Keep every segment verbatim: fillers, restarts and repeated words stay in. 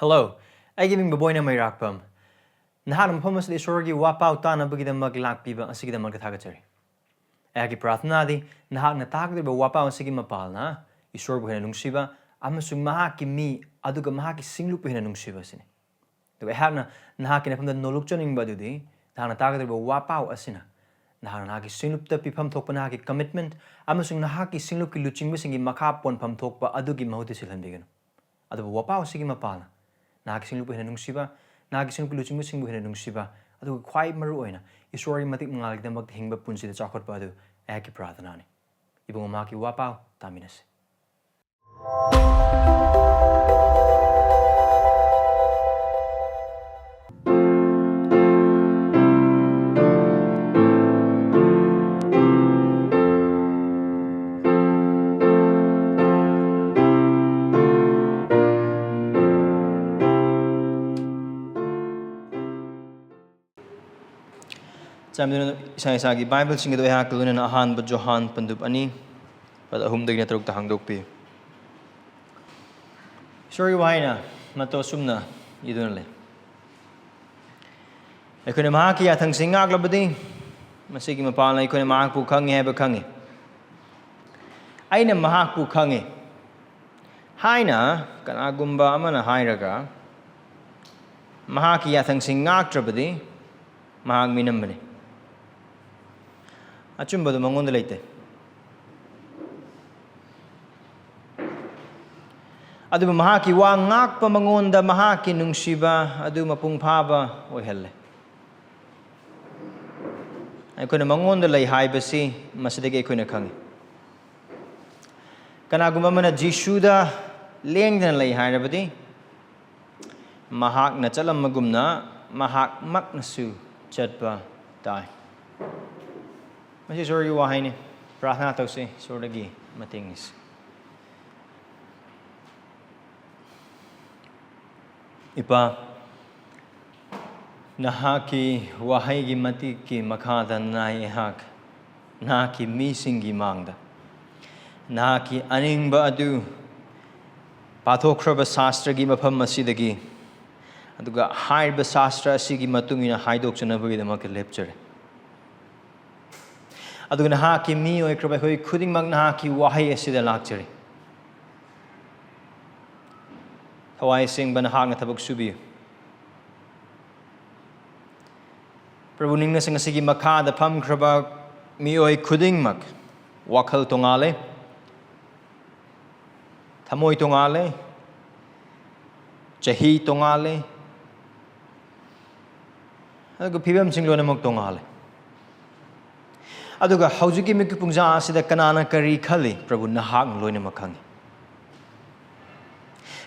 Hello, ꯑꯩꯒꯤ ꯃꯤꯡ ꯕꯣꯕꯣꯏꯅ ꯃꯩꯔꯥꯛꯄꯝ꯫ ꯅꯍꯥꯛꯅ ꯃꯐꯝ ꯑꯁꯤꯗ ꯏꯁꯣꯔꯒꯤ ꯋꯥꯄꯥꯎ ꯇꯥꯅꯕꯒꯤꯗꯃꯛ ꯂꯥꯛꯄꯤꯕ ꯑꯁꯤꯒꯤꯗꯃꯛꯇ ꯊꯥꯒꯠꯆꯔꯤ꯫ ꯑꯩꯍꯥꯛꯀꯤ ꯄ꯭ꯔꯥꯔꯊꯅꯥꯗꯤ ꯅꯍꯥꯛꯅ ꯇꯥꯒꯗꯧꯔꯤꯕ ꯋꯥꯄꯥꯎ ꯑꯁꯤꯒꯤ ꯃꯄꯥꯜꯅ ꯏꯁꯣꯔꯕꯨ ꯍꯦꯟꯅ ꯅꯨꯡꯁꯤꯕ ꯑꯃꯁꯨꯡ ꯃꯍꯥꯛꯀꯤ ꯃꯤ ꯑꯗꯨꯒ ꯃꯍꯥꯛꯀꯤ ꯁꯤꯡꯂꯨꯞꯄꯨ ꯍꯦꯟꯅ ꯅꯨꯡꯁꯤꯕ ꯑꯁꯤꯅꯤ꯫ ꯑꯗꯨꯒ ꯑꯩꯍꯥꯛꯅ ꯅꯍꯥꯛꯀꯤ ꯅꯐꯝꯗ ꯅꯣꯂꯨꯛꯆꯅꯤꯡꯕ ꯑꯗꯨꯗꯤ ꯅꯍꯥꯛꯅ ꯇꯥꯒꯗꯧꯔꯤꯕ ꯋꯥꯄꯥꯎ ꯑꯁꯤꯅ ꯅꯍꯥꯛꯅ ꯅꯍꯥꯛꯀꯤ ꯁꯤꯡꯂꯨꯞꯇ ꯄꯤꯐꯝ ꯊꯣꯛꯄ ꯅꯍꯥꯛꯀꯤ commitment ꯑꯃꯁꯨꯡ ꯅꯍꯥꯛꯀꯤ ꯁꯤꯡꯂꯨꯞꯀꯤ ꯂꯨꯆꯤꯡꯕꯁꯤꯡꯒꯤ ꯃꯈꯥ ꯄꯣꯟꯐꯝ ꯊꯣꯛꯄ ꯑꯗꯨꯒꯤ ꯃꯍꯨꯠꯇ ꯁꯤꯜꯍꯟꯕꯤꯒꯅꯨ꯫ ꯑꯗꯨꯕꯨ ꯋꯥꯄꯥꯎ ꯑꯁꯤꯒꯤ ꯃꯄꯥꯜꯅ ꯅꯍꯥꯛꯀꯤ ꯁꯤꯡꯂꯨꯞꯄꯨ ꯍꯦꯟꯅ ꯅꯨꯡꯁꯤꯕ, ꯅꯍꯥꯛꯀꯤ ꯁꯤꯡꯂꯨꯞꯀꯤ ꯂꯨꯆꯤꯡꯕꯁꯤꯡꯕꯨ ꯍꯦꯟꯅ ꯅꯨꯡꯁꯤꯕ, ꯑꯗꯨꯒ ꯈ꯭ꯋꯥꯏ ꯃꯔꯨ ꯑꯣꯏꯅ ꯏꯁꯣꯔꯒꯤ ꯃꯇꯤꯛ ꯃꯉꯥꯜꯒꯤꯗꯃꯛꯇ ꯍꯤꯡꯕ ꯄꯨꯟꯁꯤꯗ ꯆꯥꯎꯈꯠꯄ ꯑꯗꯨ ꯑꯩꯍꯥꯛꯀꯤ ꯄ꯭ꯔꯥꯔꯊꯅꯥꯅꯤ꯫ ꯏꯕꯨꯡꯉꯣ, ꯃꯍꯥꯛꯀꯤ ꯋꯥꯄꯥꯎ ꯇꯥꯃꯤꯟꯅꯁꯤ꯫ ꯆꯥꯟꯕꯤꯗꯨꯅ ꯏꯁꯥ ꯏꯁꯥꯒꯤ ꯕꯥꯏꯕꯜꯁꯤꯡ ꯑꯗꯨ ꯑꯩꯍꯥꯛꯀ ꯂꯣꯏꯅꯅ ꯑꯍꯥꯟꯕ ꯖꯣꯍꯥꯟ ꯄꯟꯗꯨꯞ ꯑꯅꯤ, ꯄꯗ ꯑꯍꯨꯝꯗꯒꯤꯅ ꯇꯔꯨꯛꯇ ꯍꯥꯡꯗꯣꯛꯄꯤꯌꯨ꯫ ꯏꯁꯣꯔꯒꯤ ꯋꯥꯍꯩꯅ ꯃꯇꯧ ꯑꯁꯨꯝꯅ ꯏꯗꯨꯅ ꯂꯩ: "ꯑꯩꯈꯣꯏꯅ ꯃꯍꯥꯛꯀꯤ ꯌꯥꯊꯪꯁꯤꯡ ꯉꯥꯛꯂꯕꯗꯤ, ꯃꯁꯤꯒꯤ ꯃꯄꯥꯟꯅ ꯑꯩꯈꯣꯏꯅ ꯃꯍꯥꯛꯄꯨ ꯈꯪꯉꯤ ꯍꯥꯏꯕ ꯈꯪꯉꯤ꯫ ꯑꯩꯅ ꯃꯍꯥꯛꯄꯨ ꯈꯪꯉꯤ ꯍꯥꯏꯅ ꯀꯅꯥꯒꯨꯝꯕ ꯑꯃꯅ ꯍꯥꯏꯔꯒ ꯃꯍꯥꯛꯀꯤ ꯌꯥꯊꯪꯁꯤꯡ ꯉꯥꯛꯇ꯭ꯔꯕꯗꯤ, ꯃꯍꯥꯛ ꯃꯤꯅꯝꯕꯅꯤ, ꯑꯆꯨꯝꯕꯗꯨ ꯃꯉꯣꯟꯗ ꯂꯩꯇꯦ꯫ ꯑꯗꯨꯕꯨ ꯃꯍꯥꯛꯀꯤ ꯋꯥ ꯉꯥꯛꯄ ꯃꯉꯣꯟꯗ ꯃꯍꯥꯛꯀꯤ ꯅꯨꯡꯁꯤꯕ ꯑꯗꯨ ꯃꯄꯨꯡ ꯐꯥꯕ ꯑꯣꯏꯍꯜꯂꯦ"꯫ ꯑꯩꯈꯣꯏꯅ ꯃꯉꯣꯟꯗ ꯂꯩ ꯍꯥꯏꯕꯁꯤ ꯃꯁꯤꯗꯒꯤ ꯑꯩꯈꯣꯏꯅ ꯈꯪꯉꯤ꯫ ꯀꯅꯥꯒꯨꯝꯕ ꯑꯃꯅ ꯖꯤꯁꯨꯗ ꯂꯦꯡꯗꯅ ꯂꯩ ꯍꯥꯏꯔꯕꯗꯤ, ꯃꯍꯥꯛꯅ ꯆꯠꯂꯝꯕꯒꯨꯝꯅ ꯃꯍꯥꯛꯃꯛꯅꯁꯨ ꯆꯠꯄ ꯇꯥꯏ꯫ ꯃꯁꯤ ꯏꯁꯣꯔꯒꯤ ꯋꯥꯍꯩꯅꯤ꯫ ꯄ꯭ꯔꯥꯔꯊꯅꯥ ꯇꯧꯁꯤ, ꯏꯁꯣꯔꯗꯒꯤ ꯃꯇꯦꯡ ꯅꯤꯁꯤ꯫ ꯏꯄꯥ, ꯅꯍꯥꯛꯀꯤ ꯋꯥꯍꯩꯒꯤ ꯃꯇꯤꯛꯀꯤ ꯃꯈꯥꯗ ꯅꯥꯏ ꯑꯩꯍꯥꯛ ꯅꯍꯥꯛꯀꯤ ꯃꯤꯁꯤꯡꯒꯤ ꯃꯥꯡꯗ ꯅꯍꯥꯛꯀꯤ ꯑꯅꯤꯡꯕ ꯑꯗꯨ ꯄꯥꯊꯣꯛꯈ꯭ꯔꯕ ꯁꯥꯁꯇ꯭ꯔꯒꯤ ꯃꯐꯝ ꯑꯁꯤꯗꯒꯤ, ꯑꯗꯨꯒ ꯍꯥꯏꯔꯤꯕ ꯁꯥꯁꯇ꯭ꯔ ꯑꯁꯤꯒꯤ ꯃꯇꯨꯡ ꯏꯟꯅ ꯍꯥꯏꯗꯣꯛꯆꯅꯕꯒꯤꯗꯃꯛꯇ ꯂꯦꯞꯆꯔꯤ꯫ ꯑꯗꯨꯒ ꯅꯍꯥꯛꯀꯤ ꯃꯤ ꯑꯣꯏꯈ꯭ꯔꯕ ꯑꯩꯈꯣꯏ ꯈꯨꯗꯤꯡꯃꯛ ꯅꯍꯥꯛꯀꯤ ꯋꯥꯍꯩ ꯑꯁꯤꯗ ꯂꯥꯛꯆꯔꯤ꯫ ꯊꯋꯥꯏ ꯁꯦꯡꯕ ꯅꯍꯥꯛꯅ ꯊꯕꯛ ꯁꯨꯕꯤꯌꯨ꯫ ꯄ꯭ꯔꯚꯨ, ꯅꯤꯡꯅꯁꯤꯡ ꯑꯁꯤꯒꯤ ꯃꯈꯥꯗ ꯐꯝꯈ꯭ꯔꯕ ꯃꯤꯑꯣꯏ ꯈꯨꯗꯤꯡꯃꯛ ꯋꯥꯈꯜ ꯇꯣꯉꯥꯜꯂꯦ, ꯊꯃꯣꯏ ꯇꯣꯉꯥꯜꯂꯦ, ꯆꯍꯤ ꯇꯣꯉꯥꯜꯂꯦ, ꯑꯗꯨꯒ ꯐꯤꯕꯝꯁꯤꯡ ꯂꯣꯏꯅꯃꯛ ꯇꯣꯉꯥꯜꯂꯦ꯫ ꯑꯗꯨꯒ ꯍꯧꯖꯤꯛꯀꯤ ꯃꯤꯀꯨꯞ ꯄꯨꯡꯖꯥ ꯑꯁꯤꯗ ꯀꯅꯥꯅ ꯀꯔꯤ ꯈꯜꯂꯤ, ꯄ꯭ꯔꯚꯨ, ꯅꯍꯥꯛꯅ ꯂꯣꯏꯅꯃꯛ ꯈꯪꯉꯤ꯫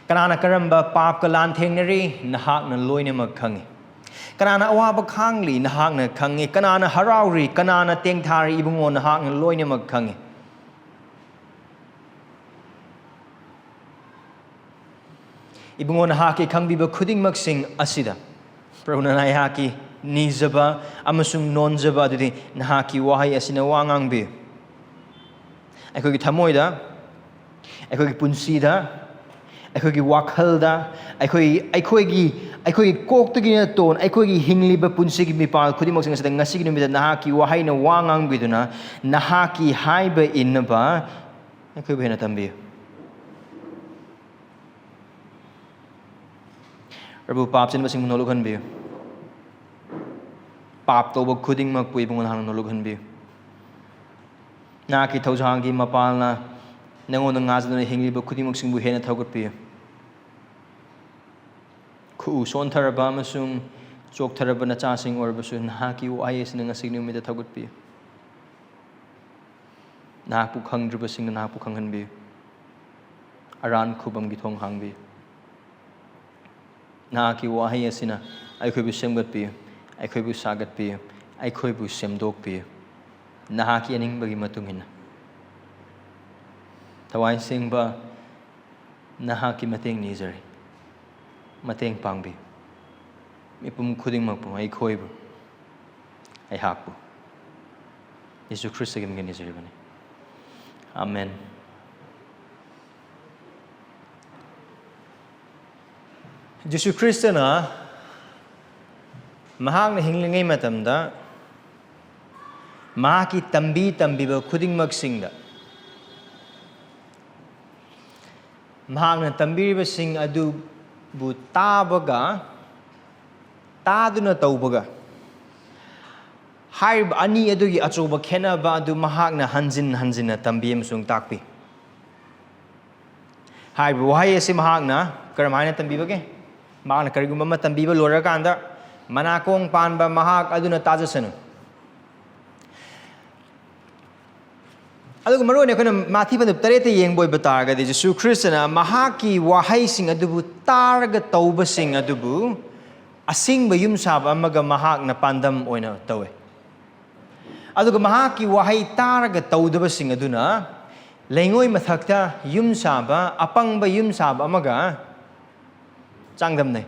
ꯀꯅꯥꯅ ꯀꯔꯝꯕ ꯄꯥꯞꯀ ꯂꯥꯟꯊꯦꯡꯅꯔꯤ, ꯅꯍꯥꯛꯅ ꯂꯣꯏꯅꯃꯛ ꯈꯪꯉꯤ꯫ ꯀꯅꯥꯅ ꯑꯋꯥꯕ ꯈꯥꯡꯂꯤ, ꯅꯍꯥꯛꯅ ꯈꯪꯉꯤ꯫ ꯀꯅꯥꯅ ꯍꯔꯥꯎꯔꯤ, ꯀꯅꯥꯅ ꯇꯦꯡꯊꯥꯔꯤ, ꯏꯕꯨꯡꯉꯣ, ꯅꯍꯥꯛꯅ ꯂꯣꯏꯅꯃꯛ ꯈꯪꯉꯤ꯫ ꯏꯕꯨꯡꯉꯣ, ꯅꯍꯥꯛꯀꯤ ꯈꯪꯕꯤꯕ ꯈꯨꯗꯤꯡꯃꯛꯁꯤꯡ ꯑꯁꯤꯗ ꯄ꯭ꯔꯚꯨꯅ ꯅꯍꯥꯛꯀꯤ ꯅꯤꯖꯕ ꯑꯃꯁꯨꯡ ꯅꯣꯟꯖꯕ ꯑꯗꯨꯗꯤ ꯅꯍꯥꯛꯀꯤ ꯋꯥꯍꯩ ꯑꯁꯤꯅ ꯋꯥ ꯉꯥꯡꯕꯤꯌꯨ꯫ ꯑꯩꯈꯣꯏꯒꯤ ꯊꯃꯣꯏꯗ, ꯑꯩꯈꯣꯏꯒꯤ ꯄꯨꯟꯁꯤꯗ, ꯑꯩꯈꯣꯏꯒꯤ ꯋꯥꯈꯜꯗ, ꯑꯩꯈꯣꯏ, ꯑꯩꯈꯣꯏꯒꯤ, ꯑꯩꯈꯣꯏꯒꯤ ꯀꯣꯛꯇꯒꯤꯅ ꯇꯣꯟ, ꯑꯩꯈꯣꯏꯒꯤ ꯍꯤꯡꯂꯤꯕ ꯄꯨꯟꯁꯤꯒꯤ ꯃꯤꯄꯥꯜ ꯈꯨꯗꯤꯡꯃꯛꯁꯤꯡ ꯑꯁꯤꯗ ꯉꯁꯤꯒꯤ ꯅꯨꯃꯤꯠꯇ ꯅꯍꯥꯛꯀꯤ ꯋꯥꯍꯩꯅ ꯋꯥ ꯉꯥꯡꯕꯤꯗꯨꯅ ꯅꯍꯥꯛꯀꯤ ꯍꯥꯏꯕ ꯏꯟꯅꯕ ꯑꯩꯈꯣꯏꯕꯨ ꯍꯦꯟꯅ ꯇꯝꯕꯤꯌꯨ꯫ ꯄ꯭ꯔꯚꯨ, ꯄꯥꯞ ꯆꯦꯟꯕꯁꯤꯡꯕꯨ ꯅꯣꯂꯨꯛꯍꯟꯕꯤꯌꯨ꯫ ꯄꯥꯞ ꯇꯧꯕ ꯈꯨꯗꯤꯡꯃꯛꯄꯨ ꯏꯕꯨꯡꯉꯣ ꯅꯍꯥꯛꯅ ꯅꯣꯂꯨꯛꯍꯟꯕꯤꯌꯨ꯫ ꯅꯍꯥꯛꯀꯤ ꯊꯧꯖꯥꯜꯒꯤ ꯃꯄꯥꯜꯅ ꯅꯉꯣꯟꯗ ꯉꯥꯖꯗꯨꯅ ꯍꯤꯡꯂꯤꯕ ꯈꯨꯗꯤꯡꯃꯛꯁꯤꯡꯕꯨ ꯍꯦꯟꯅ ꯊꯧꯒꯠꯄꯤꯌꯨ꯫ ꯈꯨꯎ ꯁꯣꯟꯊꯔꯕ ꯑꯃꯁꯨꯡ ꯆꯣꯛꯊꯔꯕ ꯅꯆꯥꯁꯤꯡ ꯑꯣꯏꯔꯕꯁꯨ ꯅꯍꯥꯛꯀꯤ ꯋꯥꯍꯩ ꯑꯁꯤꯅ ꯉꯁꯤꯒꯤ ꯅꯨꯃꯤꯠꯇ ꯊꯧꯒꯠꯄꯤꯌꯨ꯫ ꯅꯍꯥꯛꯄꯨ ꯈꯪꯗ꯭ꯔꯤꯕꯁꯤꯡꯅ ꯅꯍꯥꯛꯄꯨ ꯈꯪꯍꯟꯕꯤꯌꯨ꯫ ꯑꯔꯥꯟ ꯈꯨꯕꯝꯒꯤ ꯊꯣꯡ ꯍꯥꯡꯕꯤꯌꯨ꯫ ꯅꯍꯥꯛꯀꯤ ꯋꯥꯍꯩ ꯑꯁꯤꯅ ꯑꯩꯈꯣꯏꯕꯨ ꯁꯦꯝꯒꯠꯄꯤꯌꯨ, ꯑꯩꯈꯣꯏꯕꯨ ꯁꯥꯒꯠꯄꯤꯌꯨ, ꯑꯩꯈꯣꯏꯕꯨ ꯁꯦꯝꯗꯣꯛꯄꯤꯌꯨ, ꯅꯍꯥꯛꯀꯤ ꯑꯅꯤꯡꯕꯒꯤ ꯃꯇꯨꯡ ꯏꯟꯅ꯫ ꯊꯋꯥꯏ ꯁꯦꯡꯕ ꯅꯍꯥꯛꯀꯤ ꯃꯇꯦꯡ ꯅꯤꯖꯔꯤ꯫ ꯃꯇꯦꯡ ꯄꯥꯡꯕꯤꯌꯨ꯫ ꯃꯤꯄꯨꯝ ꯈꯨꯗꯤꯡꯃꯛꯄꯨ, ꯑꯩꯈꯣꯏꯕꯨ, ꯑꯩꯍꯥꯛꯄꯨ꯫ ꯌꯦꯁꯨ ꯈ꯭ꯔꯤꯁꯇꯒꯤ ꯃꯤꯡꯗ ꯅꯤꯖꯔꯤꯕꯅꯤ꯫ ꯑꯥꯃꯦꯟ꯫ ꯖꯤꯁꯨ ꯈ꯭ꯔꯤꯁꯇꯅ ꯃꯍꯥꯛꯅ ꯍꯤꯡꯂꯤꯉꯩ ꯃꯇꯝꯗ ꯃꯍꯥꯛꯀꯤ ꯇꯝꯕꯤ ꯇꯝꯕꯤꯕ ꯈꯨꯗꯤꯡꯃꯛꯁꯤꯡꯗ ꯃꯍꯥꯛꯅ ꯇꯝꯕꯤꯔꯤꯕꯁꯤꯡ ꯑꯗꯨꯕꯨ ꯇꯥꯕꯒ ꯇꯥꯗꯨꯅ ꯇꯧꯕꯒ ꯍꯥꯏꯔꯤꯕ ꯑꯅꯤ ꯑꯗꯨꯒꯤ ꯑꯆꯧꯕ ꯈꯦꯠꯅꯕ ꯑꯗꯨ ꯃꯍꯥꯛꯅ ꯍꯟꯖꯤꯟ ꯍꯟꯖꯤꯟꯅ ꯇꯝꯕꯤ ꯑꯃꯁꯨꯡ ꯇꯥꯛꯄꯤ꯫ ꯍꯥꯏꯔꯤꯕ ꯋꯥꯍꯩ ꯑꯁꯤ ꯃꯍꯥꯛꯅ ꯀꯔꯝꯍꯥꯏꯅ ꯇꯝꯕꯤꯕꯒꯦ? ꯃꯍꯥꯛꯅ ꯀꯔꯤꯒꯨꯝꯕ ꯑꯃ ꯇꯝꯕꯤꯕ ꯂꯣꯏꯔꯀꯥꯟꯗ, "ꯃꯅꯥꯀꯣꯡ ꯄꯥꯟꯕ ꯃꯍꯥꯛ ꯑꯗꯨꯅ ꯇꯥꯖꯁꯅꯨ"꯫ ꯑꯗꯨꯒ ꯃꯔꯨꯑꯣꯏꯅ ꯑꯩꯈꯣꯏꯅ ꯃꯥꯊꯤ ꯄꯟꯗꯨꯞ ꯇꯔꯦꯠꯇ ꯌꯦꯡꯕ ꯑꯣꯏꯕ ꯇꯥꯔꯒꯗꯤ, ꯖꯤꯁꯨ ꯈ꯭ꯔꯤꯁꯇꯅ ꯃꯍꯥꯛꯀꯤ ꯋꯥꯍꯩꯁꯤꯡ ꯑꯗꯨꯕꯨ ꯇꯥꯔꯒ ꯇꯧꯕꯁꯤꯡ ꯑꯗꯨꯕꯨ ꯑꯁꯤꯡꯕ ꯌꯨꯝ ꯁꯥꯕ ꯑꯃꯒ ꯃꯍꯥꯛꯅ ꯄꯥꯟꯗꯝ ꯑꯣꯏꯅ ꯇꯧꯋꯦ꯫ ꯑꯗꯨꯒ ꯃꯍꯥꯛꯀꯤ ꯋꯥꯍꯩ ꯇꯥꯔꯒ ꯇꯧꯗꯕꯁꯤꯡ ꯑꯗꯨꯅ ꯂꯩꯉꯣꯏ ꯃꯊꯛꯇ ꯌꯨꯝ ꯁꯥꯕ, ꯑꯄꯪꯕ ꯌꯨꯝ ꯁꯥꯕ ꯑꯃꯒ ꯆꯥꯡꯗꯝꯅꯩ꯫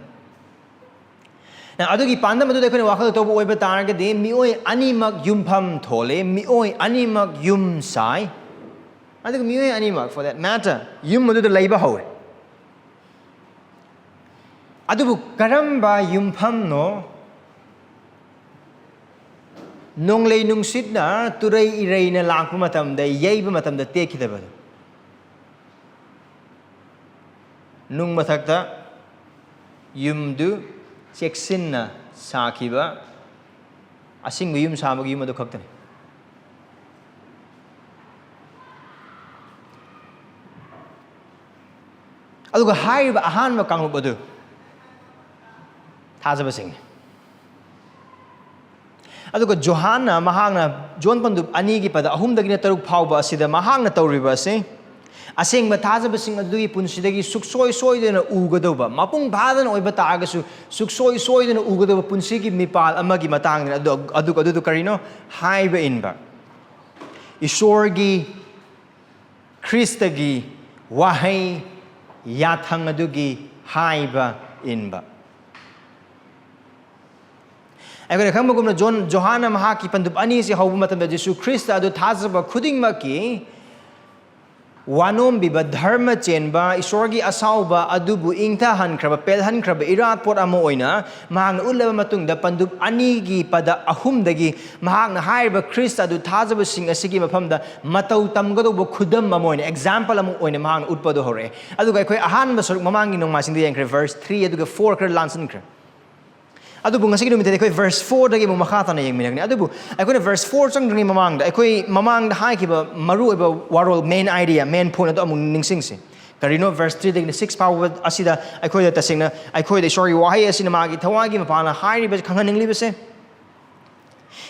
ꯑꯗꯨꯒꯤ ꯄꯥꯟꯗꯝ ꯑꯗꯨꯗ ꯑꯩꯈꯣꯏꯅ ꯋꯥꯈꯜ ꯇꯧꯕ ꯑꯣꯏꯕ ꯇꯥꯔꯒꯗꯤ, ꯃꯤꯑꯣꯏ ꯑꯅꯤꯃꯛ ꯌꯨꯝꯐꯝ ꯊꯣꯜꯂꯤ, ꯃꯤꯑꯣꯏ ꯑꯅꯤꯃꯛ ꯌꯨꯝ ꯁꯥꯏ, ꯑꯗꯨꯒ ꯃꯤꯑꯣꯏ ꯑꯅꯤꯃꯛ, for that matter, ꯌꯨꯝ ꯑꯗꯨꯗ ꯂꯩꯕ ꯍꯧꯋꯦ꯫ ꯑꯗꯨꯕꯨ ꯀꯔꯝꯕ ꯌꯨꯝꯐꯝꯅꯣ ꯅꯣꯡꯂꯩ ꯅꯨꯡꯁꯤꯠꯅ, ꯇꯨꯔꯩ ꯏꯔꯩꯅ ꯂꯥꯛꯄ ꯃꯇꯝꯗ, ꯌꯩꯕ ꯃꯇꯝꯗ ꯇꯦꯛꯈꯤꯗꯕꯗꯣ? ꯅꯨꯡ ꯃꯊꯛꯇ ꯌꯨꯝꯗꯨ ꯆꯦꯛꯁꯤꯟꯅ ꯁꯥꯈꯤꯕ, ꯑꯁꯤꯡꯕ ꯌꯨꯝ ꯁꯥꯕꯒꯤ ꯌꯨꯝ ꯑꯗꯨ ꯈꯛꯇꯅꯤ꯫ ꯑꯗꯨꯒ ꯍꯥꯏꯔꯤꯕ ꯑꯍꯥꯟꯕ ꯀꯥꯡꯂꯨꯞ ꯑꯗꯨ ꯊꯥꯖꯕꯁꯤꯡꯅꯤ꯫ ꯑꯗꯨꯒ ꯖꯣꯍꯥꯟꯅ, ꯃꯍꯥꯛꯅ ꯖꯣꯟ ꯄꯟꯗꯨꯞ ꯑꯅꯤꯒꯤ ꯄꯗ ꯑꯍꯨꯝꯗꯒꯤꯅ ꯇꯔꯨꯛ ꯐꯥꯎꯕ ꯑꯁꯤꯗ ꯃꯍꯥꯛꯅ ꯇꯧꯔꯤꯕ ꯑꯁꯤ, ꯑꯁꯦꯡꯕ ꯊꯥꯖꯕꯁꯤꯡ ꯑꯗꯨꯒꯤ ꯄꯨꯟꯁꯤꯗꯒꯤ ꯁꯨꯛꯁꯣꯏ ꯁꯣꯏꯗꯅ ꯎꯒꯗꯧꯕ, ꯃꯄꯨꯡ ꯐꯥꯗꯅ ꯑꯣꯏꯕ ꯇꯥꯔꯒꯁꯨ ꯁꯨꯛꯁꯣꯏ ꯁꯣꯏꯗꯅ ꯎꯒꯗꯧꯕ ꯄꯨꯟꯁꯤꯒꯤ ꯃꯤꯄꯥꯜ ꯑꯃꯒꯤ ꯃꯇꯥꯡꯗꯅꯤ꯫ ꯑꯗꯨ, ꯑꯗꯨ, ꯑꯗꯨꯗꯨ ꯀꯔꯤꯅꯣ? ꯍꯥꯏꯕ ꯏꯟꯕ꯫ ꯏꯁꯣꯔꯒꯤ, ꯈ꯭ꯔꯤꯁꯇꯒꯤ ꯋꯥꯍꯩ ꯌꯥꯊꯪ ꯑꯗꯨꯒꯤ ꯍꯥꯏꯕ ꯏꯟꯕ꯫ ꯑꯩꯈꯣꯏꯅ ꯈꯪꯕꯒꯨꯝꯅ, ꯖꯣꯟ, ꯖꯣꯍꯥꯟꯅ ꯃꯍꯥꯛꯀꯤ ꯄꯟꯗꯨꯞ ꯑꯅꯤꯁꯤ ꯍꯧꯕ ꯃꯇꯝꯗ, ꯖꯤꯁꯨ ꯈ꯭ꯔꯤꯁꯇ ꯑꯗꯨ ꯊꯥꯖꯕ ꯈꯨꯗꯤꯡꯃꯛꯀꯤ ꯋꯥꯅꯣꯝꯕꯤꯕ, ꯙꯔꯃ ꯆꯦꯟꯕ, ꯏꯁꯣꯔꯒꯤ ꯑꯁꯥꯎꯕ ꯑꯗꯨꯕꯨ ꯏꯪꯊꯍꯟꯈ꯭ꯔꯕ, ꯄꯦꯜꯍꯟꯈ꯭ꯔꯕ ꯏꯔꯥꯠꯄꯣꯠ ꯑꯃ ꯑꯣꯏꯅ ꯃꯍꯥꯛꯅ ꯎꯠꯂꯕ ꯃꯇꯨꯡꯗ, ꯄꯟꯗꯨꯞ ꯑꯅꯤꯒꯤ ꯄꯗ ꯑꯍꯨꯝꯗꯒꯤ ꯃꯍꯥꯛꯅ ꯍꯥꯏꯔꯤꯕ ꯈ꯭ꯔꯤꯁꯇ ꯑꯗꯨ ꯊꯥꯖꯕꯁꯤꯡ ꯑꯁꯤꯒꯤ ꯃꯐꯝꯗ ꯃꯇꯧ ꯇꯝꯒꯗꯧꯕ ꯈꯨꯗꯝ ꯑꯃ ꯑꯣꯏꯅ, ꯑꯦꯛꯖꯥꯝꯄꯜ ꯑꯃ ꯑꯣꯏꯅ ꯃꯍꯥꯛꯅ ꯎꯠꯄꯗꯨ ꯍꯧꯔꯛꯑꯦ꯫ ꯑꯗꯨꯒ ꯑꯩꯈꯣꯏ ꯑꯍꯥꯟꯕ ꯁꯔꯨꯛ ꯃꯃꯥꯡꯒꯤ ꯅꯣꯡꯃꯥꯏꯖꯤꯡꯗ ꯌꯦꯡꯈ꯭ꯔꯦ, ꯚꯔꯁ ꯊ꯭ꯔꯤ ꯑꯗꯨꯒ ꯐꯣꯔ ꯈꯔ ꯂꯥꯟꯁꯤꯟꯈ꯭ꯔꯦ꯫ ꯑꯗꯨꯕꯨ ꯉꯁꯤꯒꯤ ꯅꯨꯃꯤꯠꯇꯗꯤ ꯑꯩꯈꯣꯏ ꯚꯔꯁ ꯐꯣꯔꯗꯒꯤ ꯑꯃꯨꯛ ꯃꯈꯥ ꯇꯥꯅ ꯌꯦꯡꯃꯤꯟꯅꯒꯅꯤ꯫ ꯑꯗꯨꯕꯨ ꯑꯩꯈꯣꯏꯅ ꯚꯔꯁ ꯐꯣꯔ ꯆꯪꯗ꯭ꯔꯤꯉꯩ ꯃꯃꯥꯡꯗ, ꯑꯩꯈꯣꯏ ꯃꯃꯥꯡꯗ ꯍꯥꯏꯈꯤꯕ ꯃꯔꯨꯑꯣꯏꯕ ꯋꯥꯔꯣꯜ, ꯃꯦꯟ ꯑꯥꯏꯗꯤꯌꯥ, ꯃꯦꯟ ꯄꯣꯏꯟꯠ ꯑꯗꯨ ꯑꯃꯨꯛ ꯅꯤꯡꯁꯤꯡꯁꯤ꯫ ꯀꯔꯤꯅꯣ ꯚꯔꯁ ꯊ꯭ꯔꯤꯗꯒꯤꯅ ꯁꯤꯛꯁ ꯐꯥꯎꯕ ꯑꯁꯤꯗ ꯑꯩꯈꯣꯏꯗ ꯇꯁꯦꯡꯅ ꯑꯩꯈꯣꯏꯗ ꯏꯁꯣꯔꯒꯤ ꯋꯥꯍꯩ ꯑꯁꯤꯅ ꯃꯥꯒꯤ ꯊꯋꯥꯏꯒꯤ ꯃꯄꯥꯅ ꯍꯥꯏꯔꯤꯕꯁꯤ, ꯈꯪꯍꯟꯅꯤꯡꯂꯤꯕꯁꯦ?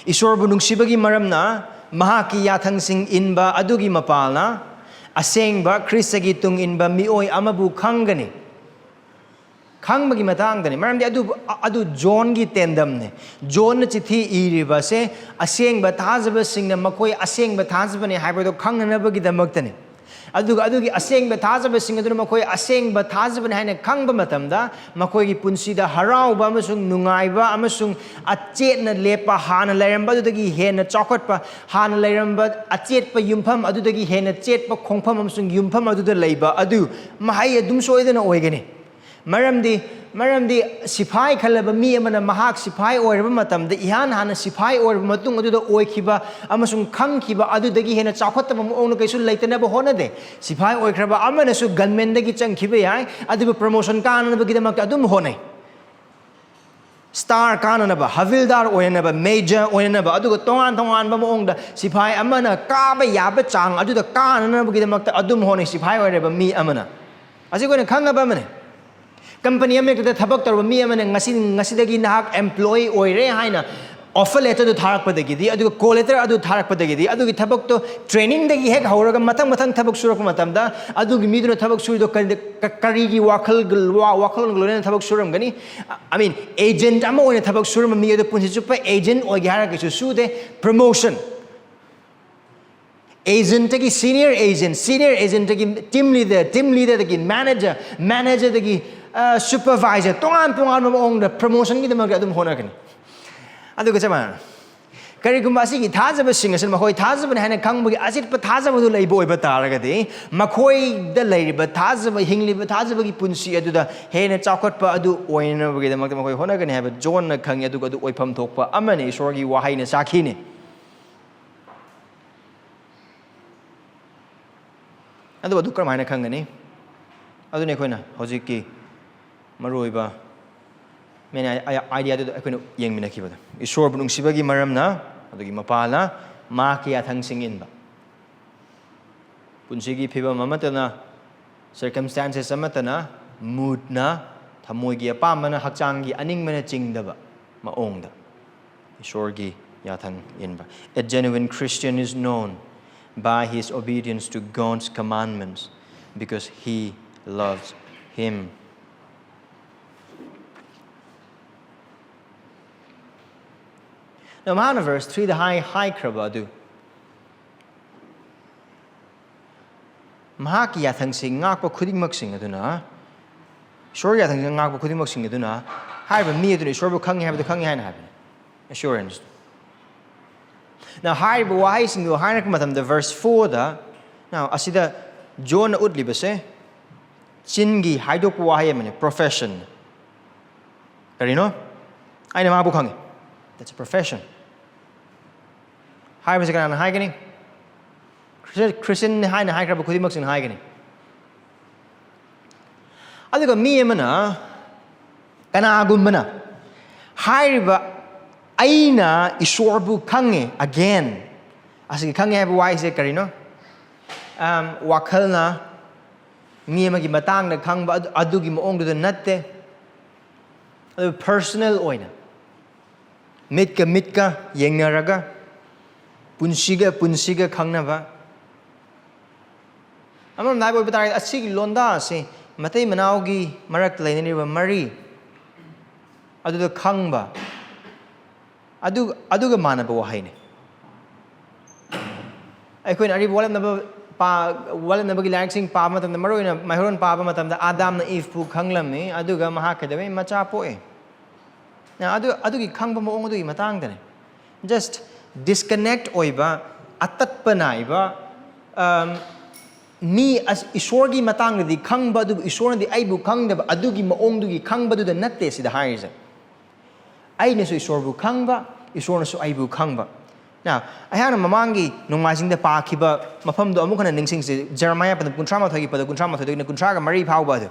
"ꯏꯁꯣꯔꯕꯨ ꯅꯨꯡꯁꯤꯕꯒꯤ ꯃꯔꯝꯅ ꯃꯍꯥꯛꯀꯤ ꯌꯥꯊꯪꯁꯤꯡ ꯏꯟꯕ ꯑꯗꯨꯒꯤ ꯃꯄꯥꯜꯅ ꯑꯁꯦꯡꯕ ꯈ꯭ꯔꯤꯁꯇꯒꯤ ꯇꯨꯡ ꯏꯟꯕ ꯃꯤꯑꯣꯏ ꯑꯃꯕꯨ ꯈꯪꯒꯅꯤ꯫" ꯈꯪꯕꯒꯤ ꯃꯇꯥꯡꯗꯅꯤ꯫ ꯃꯔꯝꯗꯤ ꯑꯗꯨ, ꯑꯗꯨ ꯖꯣꯟꯒꯤ ꯇꯦꯟꯗꯝꯅꯤ꯫ ꯖꯣꯟꯅ ꯆꯤꯊꯤ ꯏꯔꯤꯕꯁꯦ ꯑꯁꯦꯡꯕ ꯊꯥꯖꯕꯁꯤꯡꯅ ꯃꯈꯣꯏ ꯑꯁꯦꯡꯕ ꯊꯥꯖꯕꯅꯤ ꯍꯥꯏꯕꯗꯨ ꯈꯪꯅꯅꯕꯒꯤꯗꯃꯛꯇꯅꯤ꯫ ꯑꯗꯨꯒ ꯑꯗꯨꯒꯤ ꯑꯁꯦꯡꯕ ꯊꯥꯖꯕꯁꯤꯡ ꯑꯗꯨꯅ ꯃꯈꯣꯏ ꯑꯁꯦꯡꯕ ꯊꯥꯖꯕꯅꯤ ꯍꯥꯏꯅ ꯈꯪꯕ ꯃꯇꯝꯗ, ꯃꯈꯣꯏꯒꯤ ꯄꯨꯟꯁꯤꯗ ꯍꯔꯥꯎꯕ ꯑꯃꯁꯨꯡ ꯅꯨꯡꯉꯥꯏꯕ ꯑꯃꯁꯨꯡ ꯑꯆꯦꯠꯅ ꯂꯦꯞꯄ, ꯍꯥꯟꯅ ꯂꯩꯔꯝꯕ ꯑꯗꯨꯗꯒꯤ ꯍꯦꯟꯅ ꯆꯥꯎꯈꯠꯄ, ꯍꯥꯟꯅ ꯂꯩꯔꯝꯕ ꯑꯆꯦꯠꯄ ꯌꯨꯝꯐꯝ ꯑꯗꯨꯗꯒꯤ ꯍꯦꯟꯅ ꯆꯦꯠꯄ ꯈꯣꯡꯐꯝ ꯑꯃꯁꯨꯡ ꯌꯨꯝꯐꯝ ꯑꯗꯨꯗ ꯂꯩꯕ ꯑꯗꯨ ꯃꯍꯩ ꯑꯗꯨꯝ ꯁꯣꯏꯗꯅ ꯑꯣꯏꯒꯅꯤ꯫ ꯃꯔꯝꯗꯤ, ꯃꯔꯝꯗꯤ ꯁꯤꯐꯥꯏ ꯈꯜꯂꯕ ꯃꯤ ꯑꯃꯅ ꯃꯍꯥꯛ ꯁꯤꯐꯥꯏ ꯑꯣꯏꯔꯕ ꯃꯇꯝꯗ, ꯏꯍꯥꯟ ꯍꯥꯟꯅ ꯁꯤꯐꯥꯏ ꯑꯣꯏꯔꯕ ꯃꯇꯨꯡ ꯑꯗꯨꯗ ꯑꯣꯏꯈꯤꯕ ꯑꯃꯁꯨꯡ ꯈꯪꯈꯤꯕ ꯑꯗꯨꯗꯒꯤ ꯍꯦꯟꯅ ꯆꯥꯎꯈꯠꯇꯕ ꯃꯑꯣꯡꯗ ꯀꯩꯁꯨ ꯂꯩꯇꯅꯕ ꯍꯣꯠꯅꯗꯦ꯫ ꯁꯤꯐꯥꯏ ꯑꯣꯏꯈ꯭ꯔꯕ ꯑꯃꯅꯁꯨ ꯒꯟꯃꯦꯟꯗꯒꯤ ꯆꯪꯈꯤꯕ ꯌꯥꯏ, ꯑꯗꯨꯕꯨ ꯄ꯭ꯔꯃꯣꯁꯟ ꯀꯥꯅꯅꯕꯒꯤꯗꯃꯛꯇ ꯑꯗꯨꯝ ꯍꯣꯠꯅꯩ꯫ ꯁ꯭ꯇꯥꯔ ꯀꯥꯅꯅꯕ, ꯍꯕꯤꯜꯗꯥꯔ ꯑꯣꯏꯅꯅꯕ, ꯃꯦꯖꯔ ꯑꯣꯏꯅꯅꯕ, ꯑꯗꯨꯒ ꯇꯣꯉꯥꯟ ꯇꯣꯉꯥꯟꯕ ꯃꯑꯣꯡꯗ ꯁꯤꯐꯥꯏ ꯑꯃꯅ ꯀꯥꯕ ꯌꯥꯕ ꯆꯥꯡ ꯑꯗꯨꯗ ꯀꯥꯅꯅꯕꯒꯤꯗꯃꯛꯇ ꯑꯗꯨꯝ ꯍꯣꯠꯅꯩ, ꯁꯤꯐꯥꯏ ꯑꯣꯏꯔꯕ ꯃꯤ ꯑꯃꯅ꯫ ꯑꯁꯤ ꯑꯩꯈꯣꯏꯅ ꯈꯪꯉꯕ ꯑꯃꯅꯤ꯫ ꯀꯝꯄꯅꯤ ꯑꯃ ꯍꯦꯛꯇꯗ ꯊꯕꯛ ꯇꯧꯔꯕ ꯃꯤ ꯑꯃꯅ ꯉꯁꯤ, ꯉꯁꯤꯗꯒꯤ ꯅꯍꯥꯛ ꯑꯦꯝꯄ꯭ꯂꯣꯌꯤ ꯑꯣꯏꯔꯦ ꯍꯥꯏꯅ ꯑꯣꯐꯔ ꯂꯦꯇꯔꯗꯨ ꯊꯥꯔꯛꯄꯗꯒꯤꯗꯤ, ꯑꯗꯨꯒ ꯀꯣꯜ ꯂꯦꯇꯔ ꯑꯗꯨ ꯊꯥꯔꯛꯄꯗꯒꯤꯗꯤ, ꯑꯗꯨꯒꯤ ꯊꯕꯛꯇꯣ ꯇ꯭ꯔꯦꯅꯤꯡꯗꯒꯤ ꯍꯦꯛ ꯍꯧꯔꯒ ꯃꯊꯪ ꯃꯊꯪ ꯊꯕꯛ ꯁꯨꯔꯛꯄ ꯃꯇꯝꯗ, ꯑꯗꯨꯒꯤ ꯃꯤꯗꯨꯅ ꯊꯕꯛ ꯁꯨꯔꯤꯗꯣ ꯀꯔꯤ-, ꯀ-, ꯀꯔꯤꯒꯤ ꯋꯥꯈꯜ, ꯋꯥ-, ꯋꯥꯈꯜꯂꯣꯟꯒ ꯂꯣꯏꯅꯅ ꯊꯕꯛ ꯁꯨꯔꯝꯒꯅꯤ? I mean, ꯑꯦꯖꯦꯟꯠ ꯑꯃ ꯑꯣꯏꯅ ꯊꯕꯛ ꯁꯨꯔꯝꯕ ꯃꯤ ꯑꯗꯨ ꯄꯨꯟꯁꯤ ꯆꯨꯞꯄ ꯑꯦꯖꯦꯟꯠ ꯑꯣꯏꯒꯦ ꯍꯥꯏꯔꯒ ꯀꯩꯁꯨ ꯁꯨꯗꯦ꯫ ꯄ꯭ꯔꯃꯣꯁꯟ, ꯑꯦꯖꯦꯟꯠꯇꯒꯤ ꯁꯤꯅꯤꯌꯔ ꯑꯦꯖꯦꯟꯠ, ꯁꯤꯅꯤꯌꯔ ꯑꯦꯖꯦꯟꯠꯇꯒꯤ ꯇꯤꯝ ꯂꯤꯗꯔ, ꯇꯤꯝ ꯂꯤꯗꯔꯗꯒꯤ ꯃꯦꯅꯦꯖꯔ, ꯃꯦꯅꯦꯖꯔꯗꯒꯤ, ꯑ, ꯁꯨꯄꯔꯚꯥꯏꯖꯔ, ꯇꯣꯉꯥꯟ ꯇꯣꯉꯥꯟꯕ ꯃꯑꯣꯡꯗ ꯄ꯭ꯔꯃꯣꯁꯟꯒꯤꯗꯃꯛꯇ ꯑꯗꯨꯝ ꯍꯣꯠꯅꯒꯅꯤ꯫ ꯑꯗꯨꯒ ꯆꯞ ꯃꯥꯟꯅꯅ ꯀꯔꯤꯒꯨꯝꯕ ꯑꯁꯤꯒꯤ ꯊꯥꯖꯕꯁꯤꯡ ꯑꯁꯤꯅ ꯃꯈꯣꯏ ꯊꯥꯖꯕꯅꯤ ꯍꯥꯏꯅ ꯈꯪꯕꯒꯤ ꯑꯆꯦꯠꯄ ꯊꯥꯖꯕꯗꯨ ꯂꯩꯕ ꯑꯣꯏꯕ ꯇꯥꯔꯒꯗꯤ, ꯃꯈꯣꯏꯗ ꯂꯩꯔꯤꯕ ꯊꯥꯖꯕ, ꯍꯤꯡꯂꯤꯕ ꯊꯥꯖꯕꯒꯤ ꯄꯨꯟꯁꯤ ꯑꯗꯨꯗ ꯍꯦꯟꯅ ꯆꯥꯎꯈꯠꯄ ꯑꯗꯨ ꯑꯣꯏꯅꯕꯒꯤꯗꯃꯛꯇ ꯃꯈꯣꯏ ꯍꯣꯠꯅꯒꯅꯤ ꯍꯥꯏꯕ ꯖꯣꯟꯅ ꯈꯪꯉꯤ꯫ ꯑꯗꯨꯒ ꯑꯗꯨ ꯑꯣꯏꯐꯝ ꯊꯣꯛꯄ ꯑꯃꯅꯤ, ꯏꯁꯣꯔꯒꯤ ꯋꯥꯍꯩꯅ ꯁꯥꯈꯤꯅꯤ꯫ ꯑꯗꯨ ꯑꯗꯨ ꯀꯔꯝꯍꯥꯏꯅ ꯈꯪꯒꯅꯤ? ꯑꯗꯨꯅꯤ ꯑꯩꯈꯣꯏꯅ ꯍꯧꯖꯤꯛꯀꯤ ꯃꯔꯨꯑꯣꯏꯕ ꯃꯦꯟ ꯑꯥꯏ-, ꯑꯥꯏ-, ꯑꯥꯏꯗꯤꯌꯥꯗꯨꯗ ꯑꯩꯈꯣꯏꯅ ꯌꯦꯡꯃꯤꯟꯅꯈꯤꯕꯗꯣ꯫ ꯏꯁꯣꯔꯕꯨ ꯅꯨꯡꯁꯤꯕꯒꯤ ꯃꯔꯝꯅ, ꯑꯗꯨꯒꯤ ꯃꯄꯥꯜꯅ ꯃꯍꯥꯛꯀꯤ ꯌꯥꯊꯪꯁꯤꯡ ꯏꯟꯕ꯫ ꯄꯨꯟꯁꯤꯒꯤ ꯐꯤꯕꯝ ꯑꯃꯠꯇꯅ, circumstances ꯑꯃꯠꯇꯅ, moodꯅ, ꯊꯃꯣꯏꯒꯤ ꯑꯄꯥꯝꯕꯅ, ꯍꯛꯆꯥꯡꯒꯤ ꯑꯅꯤꯡꯕꯅ ꯆꯤꯡꯗꯕ ꯃꯑꯣꯡꯗ ꯏꯁꯣꯔꯒꯤ ꯌꯥꯊꯪ ꯏꯟꯕ꯫ A genuine Christian is known by his obedience to God's commandments because he loves him. Now, ꯃꯍꯥꯛꯅ verse threeꯗ ꯍꯥꯏ, ꯍꯥꯏꯈ꯭ꯔꯕ ꯑꯗꯨ, ꯃꯍꯥꯛꯀꯤ ꯌꯥꯊꯪꯁꯤ ꯉꯥꯛꯄ ꯈꯨꯗꯤꯡꯃꯛꯁꯤꯡ ꯑꯗꯨꯅ, ꯏꯁꯣꯔꯒꯤ ꯌꯥꯊꯪꯁꯤ ꯉꯥꯛꯄ ꯈꯨꯗꯤꯡꯃꯛꯁꯤꯡ ꯑꯗꯨꯅ, ꯍꯥꯏꯔꯤꯕ ꯃꯤ ꯑꯗꯨꯅ ꯏꯁꯣꯔꯕꯨ ꯈꯪꯉꯤ ꯍꯥꯏꯕꯗꯨ ꯈꯪꯉꯤ ꯍꯥꯏꯅ ꯍꯥꯏꯕꯅꯤ꯫ Assurance꯫ Now, ꯍꯥꯏꯔꯤꯕ ꯋꯥꯍꯩꯁꯤꯡꯗꯨ ꯍꯥꯏꯔꯛꯄ ꯃꯇꯝꯗ verse fourꯗ, now, ꯑꯁꯤꯗ ꯖꯣꯟꯅ ꯎꯠꯂꯤꯕꯁꯦ ꯆꯤꯟꯒꯤ ꯍꯥꯏꯗꯣꯛꯄ ꯋꯥꯍꯩ ꯑꯃꯅꯤ, profession꯫ ꯀꯔꯤꯅꯣ? "ꯑꯩꯅ ꯃꯥꯕꯨ ꯈꯪꯉꯤ"꯫ That's a profession꯫ ꯍꯥꯏꯕꯁꯤ ꯀꯅꯥꯅ ꯍꯥꯏꯒꯅꯤ? ꯈ꯭ꯔꯤꯁ-, ꯈ꯭ꯔꯤꯁꯇꯤꯌꯟꯅꯤ ꯍꯥꯏꯅ ꯍꯥꯏꯈ꯭ꯔꯕ ꯈꯨꯗꯤꯡꯃꯛꯁꯤꯡꯅ ꯍꯥꯏꯒꯅꯤ꯫ ꯑꯗꯨꯒ ꯃꯤ ꯑꯃꯅ, ꯀꯅꯥꯒꯨꯝꯕꯅ ꯍꯥꯏꯔꯤꯕ "ꯑꯩꯅ ꯏꯁꯣꯔꯕꯨ ꯈꯪꯉꯤ", again, ꯑꯁꯤꯒꯤ "ꯈꯪꯉꯤ" ꯍꯥꯏꯕ ꯋꯥꯍꯩꯁꯦ ꯀꯔꯤꯅꯣ? ꯑꯝ, ꯋꯥꯈꯜꯅ ꯃꯤ ꯑꯃꯒꯤ ꯃꯇꯥꯡꯗ ꯈꯪꯕ ꯑꯗꯨ, ꯑꯗꯨꯒꯤ ꯃꯑꯣꯡꯗꯨꯗ ꯅꯠꯇꯦ꯫ ꯑꯗꯨ personal ꯑꯣꯏꯅ, ꯃꯤꯠꯀ ꯃꯤꯠꯀ ꯌꯦꯡꯅꯔꯒ, ꯄꯨꯟꯁꯤꯒ ꯄꯨꯟꯁꯤꯒ ꯈꯪꯅꯕ꯫ ꯑꯃꯔꯣꯝꯗ ꯍꯥꯏꯕ ꯑꯣꯏꯕ ꯇꯥꯔꯒꯗꯤ, ꯑꯁꯤꯒꯤ ꯂꯣꯟꯗꯥ ꯑꯁꯤ ꯃꯇꯩ ꯃꯅꯥꯎꯒꯤ ꯃꯔꯛꯇ ꯂꯩꯅꯔꯤꯕ ꯃꯔꯤ ꯑꯗꯨꯗ ꯈꯪꯕ, ꯑꯗꯨ, ꯑꯗꯨꯒ ꯃꯥꯟꯅꯕ ꯋꯥꯍꯩꯅꯤ꯫ ꯑꯩꯈꯣꯏꯅ ꯑꯔꯤꯕ ꯋꯥꯠꯂꯝꯅꯕ ꯄꯥ-, ꯋꯥꯠꯂꯝꯅꯕꯒꯤ ꯂꯥꯏꯔꯤꯛꯁꯤꯡ ꯄꯥꯕ ꯃꯇꯝꯗ, ꯃꯔꯨꯑꯣꯏꯅ ꯃꯩꯍꯧꯔꯣꯟ ꯄꯥꯕ ꯃꯇꯝꯗ, ꯑꯥꯗꯥꯝꯅ ꯏꯚꯄꯨ ꯈꯪꯂꯝꯃꯤ, ꯑꯗꯨꯒ ꯃꯍꯥꯛ ꯀꯩꯗꯧꯏ? ꯃꯆꯥ ꯄꯣꯛꯏ꯫ ꯅ ꯑꯗꯨ, ꯑꯗꯨꯒꯤ ꯈꯪꯕ ꯃꯑꯣꯡ ꯑꯗꯨꯒꯤ ꯃꯇꯥꯡꯗꯅꯤ꯫ Just disconnect ꯑꯣꯏꯕ, ꯑꯇꯠꯄ ꯅꯥꯏꯕ, ꯑꯝ, ꯃꯤ ꯑꯁ-, ꯏꯁꯣꯔꯒꯤ ꯃꯇꯥꯡꯗꯗꯤ ꯈꯪꯕ, ꯑꯗꯨꯕꯨ ꯏꯁꯣꯔꯅꯗꯤ ꯑꯩꯕꯨ ꯈꯪꯗꯕ, ꯑꯗꯨꯒꯤ ꯃꯑꯣꯡꯗꯨꯒꯤ ꯈꯪꯕꯗꯨꯗ ꯅꯠꯇꯦ ꯁꯤꯗ ꯍꯥꯏꯔꯤꯁꯦ꯫ ꯑꯩꯅꯁꯨ ꯏꯁꯣꯔꯕꯨ ꯈꯪꯕ, ꯏꯁꯣꯔꯅꯁꯨ ꯑꯩꯕꯨ ꯈꯪꯕ꯫ Now, ꯑꯩꯍꯥꯛꯅ ꯃꯃꯥꯡꯒꯤ ꯅꯣꯡꯃꯥꯏꯖꯤꯡꯗ ꯄꯥꯈꯤꯕ ꯃꯐꯝꯗꯣ ꯑꯃꯨꯛ ꯍꯟꯅ ꯅꯤꯡꯁꯤꯡꯁꯤ꯫ ꯖꯦꯔꯦꯃꯥꯌꯥ ꯄꯗ ꯀꯨꯟꯊ꯭ꯔꯥ ꯃꯥꯊꯣꯏꯒꯤ ꯄꯗ ꯀꯨꯟꯊ꯭ꯔꯥ ꯃꯥꯊꯣꯏꯗꯒꯤꯅ ꯀꯨꯟꯊ꯭ꯔꯥꯒ ꯃꯔꯤ ꯐꯥꯎꯕ ꯑꯗꯨ꯫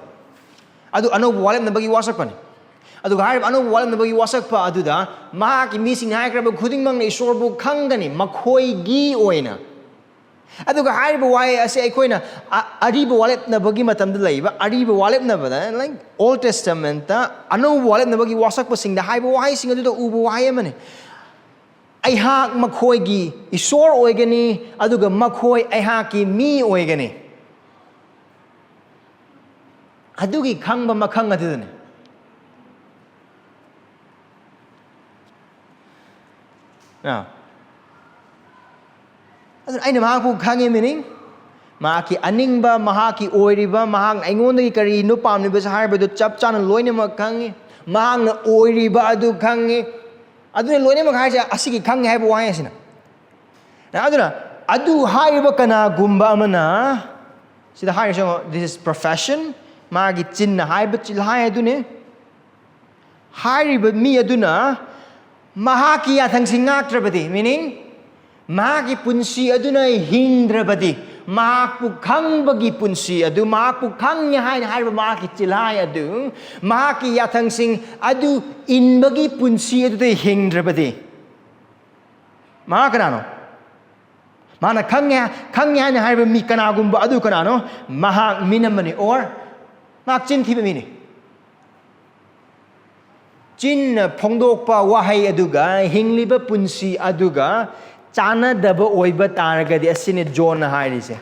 ꯑꯗꯨ ꯑꯅꯧꯕ ꯋꯥꯔꯦꯞꯅꯕꯒꯤ ꯋꯥꯁꯛꯄꯅꯤ꯫ ꯑꯗꯨꯒ ꯍꯥꯏꯔꯤꯕ ꯑꯅꯧꯕ ꯋꯥꯔꯦꯞꯅꯕꯒꯤ ꯋꯥꯁꯛꯄ ꯑꯗꯨꯗ ꯃꯍꯥꯛꯀꯤ ꯃꯤꯁꯤꯡꯅ ꯍꯥꯏꯈ꯭ꯔꯕ ꯈꯨꯗꯤꯡꯃꯛꯅ ꯏꯁꯣꯔꯕꯨ ꯈꯪꯒꯅꯤ, ꯃꯈꯣꯏꯒꯤ ꯑꯣꯏꯅ꯫ ꯑꯗꯨꯒ ꯍꯥꯏꯔꯤꯕ ꯋꯥꯍꯩ ꯑꯁꯤ ꯑꯩꯈꯣꯏꯅ ꯑ-, ꯑꯔꯤꯕ ꯋꯥꯔꯦꯞꯅꯕꯒꯤ ꯃꯇꯝꯗ ꯂꯩꯕ, ꯑꯔꯤꯕ ꯋꯥꯔꯦꯞꯅꯕꯗ, like, Old Testamentꯇ ꯑꯅꯧꯕ ꯋꯥꯔꯦꯞꯅꯕꯒꯤ ꯋꯥꯁꯛꯄꯁꯤꯡꯗ ꯍꯥꯏꯕ ꯋꯥꯍꯩꯁꯤꯡ ꯑꯗꯨꯗ ꯎꯕ ꯋꯥꯍꯩ ꯑꯃꯅꯤ꯫ "ꯑꯩꯍꯥꯛ ꯃꯈꯣꯏꯒꯤ ꯏꯁꯣꯔ ꯑꯣꯏꯒꯅꯤ, ꯑꯗꯨꯒ ꯃꯈꯣꯏ ꯑꯩꯍꯥꯛꯀꯤ ꯃꯤ ꯑꯣꯏꯒꯅꯤ"꯫ ꯑꯗꯨꯒꯤ ꯈꯪꯕ ꯃꯈꯪ ꯑꯗꯨꯗꯅꯤ꯫ ꯑꯥ꯫ ꯑꯗꯨꯅ ꯑꯩꯅ ꯃꯍꯥꯛꯄꯨ ꯈꯪꯉꯤ, meaning ꯃꯍꯥꯛꯀꯤ ꯑꯅꯤꯡꯕ, ꯃꯍꯥꯛꯀꯤ ꯑꯣꯏꯔꯤꯕ, ꯃꯍꯥꯛꯅ ꯑꯩꯉꯣꯟꯗꯒꯤ ꯀꯔꯤꯅꯣ ꯄꯥꯝꯂꯤꯕꯁꯦ ꯍꯥꯏꯕꯗꯨ ꯆꯞ ꯆꯥꯅ ꯂꯣꯏꯅꯃꯛ ꯈꯪꯉꯤ꯫ ꯃꯍꯥꯛꯅ ꯑꯣꯏꯔꯤꯕ ꯑꯗꯨ ꯈꯪꯉꯤ꯫ ꯑꯗꯨꯅ ꯂꯣꯏꯅꯃꯛ ꯍꯥꯏꯁꯦ ꯑꯁꯤꯒꯤ ꯈꯪꯉꯤ ꯍꯥꯏꯕ ꯋꯥꯍꯩ ꯑꯁꯤꯅ꯫ ꯑꯗꯨꯅ ꯑꯗꯨ ꯍꯥꯏꯔꯤꯕ ꯀꯅꯥꯒꯨꯝꯕ ꯑꯃꯅ, ꯁꯤꯗ ꯍꯥꯏꯔꯤꯁꯦ ꯌꯦꯡꯉꯣ, this is profession, ꯃꯥꯒꯤ ꯆꯤꯟꯅ ꯍꯥꯏꯕ ꯆꯤꯜꯍꯥꯏ ꯑꯗꯨꯅꯤ꯫ ꯍꯥꯏꯔꯤꯕ ꯃꯤ ꯑꯗꯨꯅ ꯃꯍꯥꯛꯀꯤ ꯌꯥꯊꯪꯁꯤꯡ ꯉꯥꯛꯇ꯭ꯔꯕꯗꯤ, meaning ꯃꯍꯥꯛꯀꯤ ꯄꯨꯟꯁꯤ ꯑꯗꯨꯅ ꯍꯤꯡꯗ꯭ꯔꯕꯗꯤ, ꯃꯍꯥꯛꯄꯨ ꯈꯪꯕꯒꯤ ꯄꯨꯟꯁꯤ ꯑꯗꯨ, ꯃꯍꯥꯛꯄꯨ ꯈꯪꯉꯦ ꯍꯥꯏꯅ ꯍꯥꯏꯔꯤꯕ ꯃꯍꯥꯛꯀꯤ ꯆꯤꯜꯍꯥꯏ ꯑꯗꯨ, ꯃꯍꯥꯛꯀꯤ ꯌꯥꯊꯪꯁꯤꯡ ꯑꯗꯨ ꯏꯟꯕꯒꯤ ꯄꯨꯟꯁꯤ ꯑꯗꯨꯗ ꯍꯤꯡꯗ꯭ꯔꯕꯗꯤ, ꯃꯍꯥꯛ ꯀꯅꯥꯅꯣ? ꯃꯥꯅ ꯈꯪꯉꯦ, ꯈꯪꯉꯦ ꯍꯥꯏꯅ ꯍꯥꯏꯔꯤꯕ ꯃꯤ ꯀꯅꯥꯒꯨꯝꯕ ꯑꯗꯨ ꯀꯅꯥꯅꯣ? ꯃꯍꯥꯛ ꯃꯤꯅꯝꯕꯅꯤ, or ꯃꯍꯥꯛ ꯆꯤꯟ ꯊꯤꯕ ꯃꯤꯅꯤ꯫ ꯆꯤꯟꯅ ꯐꯣꯡꯗꯣꯛꯄ ꯋꯥꯍꯩ ꯑꯗꯨꯒ ꯍꯤꯡꯂꯤꯕ ꯄꯨꯟꯁꯤ ꯑꯗꯨꯒ ꯆꯥꯟꯅꯗꯕ ꯑꯣꯏꯕ ꯇꯥꯔꯒꯗꯤ, ꯑꯁꯤꯅꯤ ꯖꯣꯟꯅ ꯍꯥꯏꯔꯤꯁꯦ,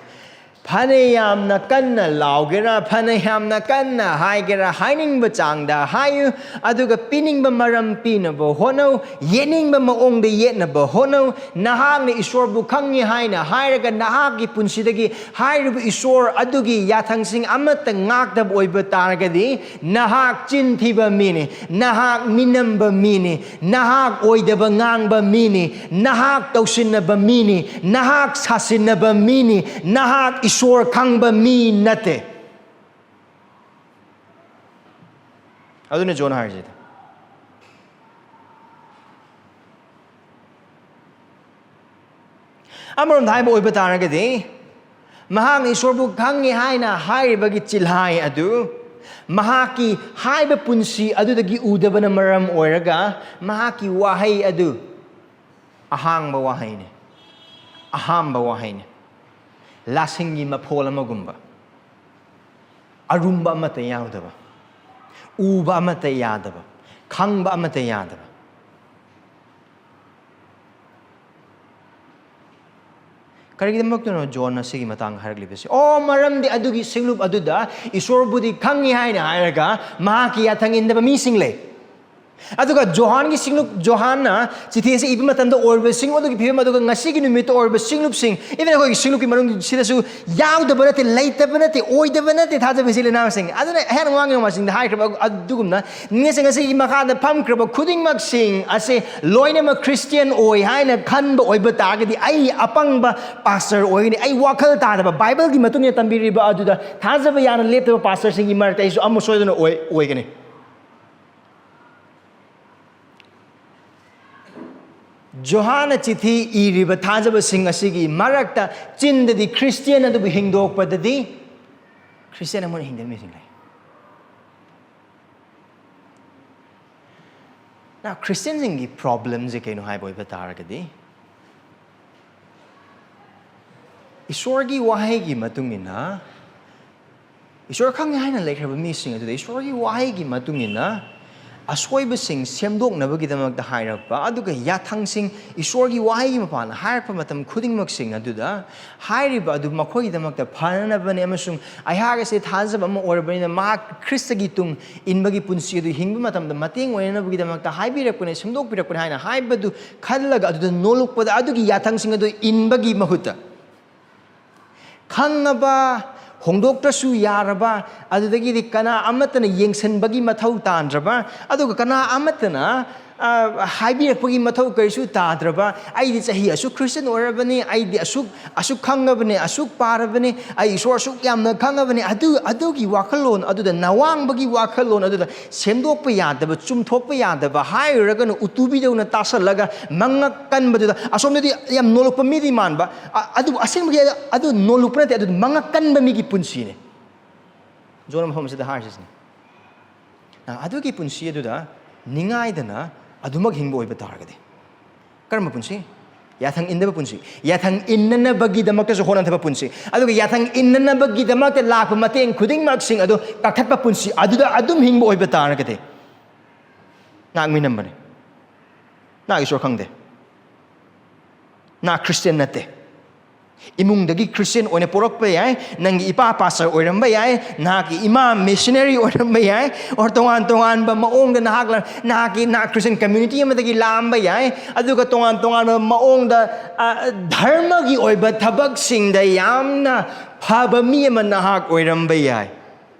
ꯐꯅ ꯌꯥꯝꯅ ꯀꯟꯅ ꯂꯥꯎꯒꯦꯔꯥ, ꯐꯅ ꯌꯥꯝꯅ ꯀꯟꯅ ꯍꯥꯏꯒꯦꯔꯥ, ꯍꯥꯏꯅꯤꯡꯕ ꯆꯥꯡꯗ ꯍꯥꯏꯌꯨ, ꯑꯗꯨꯒ ꯄꯤꯅꯤꯡꯕ ꯃꯔꯝ ꯄꯤꯅꯕ ꯍꯣꯠꯅꯧ, ꯌꯦꯠꯅꯤꯡꯕ ꯃꯑꯣꯡꯗ ꯌꯦꯠꯅꯕ ꯍꯣꯠꯅꯧ꯫ ꯅꯍꯥꯛꯅ ꯏꯁꯣꯔꯕꯨ ꯈꯪꯉꯤ ꯍꯥꯏꯅ ꯍꯥꯏꯔꯒ ꯅꯍꯥꯛꯀꯤ ꯄꯨꯟꯁꯤꯗꯒꯤ ꯍꯥꯏꯔꯤꯕ ꯏꯁꯣꯔ ꯑꯗꯨꯒꯤ ꯌꯥꯊꯪꯁꯤꯡ ꯑꯃꯠꯇ ꯉꯥꯛꯇꯕ ꯑꯣꯏꯕ ꯇꯥꯔꯒꯗꯤ, ꯅꯍꯥꯛ ꯆꯤꯟ ꯊꯤꯕ ꯃꯤꯅꯤ, ꯅꯍꯥꯛ ꯃꯤꯅꯝꯕ ꯃꯤꯅꯤ, ꯅꯍꯥꯛ ꯑꯣꯏꯗꯕ ꯉꯥꯡꯕ ꯃꯤꯅꯤ, ꯅꯍꯥꯛ ꯇꯧꯁꯤꯟꯅꯕ ꯃꯤꯅꯤ, ꯅꯍꯥꯛ ꯁꯥꯁꯤꯟꯅꯕ ꯃꯤꯅꯤ, ꯅꯍꯥꯛ ꯏꯁꯣꯔ ꯈꯪꯕ ꯃꯤ ꯅꯠꯇꯦ꯫ ꯑꯗꯨꯅ ꯖꯣꯟ ꯍꯥꯏꯔꯤꯁꯤꯗꯤ꯫ ꯑꯃꯔꯣꯝꯗ ꯍꯥꯏꯕ ꯑꯣꯏꯕ ꯇꯥꯔꯒꯗꯤ, ꯃꯍꯥꯛꯅ ꯏꯁꯣꯔꯕꯨ ꯈꯪꯉꯤ ꯍꯥꯏꯅ ꯍꯥꯏꯔꯤꯕꯒꯤ ꯆꯤꯜꯍꯥꯏ ꯑꯗꯨ ꯃꯍꯥꯛꯀꯤ ꯍꯥꯏꯕ ꯄꯨꯟꯁꯤ ꯑꯗꯨꯗꯒꯤ ꯎꯗꯕꯅ ꯃꯔꯝ ꯑꯣꯏꯔꯒ, ꯃꯍꯥꯛꯀꯤ ꯋꯥꯍꯩ ꯑꯗꯨ ꯑꯍꯥꯡꯕ ꯋꯥꯍꯩꯅꯤ, ꯑꯍꯥꯝꯕ ꯋꯥꯍꯩꯅꯤ, ꯂꯥꯁꯤꯡꯒꯤ ꯃꯐꯣꯜ ꯑꯃꯒꯨꯝꯕ, ꯑꯔꯨꯝꯕ ꯑꯃꯠꯇ ꯌꯥꯎꯗꯕ, ꯎꯕ ꯑꯃꯠꯇ ꯌꯥꯗꯕ, ꯈꯪꯕ ꯑꯃꯠꯇ ꯌꯥꯗꯕ꯫ ꯀꯔꯤꯒꯤꯗꯃꯛꯇꯅꯣ ꯖꯣꯟꯅ ꯁꯤꯒꯤ ꯃꯇꯥꯡ ꯍꯥꯏꯔꯛꯂꯤꯕꯁꯤ? ꯑꯣ, ꯃꯔꯝꯗꯤ ꯑꯗꯨꯒꯤ ꯁꯤꯡꯂꯨꯞ ꯑꯗꯨꯗ ꯏꯁꯣꯔꯕꯨꯗꯤ ꯈꯪꯉꯤ ꯍꯥꯏꯅ ꯍꯥꯏꯔꯒ ꯃꯍꯥꯛꯀꯤ ꯌꯥꯊꯪ ꯏꯟꯗꯕ ꯃꯤꯁꯤꯡ ꯂꯩ꯫ ꯑꯗꯨꯒ ꯖꯣꯍꯥꯟꯒꯤ ꯁꯤꯡꯂꯨꯞ, ꯖꯣꯍꯥꯟꯅ ꯆꯤꯊꯤ ꯑꯁꯤ ꯏꯕ ꯃꯇꯝꯗ ꯑꯣꯏꯔꯤꯕ ꯁꯤꯡꯂꯨꯞ ꯑꯗꯨꯒꯤ ꯐꯤꯕꯝ, ꯑꯗꯨꯒ ꯉꯁꯤꯒꯤ ꯅꯨꯃꯤꯠꯇ ꯑꯣꯏꯔꯤꯕ ꯁꯤꯡꯂꯨꯞꯁꯤꯡ, even ꯑꯩꯈꯣꯏꯒꯤ ꯁꯤꯡꯂꯨꯞꯀꯤ ꯃꯅꯨꯡꯁꯤꯗꯁꯨ ꯌꯥꯎꯗꯕ ꯅꯠꯇꯦ, ꯂꯩꯇꯕ ꯅꯠꯇꯦ, ꯑꯣꯏꯗꯕ ꯅꯠꯇꯦ, ꯊꯥꯖꯕ ꯏꯆꯤꯜ ꯏꯅꯥꯎꯁꯤꯡ꯫ ꯑꯗꯨꯅ ꯑꯩꯍꯥꯛꯅ ꯋꯥ ꯉꯥꯡꯕꯁꯤꯡꯗ ꯍꯥꯏꯈ꯭ꯔꯕ ꯑꯗꯨꯒꯨꯝꯅ, ꯅꯤꯡꯁꯤꯡ, ꯉꯁꯤꯒꯤ ꯃꯈꯥꯗ ꯐꯝꯈ꯭ꯔꯕ ꯈꯨꯗꯤꯡꯃꯛꯁꯤꯡ ꯑꯁꯤ ꯂꯣꯏꯅꯃꯛ ꯈ꯭ꯔꯤꯁꯇꯤꯌꯥꯟ ꯑꯣꯏ ꯍꯥꯏꯅ ꯈꯟꯕ ꯑꯣꯏꯕ ꯇꯥꯔꯒꯗꯤ, ꯑꯩ ꯑꯄꯪꯕ ꯄꯥꯁꯇꯔ ꯑꯣꯏꯒꯅꯤ꯫ ꯑꯩ ꯋꯥꯈꯜ ꯇꯥꯗꯕ, ꯕꯥꯏꯕꯜꯒꯤ ꯃꯇꯨꯡ ꯏꯟꯅ ꯇꯝꯕꯤꯔꯤꯕ ꯑꯗꯨꯗ ꯊꯥꯖꯕ ꯌꯥꯅ ꯂꯦꯞꯇꯕ ꯄꯥꯁꯇꯔꯁꯤꯡꯒꯤ ꯃꯔꯛꯇ ꯑꯩꯁꯨ ꯑꯃ ꯁꯣꯏꯗꯅ ꯑꯣꯏ-, ꯑꯣꯏꯒꯅꯤ꯫ ꯖꯣꯍꯥꯟꯅ ꯆꯤꯊꯤ ꯏꯔꯤꯕ ꯊꯥꯖꯕꯁꯤꯡ ꯑꯁꯤꯒꯤ ꯃꯔꯛꯇ ꯆꯤꯟꯗꯗꯤ ꯈ꯭ꯔꯤꯁꯇꯤꯌꯥꯟ ꯑꯗꯨꯕꯨ ꯍꯤꯡꯗꯣꯛꯄꯗꯗꯤ ꯈ꯭ꯔꯤꯁꯇꯤꯌꯥꯟ ꯑꯃ ꯑꯣꯏꯅ ꯍꯤꯡꯗꯕ ꯃꯤꯁꯤꯡ ꯂꯩ꯫ ꯅ ꯈ꯭ꯔꯤꯁꯇꯤꯌꯥꯟꯁꯤꯡꯒꯤ ꯄ꯭ꯔꯣꯕ꯭ꯂꯦꯝꯁꯦ ꯀꯩꯅꯣ ꯍꯥꯏꯕ ꯑꯣꯏꯕ ꯇꯥꯔꯒꯗꯤ, ꯏꯁꯣꯔꯒꯤ ꯋꯥꯍꯩꯒꯤ ꯃꯇꯨꯡ ꯏꯟꯅ, ꯏꯁꯣꯔ ꯈꯪꯉꯦ ꯍꯥꯏꯅ ꯂꯩꯈ꯭ꯔꯕ ꯃꯤꯁꯤꯡ ꯑꯗꯨꯗ ꯏꯁꯣꯔꯒꯤ ꯋꯥꯍꯩꯒꯤ ꯃꯇꯨꯡ ꯏꯟꯅ ꯑꯁꯣꯏꯕꯁꯤꯡ ꯁꯦꯝꯗꯣꯛꯅꯕꯒꯤꯗꯃꯛꯇ ꯍꯥꯏꯔꯛꯄ, ꯑꯗꯨꯒ ꯌꯥꯊꯪꯁꯤꯡ, ꯏꯁꯣꯔꯒꯤ ꯋꯥꯍꯩꯒꯤ ꯃꯄꯥꯟꯅ ꯍꯥꯏꯔꯛꯄ ꯃꯇꯝ ꯈꯨꯗꯤꯡꯃꯛꯁꯤꯡ ꯑꯗꯨꯗ ꯍꯥꯏꯔꯤꯕ ꯑꯗꯨ ꯃꯈꯣꯏꯒꯤꯗꯃꯛꯇ ꯐꯅꯅꯕꯅꯤ, ꯑꯃꯁꯨꯡ ꯑꯩꯍꯥꯛ ꯑꯁꯤ ꯊꯥꯖꯕ ꯑꯃ ꯑꯣꯏꯔꯕꯅꯤꯅ ꯃꯍꯥꯛ ꯈ꯭ꯔꯤꯁꯇꯒꯤ ꯇꯨꯡ ꯏꯟꯕꯒꯤ ꯄꯨꯟꯁꯤ ꯑꯗꯨ ꯍꯤꯡꯕ ꯃꯇꯝꯗ ꯃꯇꯦꯡ ꯑꯣꯏꯅꯅꯕꯒꯤꯗꯃꯛꯇ ꯍꯥꯏꯕꯤꯔꯛꯄꯅꯤ, ꯁꯦꯝꯗꯣꯛꯄꯤꯔꯛꯄꯅꯤ ꯍꯥꯏꯅ ꯍꯥꯏꯕꯗꯨ ꯈꯜꯂꯒ, ꯑꯗꯨꯗ ꯅꯣꯂꯨꯛꯄꯗ ꯑꯗꯨꯒꯤ ꯌꯥꯊꯪꯁꯤꯡ ꯑꯗꯨ ꯏꯟꯕꯒꯤ ꯃꯍꯨꯠꯇ, ꯈꯪꯉꯕ, ꯍꯣꯡꯗꯣꯛꯇ꯭ꯔꯁꯨ ꯌꯥꯔꯕ, ꯑꯗꯨꯗꯒꯤꯗꯤ ꯀꯅꯥ ꯑꯃꯠꯇꯅ ꯌꯦꯡꯁꯤꯟꯕꯒꯤ ꯃꯊꯧ ꯇꯥꯗ꯭ꯔꯕ, ꯑꯗꯨꯒ ꯀꯅꯥ ꯑꯃꯠꯇꯅ, ꯑ, ꯍꯥꯏꯕꯤꯔꯛꯄꯒꯤ ꯃꯊꯧ ꯀꯔꯤꯁꯨ ꯇꯥꯗ꯭ꯔꯕ, "ꯑꯩꯗꯤ ꯆꯍꯤ ꯑꯁꯨꯛ ꯈ꯭ꯔꯤꯁꯇꯤꯌꯟ ꯑꯣꯏꯔꯕꯅꯤ, ꯑꯩꯗꯤ ꯑꯁꯨꯛ, ꯑꯁꯨꯛ ꯈꯪꯉꯕꯅꯤ, ꯑꯁꯨꯛ ꯄꯥꯔꯕꯅꯤ, ꯑꯩ ꯏꯁꯣꯔ ꯑꯁꯨꯛ ꯌꯥꯝꯅ ꯈꯪꯉꯕꯅꯤ", ꯑꯗꯨ, ꯑꯗꯨꯒꯤ ꯋꯥꯈꯜꯂꯣꯟ ꯑꯗꯨꯗ, ꯅꯋꯥꯡꯕꯒꯤ ꯋꯥꯈꯜꯂꯣꯟ ꯑꯗꯨꯗ ꯁꯦꯝꯗꯣꯛꯄ ꯌꯥꯗꯕ, ꯆꯨꯝꯊꯣꯛꯄ ꯌꯥꯗꯕ, ꯍꯥꯏꯔꯨꯔꯒꯅ ꯎꯇꯨꯕꯤꯗꯧꯅ ꯇꯥꯁꯜꯂꯒ ꯃꯉꯛ ꯀꯟꯕꯗꯨꯗ, ꯑꯁꯣꯝꯗꯗꯤ ꯌꯥꯝ ꯅꯣꯂꯨꯛꯄ ꯃꯤꯗꯤ ꯃꯥꯟꯕ, ꯑ-, ꯑꯗꯨꯕꯨ ꯑꯁꯦꯡꯕꯒꯤ ꯑꯗꯨ ꯅꯣꯂꯨꯛꯄ ꯅꯠꯇꯦ, ꯑꯗꯨ ꯃꯉꯛ ꯀꯟꯕ ꯃꯤꯒꯤ ꯄꯨꯟꯁꯤꯅꯤ꯫ ꯖꯣꯟ ꯃꯐꯝ ꯑꯁꯤꯗ ꯍꯥꯏꯔꯤꯁꯤꯅꯤ꯫ ꯑ, ꯑꯗꯨꯒꯤ ꯄꯨꯟꯁꯤ ꯑꯗꯨꯗ ꯅꯤꯡꯉꯥꯏꯗꯅ ꯑꯗꯨꯃꯛ ꯍꯤꯡꯕ ꯑꯣꯏꯕ ꯇꯥꯔꯒꯗꯤ, ꯀꯔꯝꯕ ꯄꯨꯟꯁꯤ? ꯌꯥꯊꯪ ꯏꯟꯗꯕ ꯄꯨꯟꯁꯤ꯫ ꯌꯥꯊꯪ ꯏꯟꯅꯅꯕꯒꯤꯗꯃꯛꯇꯁꯨ ꯍꯣꯠꯅꯗꯕ ꯄꯨꯟꯁꯤ꯫ ꯑꯗꯨꯒ ꯌꯥꯊꯪ ꯏꯟꯅꯅꯕꯒꯤꯗꯃꯛꯇ ꯂꯥꯛꯄ ꯃꯇꯦꯡ ꯈꯨꯗꯤꯡꯃꯛꯁꯤꯡ ꯑꯗꯨ ꯀꯛꯊꯠꯄ ꯄꯨꯟꯁꯤ ꯑꯗꯨꯗ ꯑꯗꯨꯝ ꯍꯤꯡꯕ ꯑꯣꯏꯕ ꯇꯥꯔꯒꯗꯤ, ꯅꯍꯥꯛ ꯃꯤꯅꯝꯕꯅꯤ꯫ ꯅꯍꯥꯛ ꯏꯁꯣꯔ ꯈꯪꯗꯦ꯫ ꯅꯍꯥꯛ ꯈ꯭ꯔꯤꯁꯇꯤꯌꯟ ꯅꯠꯇꯦ꯫ ꯏꯃꯨꯡꯗꯒꯤ ꯈ꯭ꯔꯤꯁꯇꯤꯌꯟ ꯑꯣꯏꯅ ꯄꯣꯔꯛꯄ ꯌꯥꯏ, ꯅꯪꯒꯤ ꯏꯄꯥ ꯄꯥꯁꯇꯔ ꯑꯣꯏꯔꯝꯕ ꯌꯥꯏ, ꯅꯍꯥꯛꯀꯤ ꯏꯃꯥ ꯃꯤꯁꯅꯔꯤ ꯑꯣꯏꯔꯝꯕ ꯌꯥꯏ, or ꯇꯣꯉꯥꯟ ꯇꯣꯉꯥꯟꯕ ꯃꯑꯣꯡꯗ ꯅꯍꯥꯛ ꯂ-, ꯅꯍꯥꯛꯀꯤ, ꯅꯍꯥꯛ ꯈ꯭ꯔꯤꯁꯇꯤꯌꯟ ꯀꯝꯃ꯭ꯌꯨꯅꯤꯇꯤ ꯑꯃꯗꯒꯤ ꯂꯥꯛꯑꯝꯕ ꯌꯥꯏ, ꯑꯗꯨꯒ ꯇꯣꯉꯥꯟ ꯇꯣꯉꯥꯟꯕ ꯃꯑꯣꯡꯗ, ꯑ, ꯙꯔꯃꯒꯤ ꯑꯣꯏꯕ ꯊꯕꯛꯁꯤꯡꯗ ꯌꯥꯝꯅ ꯐꯕ ꯃꯤ ꯑꯃ ꯅꯍꯥꯛ ꯑꯣꯏꯔꯝꯕ ꯌꯥꯏ꯫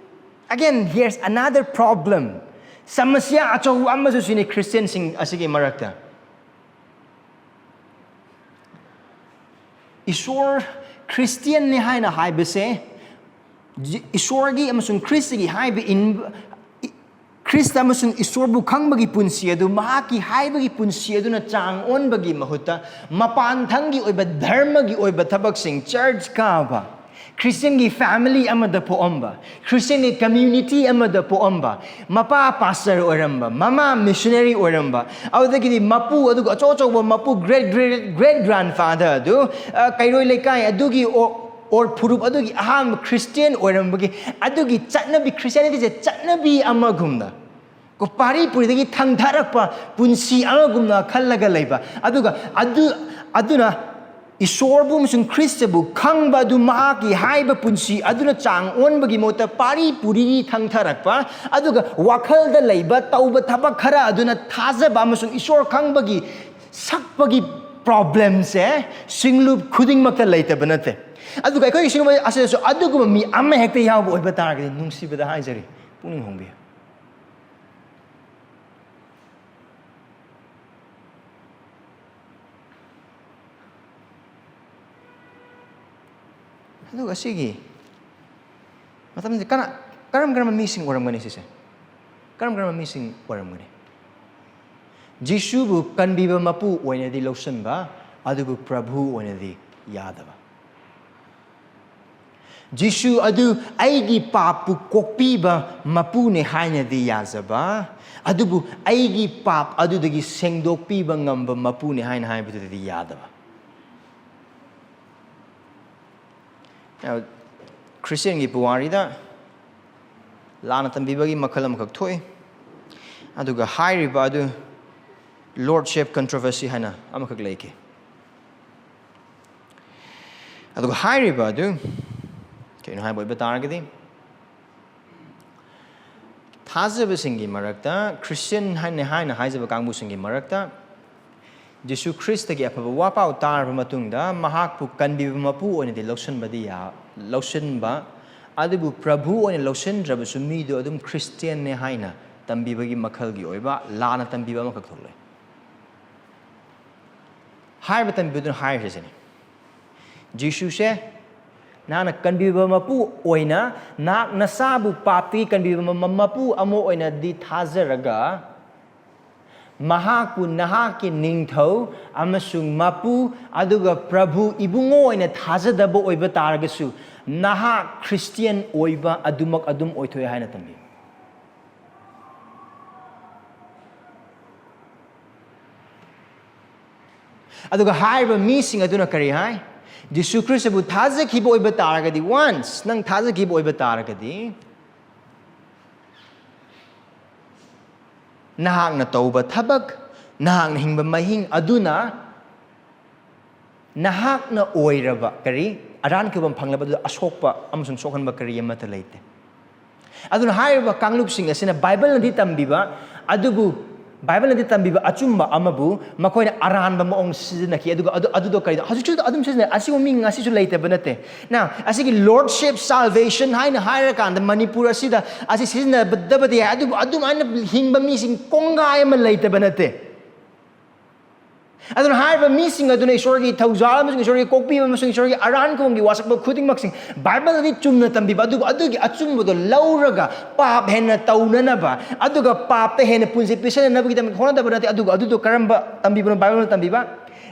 Again, here's another problem. ꯁꯃꯁ꯭ꯌꯥ ꯑꯆꯧꯕ ꯑꯃꯁꯨ ꯁꯤꯅꯤ ꯈ꯭ꯔꯤꯁꯇꯤꯌꯟꯁꯤꯡ ꯑꯁꯤꯒꯤ ꯃꯔꯛꯇ꯫ ꯏꯁꯣꯔ, ꯈ꯭ꯔꯤꯁꯇꯤꯌꯟꯅꯤ ꯍꯥꯏꯅ ꯍꯥꯏꯕꯁꯦ, ꯖꯤ-, ꯏꯁꯣꯔꯒꯤ ꯑꯃꯁꯨꯡ ꯈ꯭ꯔꯤꯁꯇꯒꯤ ꯍꯥꯏꯕ ꯏꯟꯕ, ꯏ-, ꯈ꯭ꯔꯤꯁꯇ ꯑꯃꯁꯨꯡ ꯏꯁꯣꯔꯕꯨ ꯈꯪꯕꯒꯤ ꯄꯨꯟꯁꯤ ꯑꯗꯨ, ꯃꯍꯥꯛꯀꯤ ꯍꯥꯏꯕꯒꯤ ꯄꯨꯟꯁꯤ ꯑꯗꯨꯅ ꯆꯥꯡ ꯑꯣꯟꯕꯒꯤ ꯃꯍꯨꯠꯇ, ꯃꯄꯥꯟꯊꯪꯒꯤ ꯑꯣꯏꯕ ꯙꯔꯃꯒꯤ ꯑꯣꯏꯕ ꯊꯕꯛꯁꯤꯡ, ꯆꯔꯆ ꯀꯥꯕ, ꯈ꯭ꯔꯤꯁꯇꯤꯌꯟꯒꯤ ꯐꯦꯃꯤꯂꯤ ꯑꯃꯗ ꯄꯣꯛꯑꯝꯕ, ꯈ꯭ꯔꯤꯁꯇꯤꯌꯟꯒꯤ ꯀꯝꯃ꯭ꯌꯨꯅꯤꯇꯤ ꯑꯃꯗ ꯄꯣꯛꯑꯝꯕ, ꯃꯄꯥ ꯄꯥꯁꯇꯔ ꯑꯣꯏꯔꯝꯕ, ꯃꯃꯥ ꯃꯤꯁꯅꯔꯤ ꯑꯣꯏꯔꯝꯕ, ꯑꯗꯨꯗꯒꯤꯗꯤ ꯃꯄꯨ, ꯑꯗꯨꯒ ꯑꯆꯧ ꯑꯆꯧꯕ ꯃꯄꯨ, great, great, great grandfather ꯑꯗꯨ, ꯑ, ꯀꯩꯔꯣꯏ ꯂꯩꯀꯥꯏ ꯑꯗꯨꯒꯤ ꯑꯣ-, or ꯐꯨꯔꯨꯞ ꯑꯗꯨꯒꯤ ꯑꯍꯥꯟꯕ ꯈ꯭ꯔꯤꯁꯇꯤꯌꯟ ꯑꯣꯏꯔꯝꯕꯒꯤ, ꯑꯗꯨꯒꯤ ꯆꯠꯅꯕꯤ, ꯈ꯭ꯔꯤꯁꯇꯤꯌꯥꯅꯤꯇꯤꯁꯦ ꯆꯠꯅꯕꯤ ꯑꯃꯒꯨꯝꯅ, ꯄꯥꯔꯤ ꯄꯨꯔꯤꯗꯒꯤ ꯊꯪꯊꯔꯛꯄ ꯄꯨꯟꯁꯤ ꯑꯃꯒꯨꯝꯅ ꯈꯜꯂꯒ ꯂꯩꯕ꯫ ꯑꯗꯨꯒ ꯑꯗꯨ, ꯑꯗꯨꯅ ꯏꯁꯣꯔꯕꯨ ꯑꯃꯁꯨꯡ ꯈ꯭ꯔꯤꯁꯇꯕꯨ ꯈꯪꯕ ꯑꯗꯨ ꯃꯍꯥꯛꯀꯤ ꯍꯥꯏꯕ ꯄꯨꯟꯁꯤ ꯑꯗꯨꯅ ꯆꯥꯡ ꯑꯣꯟꯕꯒꯤ ꯃꯍꯨꯠꯇ ꯄꯥꯔꯤ ꯄꯨꯔꯤ ꯊꯪꯊꯔꯛꯄ, ꯑꯗꯨꯒ ꯋꯥꯈꯜꯗ ꯂꯩꯕ ꯇꯧꯕ ꯊꯕꯛ ꯈꯔ ꯑꯗꯨꯅ ꯊꯥꯖꯕ ꯑꯃꯁꯨꯡ ꯏꯁꯣꯔ ꯈꯪꯕꯒꯤ ꯁꯛꯄꯒꯤ ꯄ꯭ꯔꯣꯕ꯭ꯂꯦꯝꯁꯦ ꯁꯤꯡꯂꯨꯞ ꯈꯨꯗꯤꯡꯃꯛꯇ ꯂꯩꯇꯕ ꯅꯠꯇꯦ꯫ ꯑꯗꯨꯒ ꯑꯩꯈꯣꯏꯒꯤ ꯁꯤꯒꯨꯝꯕ ꯑꯁꯤꯗꯁꯨ ꯑꯗꯨꯒꯨꯝꯕ ꯃꯤ ꯑꯃꯍꯦꯛꯇ ꯌꯥꯎꯕ ꯑꯣꯏꯕ ꯇꯥꯔꯒꯗꯤ, ꯅꯨꯡꯁꯤꯕꯗ ꯍꯥꯏꯖꯔꯤ, ꯄꯨꯛꯅꯤꯡ ꯍꯣꯡꯕꯤꯌꯨ꯫ ꯑꯗꯨꯒ ꯁꯤꯒꯤ ꯃꯇꯝꯁꯤ ꯀꯅꯥ, ꯀꯔꯝ ꯀꯔꯝꯕ ꯃꯤꯁꯤꯡ ꯑꯣꯏꯔꯝꯒꯅꯤ ꯁꯤꯁꯦ? ꯀꯔꯝ ꯀꯔꯝꯕ ꯃꯤꯁꯤꯡ ꯑꯣꯏꯔꯝꯒꯅꯤ? ꯖꯤꯁꯨꯕꯨ ꯀꯟꯕꯤꯕ ꯃꯄꯨ ꯑꯣꯏꯅꯗꯤ ꯂꯧꯁꯤꯟꯕ, ꯑꯗꯨꯕꯨ ꯄ꯭ꯔꯚꯨ ꯑꯣꯏꯅꯗꯤ ꯌꯥꯗꯕ꯫ ꯖꯤꯁꯨ ꯑꯗꯨ ꯑꯩꯒꯤ ꯄꯥꯞꯄꯨ ꯀꯣꯛꯄꯤꯕ ꯃꯄꯨꯅꯦ ꯍꯥꯏꯅꯗꯤ ꯌꯥꯖꯕ, ꯑꯗꯨꯕꯨ ꯑꯩꯒꯤ ꯄꯥꯞ ꯑꯗꯨꯗꯒꯤ ꯁꯦꯡꯗꯣꯛꯄꯤꯕ ꯉꯝꯕ ꯃꯄꯨꯅꯦ ꯍꯥꯏꯅ ꯍꯥꯏꯕꯗꯨꯗꯤ ꯌꯥꯗꯕ꯫ ꯈ꯭ꯔꯤꯁꯇꯤꯌꯟꯒꯤ ꯄꯨꯋꯥꯔꯤꯗ ꯂꯥꯟꯅ ꯇꯝꯕꯤꯕꯒꯤ ꯃꯈꯜ ꯑꯃꯈꯛ ꯊꯣꯛꯏ꯫ ꯑꯗꯨꯒ ꯍꯥꯏꯔꯤꯕ ꯑꯗꯨ Lordship controversy ꯍꯥꯏꯅ ꯑꯃꯈꯛ ꯂꯩꯈꯤ꯫ ꯑꯗꯨꯒ ꯍꯥꯏꯔꯤꯕ ꯑꯗꯨ ꯀꯩꯅꯣ ꯍꯥꯏꯕ ꯑꯣꯏꯕ ꯇꯥꯔꯒꯗꯤ, ꯊꯥꯖꯕꯁꯤꯡꯒꯤ ꯃꯔꯛꯇ, ꯈ꯭ꯔꯤꯁꯇꯤꯌꯟ ꯍꯥꯏꯅ, ꯍꯥꯏꯅ ꯍꯥꯏꯖꯕ ꯀꯥꯡꯕꯨꯁꯤꯡꯒꯤ ꯃꯔꯛꯇ, ꯖꯤꯁꯨ ꯈ꯭ꯔꯤꯁꯇꯒꯤ ꯑꯐꯕ ꯋꯥꯄꯥꯎ ꯇꯥꯔꯕ ꯃꯇꯨꯡꯗ ꯃꯍꯥꯛꯄꯨ ꯀꯟꯕꯤꯕ ꯃꯄꯨ ꯑꯣꯏꯅꯗꯤ ꯂꯧꯁꯤꯟꯕꯗꯤ ꯌꯥ-, ꯂꯧꯁꯤꯟꯕ, ꯑꯗꯨꯕꯨ ꯄ꯭ꯔꯚꯨ ꯑꯣꯏꯅ ꯂꯧꯁꯤꯟꯗ꯭ꯔꯕꯁꯨ ꯃꯤꯗꯨ ꯑꯗꯨꯝ ꯈ꯭ꯔꯤꯁꯇꯤꯌꯟꯅꯦ ꯍꯥꯏꯅ ꯇꯝꯕꯤꯕꯒꯤ ꯃꯈꯜꯒꯤ ꯑꯣꯏꯕ ꯂꯥꯟꯅ ꯇꯝꯕꯤꯕ ꯑꯃꯈꯛ ꯊꯣꯛꯂꯦ꯫ ꯍꯥꯏꯔꯤꯕ ꯇꯝꯕꯤꯕꯗꯨꯅ ꯍꯥꯏꯔꯤꯁꯦ ꯁꯤꯅꯤ, ꯖꯤꯁꯨꯁꯦ ꯅꯍꯥꯛꯅ ꯀꯟꯕꯤꯕ ꯃꯄꯨ ꯑꯣꯏꯅ, ꯅꯍꯥꯛ ꯅꯁꯥꯕꯨ ꯄꯥꯞꯇꯒꯤ ꯀꯟꯕꯤꯕ ꯃ-, ꯃ-, ꯃꯄꯨ ꯑꯃ ꯑꯣꯏꯅꯗꯤ ꯊꯥꯖꯔꯒ, ꯃꯍꯥꯛꯄꯨ ꯅꯍꯥꯛꯀꯤ ꯅꯤꯡꯊꯧ ꯑꯃꯁꯨꯡ ꯃꯄꯨ ꯑꯗꯨꯒ ꯄ꯭ꯔꯚꯨ ꯏꯕꯨꯡꯉꯣ ꯑꯣꯏꯅ ꯊꯥꯖꯗꯕ ꯑꯣꯏꯕ ꯇꯥꯔꯒꯁꯨ, ꯅꯍꯥꯛ ꯈ꯭ꯔꯤꯁꯇꯤꯌꯟ ꯑꯣꯏꯕ ꯑꯗꯨꯃꯛ ꯑꯗꯨꯝ ꯑꯣꯏꯊꯣꯛꯑꯦ ꯍꯥꯏꯅ ꯇꯝꯕꯤ꯫ ꯑꯗꯨꯒ ꯍꯥꯏꯔꯤꯕ ꯃꯤꯁꯤꯡ ꯑꯗꯨꯅ ꯀꯔꯤ ꯍꯥꯏ? ꯖꯤꯁꯨ ꯈ꯭ꯔꯤꯁꯇꯕꯨ ꯊꯥꯖꯈꯤꯕ ꯑꯣꯏꯕ ꯇꯥꯔꯒꯗꯤ, once ꯅꯪ ꯊꯥꯖꯈꯤꯕ ꯑꯣꯏꯕ ꯇꯥꯔꯒꯗꯤ, ꯅꯍꯥꯛꯅ ꯇꯧꯕ ꯊꯕꯛ, ꯅꯍꯥꯛꯅ ꯍꯤꯡꯕ ꯃꯍꯤꯡ ꯑꯗꯨꯅ ꯅꯍꯥꯛꯅ ꯑꯣꯏꯔꯕ ꯀꯔꯤ, ꯑꯔꯥꯟ ꯈꯨꯕꯝ ꯐꯪꯂꯕ ꯑꯗꯨꯗ ꯑꯁꯣꯛꯄ ꯑꯃꯁꯨꯡ ꯁꯣꯛꯍꯟꯕ ꯀꯔꯤ ꯑꯃꯠꯇ ꯂꯩꯇꯦ꯫ ꯑꯗꯨꯅ ꯍꯥꯏꯔꯤꯕ ꯀꯥꯡꯂꯨꯞꯁꯤꯡ ꯑꯁꯤꯅ ꯕꯥꯏꯕꯜꯅꯗꯤ ꯇꯝꯕꯤꯕ, ꯑꯗꯨꯕꯨ ꯕꯥꯏꯕꯜꯅꯗꯤ ꯇꯝꯕꯤꯕ ꯑꯆꯨꯝꯕ ꯑꯃꯕꯨ ꯃꯈꯣꯏꯅ ꯑꯔꯥꯟꯕ ꯃꯑꯣꯡ ꯁꯤꯖꯤꯟꯅꯈꯤ, ꯑꯗꯨꯒ ꯑꯗꯨ, ꯑꯗꯨꯗꯣ ꯀꯔꯤꯅꯣ? ꯍꯧꯖꯤꯛꯁꯨ ꯑꯗꯨꯝ ꯁꯤꯖꯤꯟꯅꯩ꯫ ꯑꯁꯤꯒꯨꯝꯕ ꯃꯤ ꯉꯁꯤꯁꯨ ꯂꯩꯇꯕ ꯅꯠꯇꯦ꯫ ꯅ, ꯑꯁꯤꯒꯤ Lordship Salvation ꯍꯥꯏꯅ ꯍꯥꯏꯔꯀꯥꯟꯗ ꯃꯅꯤꯄꯨꯔ ꯑꯁꯤꯗ ꯑꯁꯤ ꯁꯤꯖꯤꯟꯅꯗꯕꯗꯤ ꯌꯥꯏ, ꯑꯗꯨꯕꯨ ꯑꯗꯨꯃꯥꯏꯅ ꯍꯤꯡꯕ ꯃꯤꯁꯤꯡ ꯀꯣꯡꯒꯥꯏ ꯑꯃ ꯂꯩꯇꯕ ꯅꯠꯇꯦ꯫ ꯑꯗꯨꯅ ꯍꯥꯏꯔꯤꯕ ꯃꯤꯁꯤꯡ ꯑꯗꯨꯅ ꯏꯁꯣꯔꯒꯤ ꯊꯧꯖꯥꯜ ꯑꯃꯁꯨꯡ ꯏꯁꯣꯔꯒꯤ ꯀꯣꯛꯄꯤꯕ ꯑꯃꯁꯨꯡ ꯏꯁꯣꯔꯒꯤ ꯑꯔꯥꯟ ꯈꯨꯕꯝꯒꯤ ꯋꯥꯁꯛꯄ ꯈꯨꯗꯤꯡꯃꯛꯁꯤꯡ ꯕꯥꯏꯕꯜꯗꯗꯤ ꯆꯨꯝꯅ ꯇꯝꯕꯤꯕ, ꯑꯗꯨꯕꯨ ꯑꯗꯨꯒꯤ ꯑꯆꯨꯝꯕꯗꯣ ꯂꯧꯔꯒ ꯄꯥꯞ ꯍꯦꯟꯅ ꯇꯧꯅꯅꯕ, ꯑꯗꯨꯒ ꯄꯥꯞꯇ ꯍꯦꯟꯅ ꯄꯨꯟꯁꯤ ꯄꯤꯁꯟꯅꯅꯕꯒꯤꯗꯃꯛ ꯍꯣꯠꯅꯗꯕ ꯅꯠꯇꯦ꯫ ꯑꯗꯨꯒ ꯑꯗꯨꯗꯣ ꯀꯔꯝꯕ ꯇꯝꯕꯤꯕꯅꯣ ꯕꯥꯏꯕꯜꯅ ꯇꯝꯕꯤꯕ?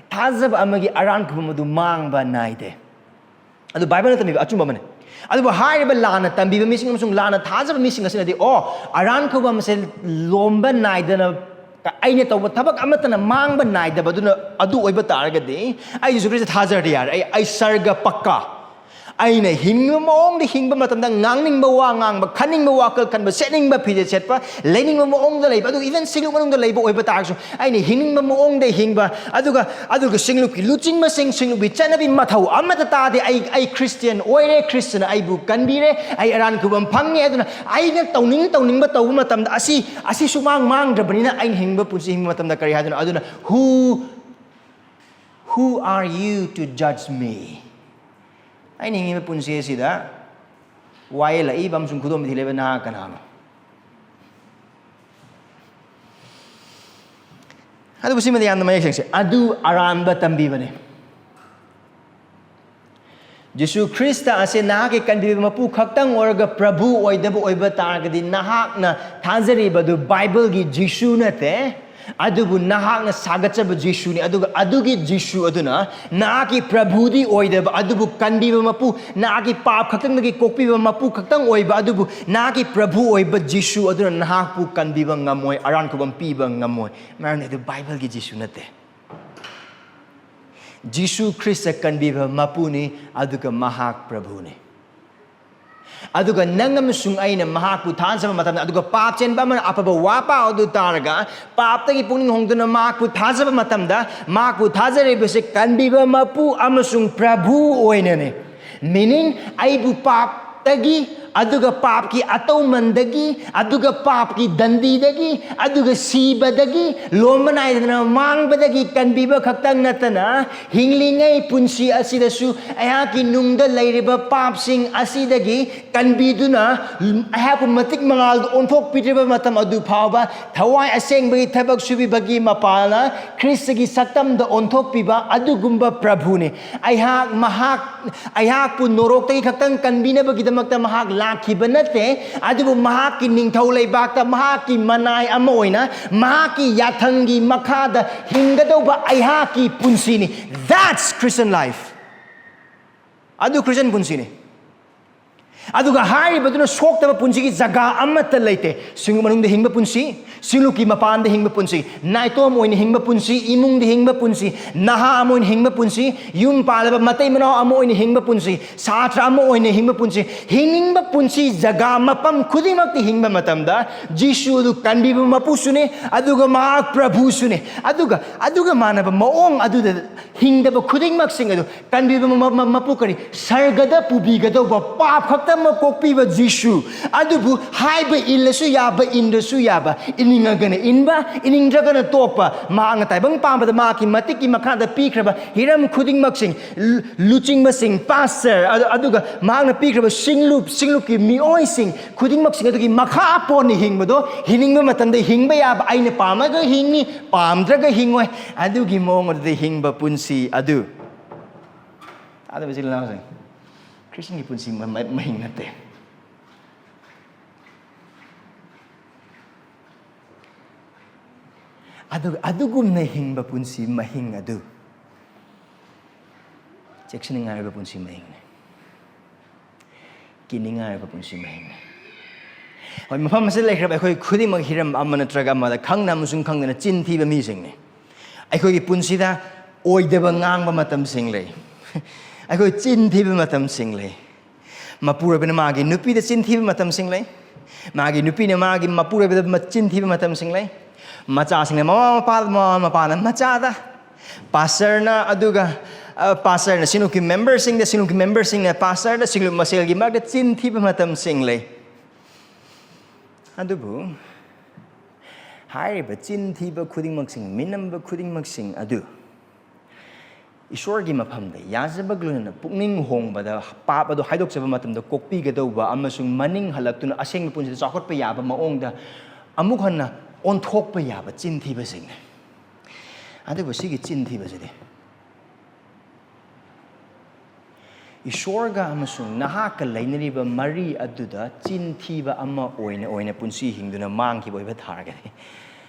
ꯊꯥꯖꯕ ꯑꯃꯒꯤ ꯑꯔꯥꯟ ꯈꯨꯕꯝ ꯑꯗꯨ ꯃꯥꯡꯕ ꯅꯥꯏꯗꯦ꯫ ꯑꯗꯨ ꯕꯥꯏꯕꯜꯅ ꯇꯝꯕꯤꯕ ꯑꯆꯨꯝꯕ ꯑꯃꯅꯤ꯫ ꯑꯗꯨꯕꯨ ꯍꯥꯏꯔꯤꯕ ꯂꯥꯟꯅ ꯇꯝꯕꯤꯕ ꯃꯤꯁꯤꯡ ꯑꯃꯁꯨꯡ ꯂꯥꯟꯅ ꯊꯥꯖꯕ ꯃꯤꯁꯤꯡ ꯑꯁꯤꯅꯗꯤ, ꯑꯣ, ꯑꯔꯥꯟ ꯈꯨꯕꯝꯁꯦ ꯂꯣꯝꯕ ꯅꯥꯏꯗꯅ, ꯑꯩꯅ ꯇꯧꯕ ꯊꯕꯛ ꯑꯃꯠꯇꯅ ꯃꯥꯡꯕ ꯅꯥꯏꯗꯕꯗꯨꯅ ꯑꯗꯨ ꯑꯣꯏꯕ ꯇꯥꯔꯒꯗꯤ, ꯑꯩ ꯌꯦꯁꯨ ꯈ꯭ꯔꯤꯁꯇ ꯊꯥꯖꯔꯗꯤ ꯌꯥꯔꯦ, ꯑꯩ, ꯑꯩ ꯁꯔꯒ ꯄꯛꯀꯥ꯫ ꯑꯩꯅ ꯍꯤꯡꯕ ꯃꯑꯣꯡꯗ ꯍꯤꯡꯕ ꯃꯇꯝꯗ, ꯉꯥꯡꯅꯤꯡꯕ ꯋꯥ ꯉꯥꯡꯕ, ꯈꯟꯅꯤꯡꯕ ꯋꯥꯈꯜ ꯈꯟꯕ, ꯁꯦꯠꯅꯤꯡꯕ ꯐꯤꯖꯦꯠ ꯁꯦꯠꯄ, ꯂꯩꯅꯤꯡꯕ ꯃꯑꯣꯡꯗ ꯂꯩꯕ, ꯑꯗꯨꯒ even ꯁꯤꯡꯂꯨꯞ ꯃꯅꯨꯡꯗ ꯂꯩꯕ ꯑꯣꯏꯕ ꯇꯥꯔꯁꯨ, ꯑꯩꯅ ꯍꯤꯡꯅꯤꯡꯕ ꯃꯑꯣꯡꯗ ꯍꯤꯡꯕ, ꯑꯗꯨꯒ, ꯑꯗꯨꯒ ꯁꯤꯡꯂꯨꯞꯀꯤ ꯂꯨꯆꯤꯡꯕꯁꯤꯡ, ꯁꯤꯡꯂꯨꯞꯀꯤ ꯆꯠꯅꯕꯤ ꯃꯊꯧ ꯑꯃꯠꯇ ꯇꯥꯗꯦ꯫ ꯑꯩ, ꯑꯩ ꯈ꯭ꯔꯤꯁꯇꯤꯌꯥꯟ ꯑꯣꯏꯔꯦ, ꯈ꯭ꯔꯤꯁꯇꯅ ꯑꯩꯕꯨ ꯀꯟꯕꯤꯔꯦ, ꯑꯩ ꯑꯔꯥꯟ ꯈꯨꯕꯝ ꯐꯪꯉꯦ, ꯑꯗꯨꯅ ꯑꯩꯅ ꯇꯧꯅꯤꯡ ꯇꯧꯅꯤꯡꯕ ꯇꯧꯕ ꯃꯇꯝꯗ ꯑꯁꯤ, ꯑꯁꯤ ꯁꯨꯃꯥꯡ ꯃꯥꯡꯗ꯭ꯔꯕꯅꯤꯅ ꯑꯩꯅ ꯍꯤꯡꯕ ꯄꯨꯟꯁꯤ ꯍꯤꯡꯕ ꯃꯇꯝꯗ ꯀꯔꯤ ꯍꯥꯏꯗꯣꯏꯅꯣ? ꯑꯗꯨꯅ, who, who are you to judge me? ꯑꯩꯅ ꯍꯤꯡꯉꯤꯕ ꯄꯨꯟꯁꯤ ꯑꯁꯤꯗ ꯋꯥꯌꯦꯜꯂꯛꯏꯕ ꯑꯃꯁꯨꯡ ꯈꯨꯗꯣꯝꯕꯤ ꯊꯤꯜꯂꯤꯕ ꯅꯍꯥꯛ ꯀꯅꯥꯅꯣ? ꯑꯗꯨꯕꯨ ꯁꯤꯃꯗꯤ ꯌꯥꯝꯅ ꯃꯌꯦꯛ ꯁꯦꯡꯁꯦ, ꯑꯗꯨ ꯑꯔꯥꯟꯕ ꯇꯝꯕꯤꯕꯅꯤ꯫ ꯖꯤꯁꯨ ꯈ꯭ꯔꯤꯁꯇ ꯑꯁꯦ ꯅꯍꯥꯛꯀꯤ ꯀꯟꯕꯤꯕ ꯃꯄꯨ ꯈꯛꯇꯪ ꯑꯣꯏꯔꯒ ꯄ꯭ꯔꯚꯨ ꯑꯣꯏꯗꯕ ꯑꯣꯏꯕ ꯇꯥꯔꯒꯗꯤ, ꯅꯍꯥꯛꯅ ꯊꯥꯖꯔꯤꯕꯗꯨ ꯕꯥꯏꯕꯜꯒꯤ ꯖꯤꯁꯨ ꯅꯠꯇꯦ, ꯑꯗꯨꯕꯨ ꯅꯍꯥꯛꯅ ꯁꯥꯒꯠꯆꯕ ꯖꯤꯁꯨꯅꯤ꯫ ꯑꯗꯨꯒ ꯑꯗꯨꯒꯤ ꯖꯤꯁꯨ ꯑꯗꯨꯅ ꯅꯍꯥꯛꯀꯤ ꯄ꯭ꯔꯚꯨꯗꯤ ꯑꯣꯏꯗꯕ, ꯑꯗꯨꯕꯨ ꯀꯟꯕꯤꯕ ꯃꯄꯨ, ꯅꯍꯥꯛꯀꯤ ꯄꯥꯞ ꯈꯛꯇꯪꯗꯒꯤ ꯀꯣꯛꯄꯤꯕ ꯃꯄꯨ ꯈꯛꯇꯪ ꯑꯣꯏꯕ, ꯑꯗꯨꯕꯨ ꯅꯍꯥꯛꯀꯤ ꯄ꯭ꯔꯚꯨ ꯑꯣꯏꯕ ꯖꯤꯁꯨ ꯑꯗꯨꯅ ꯅꯍꯥꯛꯄꯨ ꯀꯟꯕꯤꯕ ꯉꯝꯃꯣꯏ, ꯑꯔꯥꯟ ꯈꯨꯕꯝ ꯄꯤꯕ ꯉꯝꯃꯣꯏ꯫ ꯃꯔꯝꯗꯤ ꯑꯗꯨ ꯕꯥꯏꯕꯜꯒꯤ ꯖꯤꯁꯨ ꯅꯠꯇꯦ꯫ ꯖꯤꯁꯨ ꯈ꯭ꯔꯤꯁꯇ ꯀꯟꯕꯤꯕ ꯃꯄꯨꯅꯤ, ꯑꯗꯨꯒ ꯃꯍꯥꯛ ꯄ꯭ꯔꯚꯨꯅꯤ꯫ ꯑꯗꯨꯒ ꯅꯪ ꯑꯃꯁꯨꯡ ꯑꯩꯅ ꯃꯍꯥꯛꯄꯨ ꯊꯥꯖꯕ ꯃꯇꯝꯗ, ꯑꯗꯨꯒ ꯄꯥꯞ ꯆꯦꯟꯕ ꯑꯃꯅ ꯑꯐꯕ ꯋꯥ ꯄꯥꯎ ꯑꯗꯨ ꯇꯥꯔꯒ ꯄꯥꯞꯇꯒꯤ ꯄꯨꯛꯅꯤꯡ ꯍꯣꯡꯗꯨꯅ ꯃꯍꯥꯛꯄꯨ ꯊꯥꯖꯕ ꯃꯇꯝꯗ, ꯃꯍꯥꯛꯄꯨ ꯊꯥꯖꯔꯤꯕꯁꯤ ꯀꯟꯕꯤꯕ ꯃꯄꯨ ꯑꯃꯁꯨꯡ ꯄ꯭ꯔꯚꯨ ꯑꯣꯏꯅꯅꯤ꯫ Meaning, ꯑꯩꯕꯨ ꯄꯥꯞꯇꯒꯤ, ꯑꯗꯨꯒ ꯄꯥꯞꯀꯤ ꯑꯇꯧꯃꯟꯗꯒꯤ, ꯑꯗꯨꯒ ꯄꯥꯞꯀꯤ ꯗꯟꯗꯤꯗꯒꯤ, ꯑꯗꯨꯒ ꯁꯤꯕꯗꯒꯤ, ꯂꯣꯝꯕ ꯅꯥꯏꯗꯅ ꯃꯥꯡꯕꯗꯒꯤ ꯀꯟꯕꯤꯕ ꯈꯛꯇꯪ ꯅꯠꯇꯅ, ꯍꯤꯡꯂꯤꯉꯩ ꯄꯨꯟꯁꯤ ꯑꯁꯤꯗꯁꯨ ꯑꯩꯍꯥꯛꯀꯤ ꯅꯨꯡꯗ ꯂꯩꯔꯤꯕ ꯄꯥꯞꯁꯤꯡ ꯑꯁꯤꯗꯒꯤ ꯀꯟꯕꯤꯗꯨꯅ, ꯑꯩꯍꯥꯛꯄꯨ ꯃꯇꯤꯛ ꯃꯉꯥꯜꯗ ꯑꯣꯟꯊꯣꯛꯄꯤꯗ꯭ꯔꯤꯕ ꯃꯇꯝ ꯑꯗꯨ ꯐꯥꯎꯕ ꯊꯋꯥꯏ ꯑꯁꯦꯡꯕꯒꯤ ꯊꯕꯛ ꯁꯨꯕꯤꯕꯒꯤ ꯃꯄꯥꯜꯅ ꯈ꯭ꯔꯤꯁꯇꯒꯤ ꯁꯛꯇꯝꯗ ꯑꯣꯟꯊꯣꯛꯄꯤꯕ ꯑꯗꯨꯒꯨꯝꯕ ꯄ꯭ꯔꯚꯨꯅꯤ꯫ ꯑꯩꯍꯥꯛ ꯃꯍꯥꯛ, ꯑꯩꯍꯥꯛꯄꯨ ꯅꯣꯔꯣꯛꯇꯒꯤ ꯈꯛꯇꯪ ꯀꯟꯕꯤꯅꯕꯒꯤꯗꯃꯛꯇ ꯃꯍꯥꯛ ꯂꯥꯛꯈꯤꯕ ꯅꯠꯇꯦ, ꯑꯗꯨꯕꯨ ꯃꯍꯥꯛꯀꯤ ꯅꯤꯡꯊꯧ ꯂꯩꯕꯥꯛꯇ ꯃꯍꯥꯛꯀꯤ ꯃꯅꯥꯏ ꯑꯃ ꯑꯣꯏꯅ, ꯃꯍꯥꯛꯀꯤ ꯌꯥꯊꯪꯒꯤ ꯃꯈꯥꯗ ꯍꯤꯡꯒꯗꯧꯕ ꯑꯩꯍꯥꯛꯀꯤ ꯄꯨꯟꯁꯤꯅꯤ꯫ That's Christian life. ꯑꯗꯨ ꯈ꯭ꯔꯤꯁꯇꯤꯌꯟ ꯄꯨꯟꯁꯤꯅꯤ꯫ ꯑꯗꯨꯒ ꯍꯥꯏꯔꯤꯕꯗꯨꯅ ꯁꯣꯛꯇꯕ ꯄꯨꯟꯁꯤꯒꯤ ꯖꯒꯥ ꯑꯃꯠꯇ ꯂꯩꯇꯦ꯫ ꯁꯤꯡꯂꯨꯞ ꯃꯅꯨꯡꯗ ꯍꯤꯡꯕ ꯄꯨꯟꯁꯤ, ꯁꯤꯡꯂꯨꯞꯀꯤ ꯃꯄꯥꯟꯗ ꯍꯤꯡꯕ ꯄꯨꯟꯁꯤ, ꯅꯥꯏꯇꯣꯝ ꯑꯣꯏꯅ ꯍꯤꯡꯕ ꯄꯨꯟꯁꯤ, ꯏꯃꯨꯡꯗ ꯍꯤꯡꯕ ꯄꯨꯟꯁꯤ, ꯅꯍꯥ ꯑꯃ ꯑꯣꯏꯅ ꯍꯤꯡꯕ ꯄꯨꯟꯁꯤ, ꯌꯨꯝ ꯄꯥꯜꯂꯕ ꯃꯇꯩ ꯃꯅꯥꯎ ꯑꯃ ꯑꯣꯏꯅ ꯍꯤꯡꯕ ꯄꯨꯟꯁꯤ, ꯁꯥꯇ꯭ꯔ ꯑꯃ ꯑꯣꯏꯅ ꯍꯤꯡꯕ ꯄꯨꯟꯁꯤ, ꯍꯤꯡꯅꯤꯡꯕ ꯄꯨꯟꯁꯤ ꯖꯒꯥ ꯃꯐꯝ ꯈꯨꯗꯤꯡꯃꯛꯇ ꯍꯤꯡꯕ ꯃꯇꯝꯗ, ꯖꯤꯁꯨ ꯑꯗꯨ ꯀꯟꯕꯤꯕ ꯃꯄꯨꯁꯨꯅꯤ, ꯑꯗꯨꯒ ꯃꯍꯥꯛ ꯄ꯭ꯔꯚꯨꯁꯨꯅꯤ꯫ ꯑꯗꯨꯒ ꯑꯗꯨꯒ ꯃꯥꯟꯅꯕ ꯃꯑꯣꯡ ꯑꯗꯨꯗ ꯍꯤꯡꯗꯕ ꯈꯨꯗꯤꯡꯃꯛꯁꯤꯡ ꯑꯗꯨ ꯀꯟꯕꯤꯕ ꯃ-, ꯃ-, ꯃꯄꯨ ꯀꯔꯤ? ꯁꯔꯒꯗ ꯄꯨꯕꯤꯒꯗꯧꯕ, ꯄꯥꯞ ꯈꯛꯇꯃꯛ ꯀꯣꯛꯄꯤꯕ ꯖꯤꯁꯨ꯫ ꯑꯗꯨꯕꯨ ꯍꯥꯏꯕ ꯏꯜꯂꯁꯨ ꯌꯥꯕ, ꯏꯟꯗ꯭ꯔꯁꯨ ꯌꯥꯕ, ꯏꯅꯤꯡꯉꯒꯅ ꯏꯟꯕ, ꯏꯅꯤꯡꯗ꯭ꯔꯒꯅ ꯇꯣꯛꯄ, ꯃꯍꯥꯛꯅ ꯇꯥꯏꯕꯪ ꯄꯥꯟꯕꯗ ꯃꯍꯥꯛꯀꯤ ꯃꯇꯤꯛꯀꯤ ꯃꯈꯥꯗ ꯄꯤꯈ꯭ꯔꯕ ꯍꯤꯔꯝ ꯈꯨꯗꯤꯡꯃꯛꯁꯤꯡ, ꯂꯨ-, ꯂꯨꯆꯤꯡꯕꯁꯤꯡ, ꯄꯥꯁꯇꯔ, ꯑꯗꯨ-, ꯑꯗꯨꯒ ꯃꯍꯥꯛꯅ ꯄꯤꯈ꯭ꯔꯕ ꯁꯤꯡꯂꯨꯞ, ꯁꯤꯡꯂꯨꯞꯀꯤ ꯃꯤꯑꯣꯏꯁꯤꯡ ꯈꯨꯗꯤꯡꯃꯛꯁꯤꯡ ꯑꯗꯨꯒꯤ ꯃꯈꯥ ꯄꯣꯟꯅ ꯍꯤꯡꯕꯗꯣ, ꯍꯤꯡꯅꯤꯡꯕ ꯃꯇꯝꯗ ꯍꯤꯡꯕ ꯌꯥꯕ, ꯑꯩꯅ ꯄꯥꯝꯃꯒ ꯍꯤꯡꯅꯤ, ꯄꯥꯝꯗ꯭ꯔꯒ ꯍꯤꯡꯉꯣꯏ, ꯑꯗꯨꯒꯤ ꯃꯑꯣꯡ ꯑꯗꯨꯗ ꯍꯤꯡꯕ ꯄꯨꯟꯁꯤ ꯑꯗꯨ꯫ ꯇꯥꯗꯕ ꯏꯆꯤꯜ ꯏꯅꯥꯎꯁꯤꯡ, ꯈ꯭ꯔꯤꯁꯇꯤꯌꯟꯒꯤ ꯄꯨꯟꯁꯤ ꯃ-, ꯃ-, ꯃꯍꯤꯡ ꯅꯠꯇꯦ꯫ ꯑꯗꯨꯒ ꯑꯗꯨꯒꯨꯝꯅ ꯍꯤꯡꯕ ꯄꯨꯟꯁꯤ ꯃꯍꯤꯡ ꯑꯗꯨ ꯆꯦꯛꯁꯤꯟꯅꯤꯡꯉꯥꯏ ꯑꯣꯏꯕ ꯄꯨꯟꯁꯤ ꯃꯍꯤꯡꯅꯤ꯫ ꯀꯤꯅꯤꯡꯉꯥꯏ ꯑꯣꯏꯕ ꯄꯨꯟꯁꯤ ꯃꯍꯤꯡꯅꯤ꯫ ꯍꯣꯏ, ꯃꯐꯝ ꯑꯁꯤꯗ ꯂꯩꯈ꯭ꯔꯕ ꯑꯩꯈꯣꯏ ꯈꯨꯗꯤꯡꯃꯛ ꯍꯤꯔꯝ ꯑꯃ ꯅꯠꯇ꯭ꯔꯒ ꯑꯃꯗ ꯈꯪꯅ ꯑꯃꯁꯨꯡ ꯈꯪꯗꯅ ꯆꯤꯟ ꯊꯤꯕ ꯃꯤꯁꯤꯡꯅꯤ꯫ ꯑꯩꯈꯣꯏꯒꯤ ꯄꯨꯟꯁꯤꯗ ꯑꯣꯏꯗꯕ ꯉꯥꯡꯕ ꯃꯇꯝꯁꯤꯡ ꯂꯩ꯫ ꯑꯩꯈꯣꯏ ꯆꯤꯟ ꯊꯤꯕ ꯃꯇꯝꯁꯤꯡ ꯂꯩ꯫ ꯃꯄꯨꯔꯣꯏꯕꯅ ꯃꯥꯒꯤ ꯅꯨꯄꯤꯗ ꯆꯤꯟ ꯊꯤꯕ ꯃꯇꯝꯁꯤꯡ ꯂꯩ꯫ ꯃꯥꯒꯤ ꯅꯨꯄꯤꯅ ꯃꯥꯒꯤ ꯃꯄꯨꯔꯣꯏꯕꯗ ꯃ-, ꯆꯤꯟ ꯊꯤꯕ ꯃꯇꯝꯁꯤꯡ ꯂꯩ꯫ ꯃꯆꯥꯁꯤꯡꯅ ꯃꯃꯥ ꯃꯄꯥꯗ, ꯃꯃꯥ ꯃꯄꯥꯅ ꯃꯆꯥꯗ, ꯄꯥꯁꯇꯔꯅ, ꯑꯗꯨꯒ, ꯑ, ꯄꯥꯁꯇꯔꯅ ꯁꯤꯡꯂꯨꯞꯀꯤ ꯃꯦꯝꯕꯔꯁꯤꯡꯗ, ꯁꯤꯡꯂꯨꯞꯀꯤ ꯃꯦꯝꯕꯔꯁꯤꯡꯅ ꯄꯥꯁꯇꯔꯗ, ꯁꯤꯡꯂꯨꯞ ꯃꯁꯦꯜꯒꯤ ꯃꯔꯛꯇ ꯆꯤꯟ ꯊꯤꯕ ꯃꯇꯝꯁꯤꯡ ꯂꯩ꯫ ꯑꯗꯨꯕꯨ ꯍꯥꯏꯔꯤꯕ ꯆꯤꯟ ꯊꯤꯕ ꯈꯨꯗꯤꯡꯃꯛꯁꯤꯡ, ꯃꯤꯅꯝꯕ ꯈꯨꯗꯤꯡꯃꯛꯁꯤꯡ ꯑꯗꯨ ꯏꯁꯣꯔꯒꯤ ꯃꯐꯝꯗ ꯌꯥꯖꯕꯒ ꯂꯣꯏꯅꯅ ꯄꯨꯛꯅꯤꯡ ꯍꯣꯡꯕꯗ, ꯄꯥꯞ ꯑꯗꯨ ꯍꯥꯏꯗꯣꯛꯆꯕ ꯃꯇꯝꯗ ꯀꯣꯛꯄꯤꯒꯗꯧꯕ ꯑꯃꯁꯨꯡ ꯃꯅꯤꯡ ꯍꯜꯂꯛꯇꯨꯅ ꯑꯁꯦꯡꯕ ꯄꯨꯟꯁꯤꯗ ꯆꯥꯎꯈꯠꯄ ꯌꯥꯕ ꯃꯑꯣꯡꯗ ꯑꯃꯨꯛ ꯍꯟꯅ ꯑꯣꯟꯊꯣꯛꯄ ꯌꯥꯕ ꯆꯤꯟ ꯊꯤꯕꯁꯤꯡꯅꯤ꯫ ꯑꯗꯨꯕꯨ ꯁꯤꯒꯤ ꯆꯤꯟ ꯊꯤꯕꯁꯤꯗꯤ ꯏꯁꯣꯔꯒ ꯑꯃꯁꯨꯡ ꯅꯍꯥꯛꯀ ꯂꯩꯅꯔꯤꯕ ꯃꯔꯤ ꯑꯗꯨꯗ ꯆꯤꯟ ꯊꯤꯕ ꯑꯃ ꯑꯣꯏꯅ, ꯑꯣꯏꯅ ꯄꯨꯟꯁꯤ ꯍꯤꯡꯗꯨꯅ ꯃꯥꯡꯈꯤꯕ ꯑꯣꯏꯕ ꯇꯥꯔꯒꯗꯤ,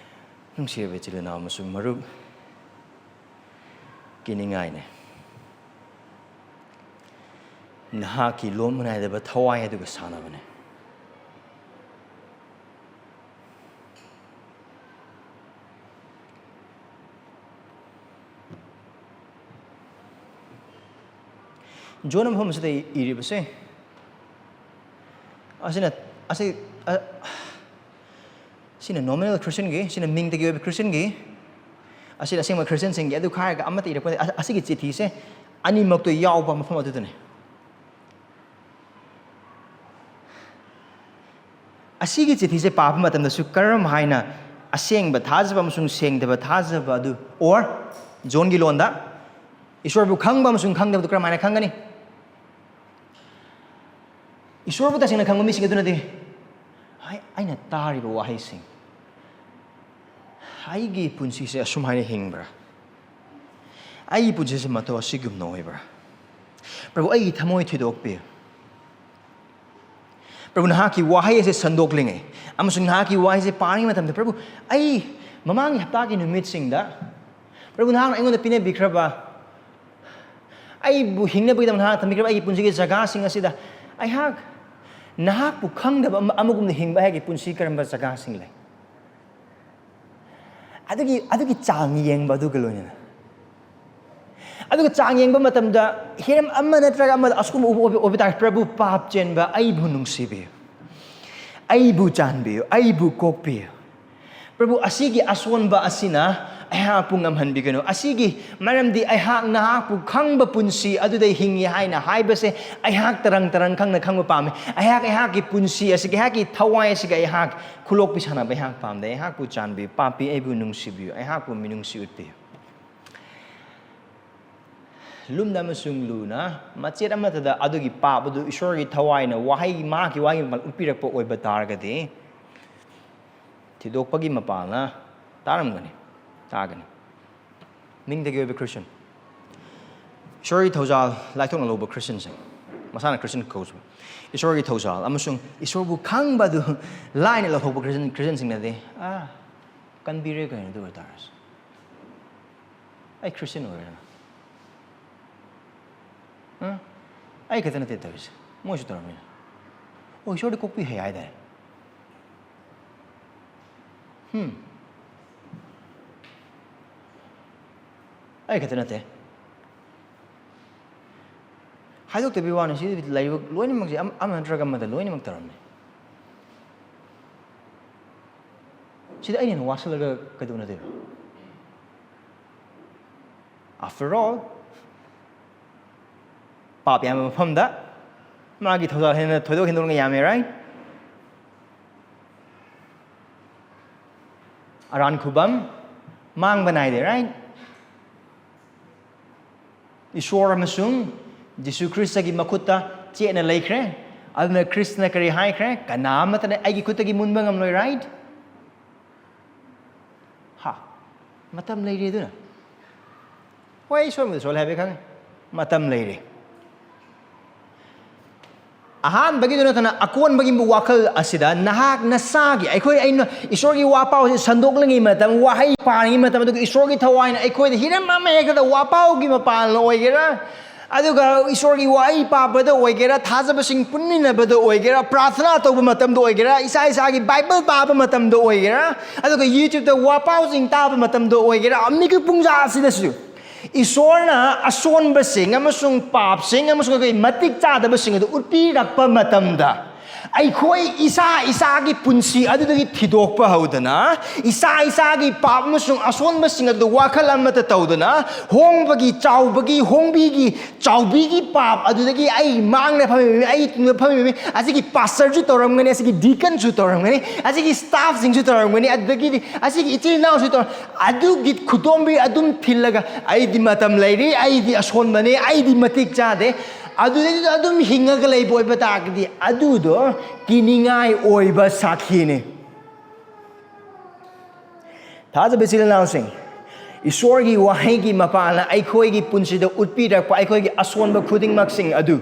ꯅꯨꯡꯁꯤꯔꯕ ꯏꯆꯤꯜ ꯏꯅꯥꯎ ꯑꯃꯁꯨꯡ ꯃꯔꯨꯞ, ꯀꯤꯅꯤꯡꯉꯥꯏꯅꯦ꯫ ꯅꯍꯥꯛꯀꯤ ꯂꯣꯝꯕ ꯅꯥꯏꯗꯕ ꯊꯋꯥꯏ ꯑꯗꯨꯒ ꯁꯥꯟꯅꯕꯅꯦ꯫ ꯖꯣꯟ ꯃꯐꯝ ꯑꯁꯤꯗ ꯏꯔꯤꯕꯁꯦ, ꯑꯁꯤꯅ, ꯑꯁꯤ, ꯑ, ꯁꯤꯅ ꯅꯣꯃꯤꯅꯦꯜ ꯈ꯭ꯔꯤꯁꯇꯤꯌꯟꯒꯤ, ꯁꯤꯅ ꯃꯤꯡꯇꯒꯤ ꯑꯣꯏꯕ ꯈ꯭ꯔꯤꯁꯇꯤꯌꯟꯒꯤ, ꯑꯁꯤꯅ ꯑꯁꯦꯡꯕ ꯈ꯭ꯔꯤꯁꯇꯤꯌꯟꯁꯤꯡꯒꯤ, ꯑꯗꯨ ꯈꯥꯏꯔꯒ ꯑꯃꯠꯇ ꯏꯔꯛꯄꯅꯦ꯫ ꯑ-, ꯑꯁꯤꯒꯤ ꯆꯤꯊꯤꯁꯦ ꯑꯅꯤꯃꯛꯇꯣ ꯌꯥꯎꯕ ꯃꯐꯝ ꯑꯗꯨꯗꯅꯦ꯫ ꯑꯁꯤꯒꯤ ꯆꯤꯊꯤꯁꯦ ꯄꯥꯕ ꯃꯇꯝꯗꯁꯨ ꯀꯔꯝ ꯍꯥꯏꯅ ꯑꯁꯦꯡꯕ ꯊꯥꯖꯕ ꯑꯃꯁꯨꯡ ꯁꯦꯡꯗꯕ ꯊꯥꯖꯕ ꯑꯗꯨ, or ꯖꯣꯟꯒꯤ ꯂꯣꯟꯗ, ꯏꯁꯣꯔꯕꯨ ꯈꯪꯕ ꯑꯃꯁꯨꯡ ꯈꯪꯗꯕꯗꯨ ꯀꯔꯝ ꯍꯥꯏꯅ ꯈꯪꯒꯅꯤ? ꯏꯁꯣꯔꯕꯨ ꯇꯁꯦꯡꯅ ꯈꯪꯕ ꯃꯤꯁꯤꯡ ꯑꯗꯨꯅꯗꯤ, "ꯍꯥꯏ, ꯑꯩꯅ ꯇꯥꯔꯤꯕ ꯋꯥꯍꯩꯁꯤꯡ, ꯑꯩꯒꯤ ꯄꯨꯟꯁꯤꯁꯦ ꯑꯁꯨꯝ ꯍꯥꯏꯅ ꯍꯤꯡꯕ꯭ꯔꯥ? ꯑꯩꯒꯤ ꯄꯨꯟꯁꯤꯁꯦ ꯃꯇꯧ ꯑꯁꯤꯒꯨꯝꯅ ꯑꯣꯏꯕ꯭ꯔꯥ? ꯄ꯭ꯔꯚꯨ, ꯑꯩꯒꯤ ꯊꯃꯣꯏ ꯊꯤꯗꯣꯛꯄꯤꯌꯨ꯫ ꯄ꯭ꯔꯚꯨ, ꯅꯍꯥꯛꯀꯤ ꯋꯥꯍꯩ ꯑꯁꯦ ꯁꯟꯗꯣꯛꯂꯤꯉꯩ ꯑꯃꯁꯨꯡ ꯅꯍꯥꯛꯀꯤ ꯋꯥꯍꯩꯁꯦ ꯄꯥꯔꯤꯉꯩ ꯃꯇꯝꯗ, ꯄ꯭ꯔꯚꯨ, ꯑꯩ ꯃꯃꯥꯡꯒꯤ ꯍꯞꯇꯥꯒꯤ ꯅꯨꯃꯤꯠꯁꯤꯡꯗ, ꯄ꯭ꯔꯚꯨ, ꯅꯍꯥꯛꯅ ꯑꯩꯉꯣꯟꯗ ꯄꯤꯅꯕꯤꯈ꯭ꯔꯕ, ꯑꯩꯕꯨ ꯍꯤꯡꯅꯕꯒꯤꯗꯃꯛ ꯅꯍꯥꯛꯅ ꯊꯝꯕꯤꯈ꯭ꯔꯕ ꯑꯩꯒꯤ ꯄꯨꯟꯁꯤꯒꯤ ꯖꯒꯥꯁꯤꯡ ꯑꯁꯤꯗ ꯑꯩꯍꯥꯛ ꯅꯍꯥꯛꯄꯨ ꯈꯪꯗꯕ ꯑꯃ-, ꯑꯃꯒꯨꯝꯅ ꯍꯤꯡꯕ ꯑꯩꯍꯥꯛꯀꯤ ꯄꯨꯟꯁꯤ ꯀꯔꯝꯕ ꯖꯒꯥꯁꯤꯡ ꯂꯩ?" ꯑꯗꯨꯒꯤ, ꯑꯗꯨꯒꯤ ꯆꯥꯡ ꯌꯦꯡꯕ ꯑꯗꯨꯒ ꯂꯣꯏꯅꯅ ꯑꯗꯨꯒ ꯆꯥꯡ ꯌꯦꯡꯕ ꯃꯇꯝꯗ ꯍꯤꯔꯝ ꯑꯃ ꯅꯠꯇ꯭ꯔꯒ ꯑꯃꯗ ꯑꯁꯤꯒꯨꯝꯕ ꯎꯕ, ꯎꯕ, ꯎꯕ ꯇꯥꯔꯦ, "ꯄ꯭ꯔꯚꯨ, ꯄꯥꯞ ꯆꯦꯟꯕ ꯑꯩꯕꯨ ꯅꯨꯡꯁꯤꯕꯤꯌꯨ, ꯑꯩꯕꯨ ꯆꯥꯟꯕꯤꯌꯨ, ꯑꯩꯕꯨ ꯀꯣꯛꯄꯤꯌꯨ꯫ ꯄ꯭ꯔꯚꯨ, ꯑꯁꯤꯒꯤ ꯑꯁꯣꯟꯕ ꯑꯁꯤꯅ ꯑꯩꯍꯥꯛꯄꯨ ꯉꯝꯍꯟꯕꯤꯒꯅꯨ꯫ ꯑꯁꯤꯒꯤ ꯃꯔꯝꯗꯤ ꯑꯩꯍꯥꯛ ꯅꯍꯥꯛꯄꯨ ꯈꯪꯕ ꯄꯨꯟꯁꯤ ꯑꯗꯨꯗ ꯍꯤꯡꯉꯤ ꯍꯥꯏꯅ ꯍꯥꯏꯕꯁꯦ ꯑꯩꯍꯥꯛ ꯇꯔꯪ ꯇꯔꯪ ꯈꯪꯅ ꯈꯪꯕ ꯄꯥꯝꯃꯤ꯫ ꯑꯩꯍꯥꯛ ꯑꯩꯍꯥꯛꯀꯤ ꯄꯨꯟꯁꯤ ꯑꯁꯤꯒꯤ, ꯑꯩꯍꯥꯛꯀꯤ ꯊꯋꯥꯏ ꯑꯁꯤꯒ ꯑꯩꯍꯥꯛ ꯈꯨꯂꯣꯛꯄꯤ ꯁꯥꯟꯅꯕ ꯑꯩꯍꯥꯛ ꯄꯥꯝꯗꯦ꯫ ꯑꯩꯍꯥꯛꯄꯨ ꯆꯥꯟꯕꯤꯌꯨ, ꯄꯥꯄꯤ ꯑꯩꯕꯨ ꯅꯨꯡꯁꯤꯕꯤꯌꯨ, ꯑꯩꯍꯥꯛꯄꯨ ꯃꯤꯅꯨꯡꯁꯤ ꯎꯠꯄꯤꯌꯨ"꯫ ꯂꯨꯝꯅ ꯑꯃꯁꯨꯡ ꯂꯨꯅ ꯃꯆꯦꯠ ꯑꯃꯠꯇꯗ ꯑꯗꯨꯒꯤ ꯄꯥꯞ ꯑꯗꯨ ꯏꯁꯣꯔꯒꯤ ꯊꯋꯥꯏꯅ ꯋꯥꯍꯩ, ꯃꯍꯥꯛꯀꯤ ꯋꯥꯍꯩ ꯃꯄꯥꯜ ꯎꯠꯄꯤꯔꯛꯄ ꯑꯣꯏꯕ ꯇꯥꯔꯒꯗꯤ, ꯊꯤꯗꯣꯛꯄꯒꯤ ꯃꯄꯥꯜꯅ ꯇꯥꯔꯝꯒꯅꯤ, ꯇꯥꯒꯅꯤ꯫ ꯅꯤꯡꯊꯤꯒꯤ ꯑꯣꯏꯕ ꯈ꯭ꯔꯤꯁꯇꯤꯌꯟ, ꯏꯁꯣꯔꯒꯤ ꯊꯧꯖꯥꯜ ꯂꯥꯏꯊꯣꯛꯅ ꯂꯧꯕ ꯈ꯭ꯔꯤꯁꯇꯤꯌꯟꯁꯤꯡ, ꯃꯁꯥꯅ ꯈ꯭ꯔꯤꯁꯇꯤꯌꯟ ꯀꯧꯖꯕ, ꯏꯁꯣꯔꯒꯤ ꯊꯧꯖꯥꯜ ꯑꯃꯁꯨꯡ ꯏꯁꯣꯔꯕꯨ ꯈꯪꯕ ꯑꯗꯨ ꯂꯥꯏꯅ ꯂꯧꯊꯣꯛꯄ ꯈ꯭ꯔꯤꯁꯇꯤꯌꯟ, ꯈ꯭ꯔꯤꯁꯇꯤꯌꯟꯁꯤꯡꯅꯗꯤ, "ꯑꯥ, ꯀꯟꯕꯤꯔꯦ ꯀꯩꯅꯣ, ꯑꯗꯨ ꯑꯣꯏꯇꯥꯔꯁꯨ꯫ ꯑꯩ ꯈ꯭ꯔꯤꯁꯇꯤꯌꯟ ꯑꯣꯏꯔꯦꯅ꯫ ꯑ? ꯑꯩ ꯈꯛꯇ ꯅꯠꯇꯦ ꯇꯧꯔꯤꯁꯦ, ꯃꯣꯏꯁꯨ ꯇꯧꯔꯝꯃꯤꯅ꯫ ꯑꯣ, ꯏꯁꯣꯔꯗꯤ ꯀꯣꯛꯄꯤ ꯍꯩ ꯍꯥꯏꯗꯥꯏ? ꯍꯝ꯫ ꯑꯩ ꯈꯛꯇ ꯅꯠꯇꯦ꯫ ꯍꯥꯏꯗꯣꯛꯇꯕꯤ ꯋꯥꯅꯤ, ꯁꯤꯗ ꯂꯩꯔꯤꯕ ꯂꯣꯏꯅꯃꯛꯁꯦ ꯑꯃ, ꯑꯃ ꯅꯠꯇ꯭ꯔꯒ ꯑꯃꯗ ꯂꯣꯏꯅꯃꯛ ꯇꯧꯔꯝꯃꯤ꯫ ꯁꯤꯗ ꯑꯩꯅ ꯍꯦꯟꯅ ꯋꯥꯁꯜꯂꯒ ꯀꯩꯗꯧꯅꯗꯣꯏꯕ? After all, ꯄꯥꯞ ꯌꯥꯝꯕ ꯃꯐꯝꯗ ꯃꯥꯒꯤ ꯊꯧꯖꯥꯜ ꯍꯦꯟꯅ ꯊꯣꯏꯗꯣꯛ ꯍꯦꯟꯗꯣꯛꯅ ꯌꯥꯝꯃꯦ, right? ꯑꯔꯥꯟ ꯈꯨꯕꯝ ꯃꯥꯡꯕ ꯅꯥꯏꯗꯦ, right? ꯏꯁꯣꯔ ꯑꯃꯁꯨꯡ ꯖꯤꯁꯨ ꯈ꯭ꯔꯤꯁꯇꯒꯤ ꯃꯈꯨꯠꯇ ꯆꯦꯠꯅ ꯂꯩꯈ꯭ꯔꯦ꯫ ꯑꯗꯨꯅ ꯈ꯭ꯔꯤꯁꯇꯅ ꯀꯔꯤ ꯍꯥꯏꯈ꯭ꯔꯦ? "ꯀꯅꯥ ꯑꯃꯠꯇꯅ ꯑꯩꯒꯤ ꯈꯨꯠꯇꯒꯤ ꯃꯨꯟꯕ ꯉꯝꯂꯣꯏ", right? ꯍꯥ? ꯃꯇꯝ ꯂꯩꯔꯤ ꯑꯗꯨꯅ꯫ ꯍꯣꯏ, ꯑꯩ ꯁꯣꯏꯕꯗ ꯁꯣꯜꯂꯦ ꯍꯥꯏꯕ ꯈꯪꯉꯤ꯫ ꯃꯇꯝ ꯂꯩꯔꯤ꯫ ꯑꯍꯥꯟꯕꯒꯤꯗꯨ ꯅꯠꯇꯅ ꯑꯀꯣꯟꯕꯒꯤ ꯋꯥꯈꯜ ꯑꯁꯤꯗ ꯅꯍꯥꯛ ꯅꯁꯥꯒꯤ, ꯑꯩꯈꯣꯏ, ꯑꯩꯅ ꯏꯁꯣꯔꯒꯤ ꯋꯥꯄꯥꯎꯁꯦ ꯁꯟꯗꯣꯛꯂꯤꯉꯩ ꯃꯇꯝ, ꯋꯥꯍꯩ ꯄꯥꯔꯤꯉꯩ ꯃꯇꯝ, ꯑꯗꯨꯒ ꯏꯁꯣꯔꯒꯤ ꯊꯋꯥꯏꯅ ꯑꯩꯈꯣꯏꯗ ꯍꯤꯔꯝ ꯑꯃ ꯍꯦꯛꯇꯗ ꯋꯥꯄꯥꯎꯒꯤ ꯃꯄꯥꯟ ꯑꯣꯏꯒꯦꯔꯥ, ꯑꯗꯨꯒ ꯏꯁꯣꯔꯒꯤ ꯋꯥꯍꯩ ꯄꯥꯕꯗ ꯑꯣꯏꯒꯦꯔꯥ, ꯊꯥꯖꯕꯁꯤꯡ ꯄꯨꯟꯃꯤꯟꯅꯕꯗ ꯑꯣꯏꯒꯦꯔꯥ, ꯄ꯭ꯔꯥꯊꯅꯥ ꯇꯧꯕ ꯃꯇꯝꯗ ꯑꯣꯏꯒꯦꯔꯥ, ꯏꯁꯥ ꯏꯁꯥꯒꯤ ꯕꯥꯏꯕꯜ ꯄꯥꯕ ꯃꯇꯝꯗ ꯑꯣꯏꯒꯦꯔꯥ, ꯑꯗꯨꯒ YouTubeꯇ ꯋꯥꯄꯥꯎꯁꯤꯡ ꯇꯥꯕ ꯃꯇꯝꯗ ꯑꯣꯏꯒꯦꯔꯥ, ꯃꯤꯀꯨꯞ ꯄꯨꯡꯖꯥ ꯑꯁꯤꯗꯁꯨ ꯏꯁꯣꯔꯅ ꯑꯁꯣꯟꯕꯁꯤꯡ ꯑꯃꯁꯨꯡ ꯄꯥꯞꯁꯤꯡ ꯑꯃꯁꯨꯡ ꯑꯩꯈꯣꯏ ꯃꯇꯤꯛ ꯆꯥꯗꯕꯁꯤꯡ ꯑꯗꯨ ꯎꯠꯄꯤꯔꯛꯄ ꯃꯇꯝꯗ, ꯑꯩꯈꯣꯏ ꯏꯁꯥ ꯏꯁꯥꯒꯤ ꯄꯨꯟꯁꯤ ꯑꯗꯨꯗꯒꯤ ꯊꯤꯗꯣꯛꯄ ꯍꯧꯗꯅ, ꯏꯁꯥ ꯏꯁꯥꯒꯤ ꯄꯥꯞ ꯑꯃꯁꯨꯡ ꯑꯁꯣꯟꯕꯁꯤꯡ ꯑꯗꯨ ꯋꯥꯈꯜ ꯑꯃꯠꯇ ꯇꯧꯗꯅ, ꯍꯣꯡꯕꯒꯤ, ꯆꯥꯎꯕꯒꯤ, ꯍꯣꯡꯕꯤꯒꯤ, ꯆꯥꯎꯕꯤꯒꯤ ꯄꯥꯞ ꯑꯗꯨꯗꯒꯤ ꯑꯩ ꯃꯥꯡꯅ ꯐꯝꯃꯤꯕꯅꯤ, ꯑꯩ ꯇꯨꯡꯗ ꯐꯝꯃꯤꯕꯅꯤ, ꯑꯁꯤꯒꯤ ꯄꯥꯁꯇꯔꯁꯨ ꯇꯧꯔꯝꯒꯅꯤ, ꯑꯁꯤꯒꯤ ꯗꯤꯀꯟꯁꯨ ꯇꯧꯔꯝꯒꯅꯤ, ꯑꯁꯤꯒꯤ ꯁ꯭ꯇꯥꯐꯁꯤꯡꯁꯨ ꯇꯧꯔꯝꯒꯅꯤ, ꯑꯗꯨꯗꯒꯤꯗꯤ ꯑꯁꯤꯒꯤ ꯏꯆꯤꯜ ꯏꯅꯥꯎꯁꯨ ꯇꯧꯔꯝ-, ꯑꯗꯨꯒꯤ ꯈꯨꯗꯣꯝꯕꯤ ꯑꯗꯨꯝ ꯊꯤꯜꯂꯒ ꯑꯩꯗꯤ ꯃꯇꯝ ꯂꯩꯔꯤ, ꯑꯩꯗꯤ ꯑꯁꯣꯟꯕꯅꯤ, ꯑꯩꯗꯤ ꯃꯇꯤꯛ ꯆꯥꯗꯦ, ꯑꯗꯨꯗꯩꯗꯨꯗ ꯑꯗꯨꯝ ꯍꯤꯡꯉꯒ ꯂꯩꯕ ꯑꯣꯏꯕ ꯇꯥꯔꯒꯗꯤ, ꯑꯗꯨꯗꯣ ꯀꯤꯅꯤꯡꯉꯥꯏ ꯑꯣꯏꯕ ꯁꯥꯈꯤꯅꯤ꯫ ꯊꯥꯖꯕ ꯏꯆꯤꯜ ꯏꯅꯥꯎꯁꯤꯡ, ꯏꯁꯣꯔꯒꯤ ꯋꯥꯍꯩꯒꯤ ꯃꯄꯥꯟꯅ ꯑꯩꯈꯣꯏꯒꯤ ꯄꯨꯟꯁꯤꯗ ꯎꯠꯄꯤꯔꯛꯄ ꯑꯩꯈꯣꯏꯒꯤ ꯑꯁꯣꯟꯕ ꯈꯨꯗꯤꯡꯃꯛꯁꯤꯡ ꯑꯗꯨ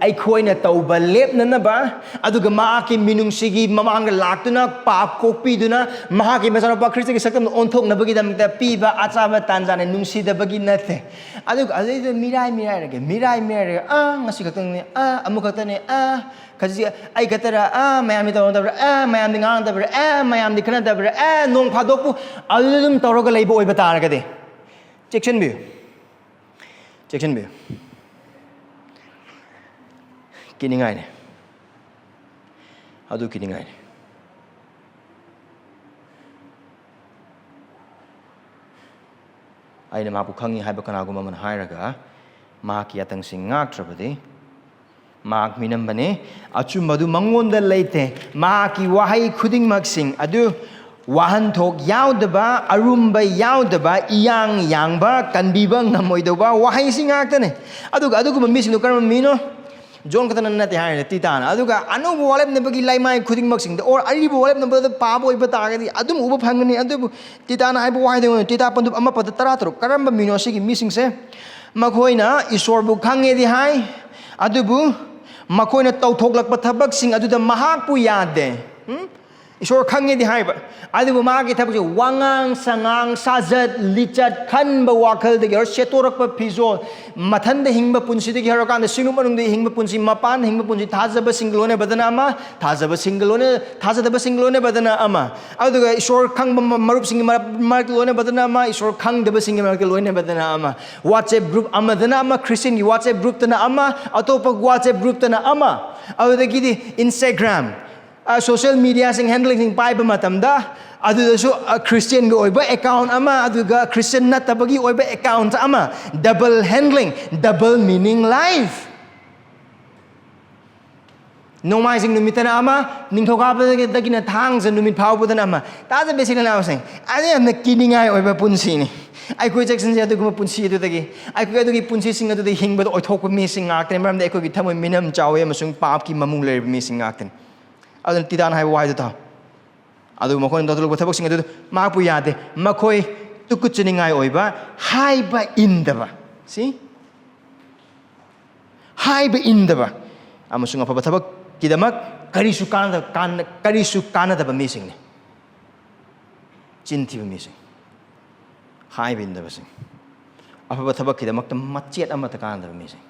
ꯑꯩꯈꯣꯏꯅ ꯇꯧꯕ ꯂꯦꯞꯅꯅꯕ, ꯑꯗꯨꯒ ꯃꯍꯥꯛꯀꯤ ꯃꯤꯅꯨꯡꯁꯤꯒꯤ ꯃꯃꯥꯡꯗ ꯂꯥꯛꯇꯨꯅ, ꯄꯥꯞ ꯀꯣꯛꯄꯤꯗꯨꯅ, ꯃꯍꯥꯛꯀꯤ ꯃꯆꯥꯅꯨꯄꯥ ꯈ꯭ꯔꯤꯁꯇꯒꯤ ꯁꯛꯇꯝꯗ ꯑꯣꯟꯊꯣꯛꯅꯕꯒꯤꯗꯃꯛꯇ ꯄꯤꯕ ꯑꯆꯥꯕ ꯇꯥꯟꯖꯥꯅ ꯅꯨꯡꯁꯤꯗꯕꯒꯤ ꯅꯠꯇꯦ꯫ ꯑꯗꯨꯒ ꯑꯗꯨꯗꯩꯗ ꯃꯤꯔꯥꯏ ꯃꯤꯔꯥꯏꯔꯒꯦ, ꯃꯤꯔꯥꯏ ꯃꯤꯔꯥꯏꯔꯒꯦ, ꯑꯥ, ꯉꯁꯤ ꯈꯛꯇꯪꯅꯦ, ꯑꯥ, ꯑꯃꯨꯛ ꯈꯛꯇꯅꯦ, ꯑꯥ, ꯈꯖꯤꯛ ꯑꯩ ꯈꯛꯇꯔ, ꯑꯥ, ꯃꯌꯥꯝꯗꯤ ꯇꯧꯅꯗꯕ꯭ꯔꯥ, ꯑꯥ, ꯃꯌꯥꯝꯗꯤ ꯉꯥꯡꯅꯗꯕ꯭ꯔꯥ, ꯑꯥ, ꯃꯌꯥꯝꯗꯤ ꯈꯟꯅꯗꯕ꯭ꯔꯥ, ꯑꯥ, ꯅꯣꯡ ꯐꯥꯗꯣꯛꯄꯨ ꯑꯗꯨꯗ ꯑꯗꯨꯝ ꯇꯧꯔꯒ ꯂꯩꯕ ꯑꯣꯏꯕ ꯇꯥꯔꯒꯗꯤ, ꯆꯦꯛꯁꯤꯟꯕꯤꯌꯨ, ꯆꯦꯛꯁꯤꯟꯕꯤꯌꯨ, ꯀꯤꯅꯤꯡꯉꯥꯏꯅꯤ, ꯑꯗꯨ ꯀꯤꯅꯤꯡꯉꯥꯏꯅꯤ꯫ ꯑꯩꯅ ꯃꯍꯥꯛꯄꯨ ꯈꯪꯏ ꯍꯥꯏꯕ ꯀꯅꯥꯒꯨꯝꯕ ꯑꯃꯅ ꯍꯥꯏꯔꯒ ꯃꯍꯥꯛꯀꯤ ꯌꯥꯊꯪꯁꯤꯡ ꯉꯥꯛꯇ꯭ꯔꯕꯗꯤ, ꯃꯍꯥꯛ ꯃꯤꯅꯝꯕꯅꯤ, ꯑꯆꯨꯝꯕ ꯑꯗꯨ ꯃꯉꯣꯟꯗ ꯂꯩꯇꯦ꯫ ꯃꯍꯥꯛꯀꯤ ꯋꯥꯍꯩ ꯈꯨꯗꯤꯡꯃꯛꯁꯤꯡ ꯑꯗꯨ ꯋꯥꯍꯟꯊꯣꯛ ꯌꯥꯎꯗꯕ, ꯑꯔꯨꯝꯕ ꯌꯥꯎꯗꯕ, ꯏꯌꯥꯡ ꯌꯥꯡꯕ, ꯀꯟꯕꯤꯕ ꯉꯝꯃꯣꯏꯗꯧꯕ ꯋꯥꯍꯩꯁꯤꯡ ꯉꯥꯛꯇꯅꯤ꯫ ꯑꯗꯨꯒ ꯑꯗꯨꯒꯨꯝꯕ ꯃꯤꯁꯤꯡꯗꯨ ꯀꯔꯝꯕ ꯃꯤꯅꯣ? ꯖꯣꯟ ꯈꯛꯇꯅ ꯅꯠꯇꯦ ꯍꯥꯏꯔꯤꯅꯦ, ꯇꯤꯇꯥꯅ꯫ ꯑꯗꯨꯒ ꯑꯅꯧꯕ ꯋꯥꯔꯦꯞꯅꯕꯒꯤ ꯂꯩꯃꯥꯏ ꯈꯨꯗꯤꯡꯃꯛꯁꯤꯡꯗ, or ꯑꯔꯤꯕ ꯋꯥꯔꯦꯞꯅꯕꯗ ꯄꯥꯕ ꯑꯣꯏꯕ ꯇꯥꯔꯒꯗꯤ ꯑꯗꯨꯝ ꯎꯕ ꯐꯪꯒꯅꯤ꯫ ꯑꯗꯨꯕꯨ ꯇꯤꯇꯥꯅ ꯍꯥꯏꯕ ꯋꯥꯍꯩꯗ ꯑꯣꯏꯅ, ꯇꯤꯇꯥ ꯄꯟꯗꯨꯞ ꯑꯃ ꯄꯗ ꯇꯔꯥꯇꯔꯨꯛ, ꯀꯔꯝꯕ ꯃꯤꯅꯣ ꯑꯁꯤꯒꯤ ꯃꯤꯁꯤꯡꯁꯦ? ꯃꯈꯣꯏꯅ ꯏꯁꯣꯔꯕꯨ ꯈꯪꯉꯦꯗꯤ ꯍꯥꯏ, ꯑꯗꯨꯕꯨ ꯃꯈꯣꯏꯅ ꯇꯧꯊꯣꯛꯂꯛꯄ ꯊꯕꯛꯁꯤꯡ ꯑꯗꯨꯗ ꯃꯍꯥꯛꯄꯨ ꯌꯥꯗꯦ꯫ ꯎꯝ? ꯏꯁꯣꯔ ꯈꯪꯉꯦꯗꯤ ꯍꯥꯏꯕ, ꯑꯗꯨꯕꯨ ꯃꯥꯒꯤ ꯊꯕꯛꯁꯦ ꯋꯥꯉꯥꯡ ꯁꯉꯥꯡ, ꯁꯥꯖꯠ ꯂꯤꯆꯠ, ꯈꯟꯕ ꯋꯥꯈꯜꯗꯒꯤ ꯍꯧꯔ, ꯁꯦꯠꯇꯣꯔꯛꯄ ꯐꯤꯖꯣꯜ, ꯃꯊꯟꯗ ꯍꯤꯡꯕ ꯄꯨꯟꯁꯤꯗꯒꯤ ꯍꯧꯔꯀꯥꯟꯗ ꯁꯤꯡꯂꯨꯞ ꯃꯅꯨꯡꯗ ꯍꯤꯡꯕ ꯄꯨꯟꯁꯤ, ꯃꯄꯥꯟ ꯍꯤꯡꯕ ꯄꯨꯟꯁꯤ, ꯊꯥꯖꯕꯁꯤꯡꯒ ꯂꯣꯏꯅꯕꯗꯅ ꯑꯃ, ꯊꯥꯖꯕꯁꯤꯡꯒ ꯂꯣꯏꯅ ꯊꯥꯖꯗꯕꯁꯤꯡꯒ ꯂꯣꯏꯅꯕꯗꯅ ꯑꯃ, ꯑꯗꯨꯒ ꯏꯁꯣꯔ ꯈꯪꯕ ꯃ- ꯃꯔꯨꯞꯁꯤꯡꯒꯤ ꯃꯔꯛ- ꯃꯔꯛꯇ ꯂꯣꯏꯅꯕꯗꯅ ꯑꯃ, ꯏꯁꯣꯔ ꯈꯪꯗꯕꯁꯤꯡꯒꯤ ꯃꯔꯛꯇ ꯂꯣꯏꯅꯕꯗꯅ ꯑꯃ, WhatsApp group ꯑꯃꯗꯅ ꯑꯃ, ꯈ꯭ꯔꯤꯁꯇꯤꯌꯟꯒꯤ WhatsApp groupꯇꯅ ꯑꯃ, ꯑꯇꯣꯞꯄ WhatsApp groupꯇꯅ ꯑꯃ, ꯑꯗꯨꯗꯒꯤꯗꯤ Instagram, social mediaꯁꯤꯡ handlingꯁꯤꯡ ꯄꯥꯏꯕ ꯃꯇꯝꯗ, ꯑꯗꯨꯗꯁꯨ ꯈ꯭ꯔꯤꯁꯇꯤꯌꯟꯒꯤ ꯑꯣꯏꯕ account ꯑꯃ, ꯑꯗꯨꯒ ꯈ꯭ꯔꯤꯁꯇꯤꯌꯟ ꯅꯠꯇꯕꯒꯤ ꯑꯣꯏꯕ account ꯑꯃ, double handling, double meaning life꯫ ꯅꯣꯡꯃꯥꯏꯖꯤꯡ ꯅꯨꯃꯤꯠꯇꯅ ꯑꯃ, ꯅꯤꯡꯊꯧꯀꯥꯕꯗꯒꯤꯅ ꯊꯥꯡꯖ ꯅꯨꯃꯤꯠ ꯐꯥꯎꯕꯗꯅ ꯑꯃ꯫ ꯇꯥꯖꯕ ꯏꯆꯤꯜ ꯏꯅꯥꯎꯁꯤꯡ, ꯑꯗꯨ ꯌꯥꯝꯅ ꯀꯤꯅꯤꯡꯉꯥꯏ ꯑꯣꯏꯕ ꯄꯨꯟꯁꯤꯅꯤ꯫ ꯑꯩꯈꯣꯏ ꯆꯦꯛꯁꯤꯟꯁꯦ ꯑꯗꯨꯒꯨꯝꯕ ꯄꯨꯟꯁꯤ ꯑꯗꯨꯗꯒꯤ꯫ ꯑꯩꯈꯣꯏ ꯑꯗꯨꯒꯤ ꯄꯨꯟꯁꯤꯁꯤꯡ ꯑꯗꯨꯗ ꯍꯤꯡꯕꯗ ꯑꯣꯏꯊꯣꯛꯄ ꯃꯤꯁꯤꯡ ꯉꯥꯛꯇꯅꯤ, ꯃꯔꯝꯗꯤ ꯑꯩꯈꯣꯏꯒꯤ ꯊꯃꯣꯏ ꯃꯤꯅꯝ ꯆꯥꯎꯋꯤ ꯑꯃꯁꯨꯡ ꯄꯥꯞꯀꯤ ꯃꯃꯨꯡ ꯂꯩꯔꯕ ꯃꯤꯁꯤꯡ ꯉꯥꯛꯇꯅꯤ꯫ ꯑꯗꯨꯅ ꯇꯤꯇꯥꯟ ꯍꯥꯏꯕ ꯋꯥꯍꯩꯗꯨ ꯇꯥꯎ꯫ ꯑꯗꯨꯕꯨ ꯃꯈꯣꯏꯅ ꯇꯧꯊꯣꯛꯂꯛꯄ ꯊꯕꯛꯁꯤꯡ ꯑꯗꯨ ꯃꯍꯥꯛꯄꯨ ꯌꯥꯗꯦ꯫ ꯃꯈꯣꯏ ꯇꯨꯀꯠꯆꯅꯤꯡꯉꯥꯏ ꯑꯣꯏꯕ, ꯍꯥꯏꯕ ꯏꯟꯗꯕ꯫ ꯁꯤ? ꯍꯥꯏꯕ ꯏꯟꯗꯕ ꯑꯃꯁꯨꯡ ꯑꯐꯕ ꯊꯕꯛꯀꯤꯗꯃꯛ ꯀꯔꯤꯁꯨ ꯀꯥꯟꯅꯗꯕ, ꯀꯥꯟꯅ- ꯀꯔꯤꯁꯨ ꯀꯥꯟꯅꯗꯕ ꯃꯤꯁꯤꯡꯅꯤ꯫ ꯆꯤꯟ ꯊꯤꯕ ꯃꯤꯁꯤꯡ, ꯍꯥꯏꯕ ꯏꯟꯗꯕꯁꯤꯡ, ꯑꯐꯕ ꯊꯕꯛꯀꯤꯗꯃꯛꯇ ꯃꯆꯦꯠ ꯑꯃꯠꯇ ꯀꯥꯟꯅꯗꯕ ꯃꯤꯁꯤꯡ,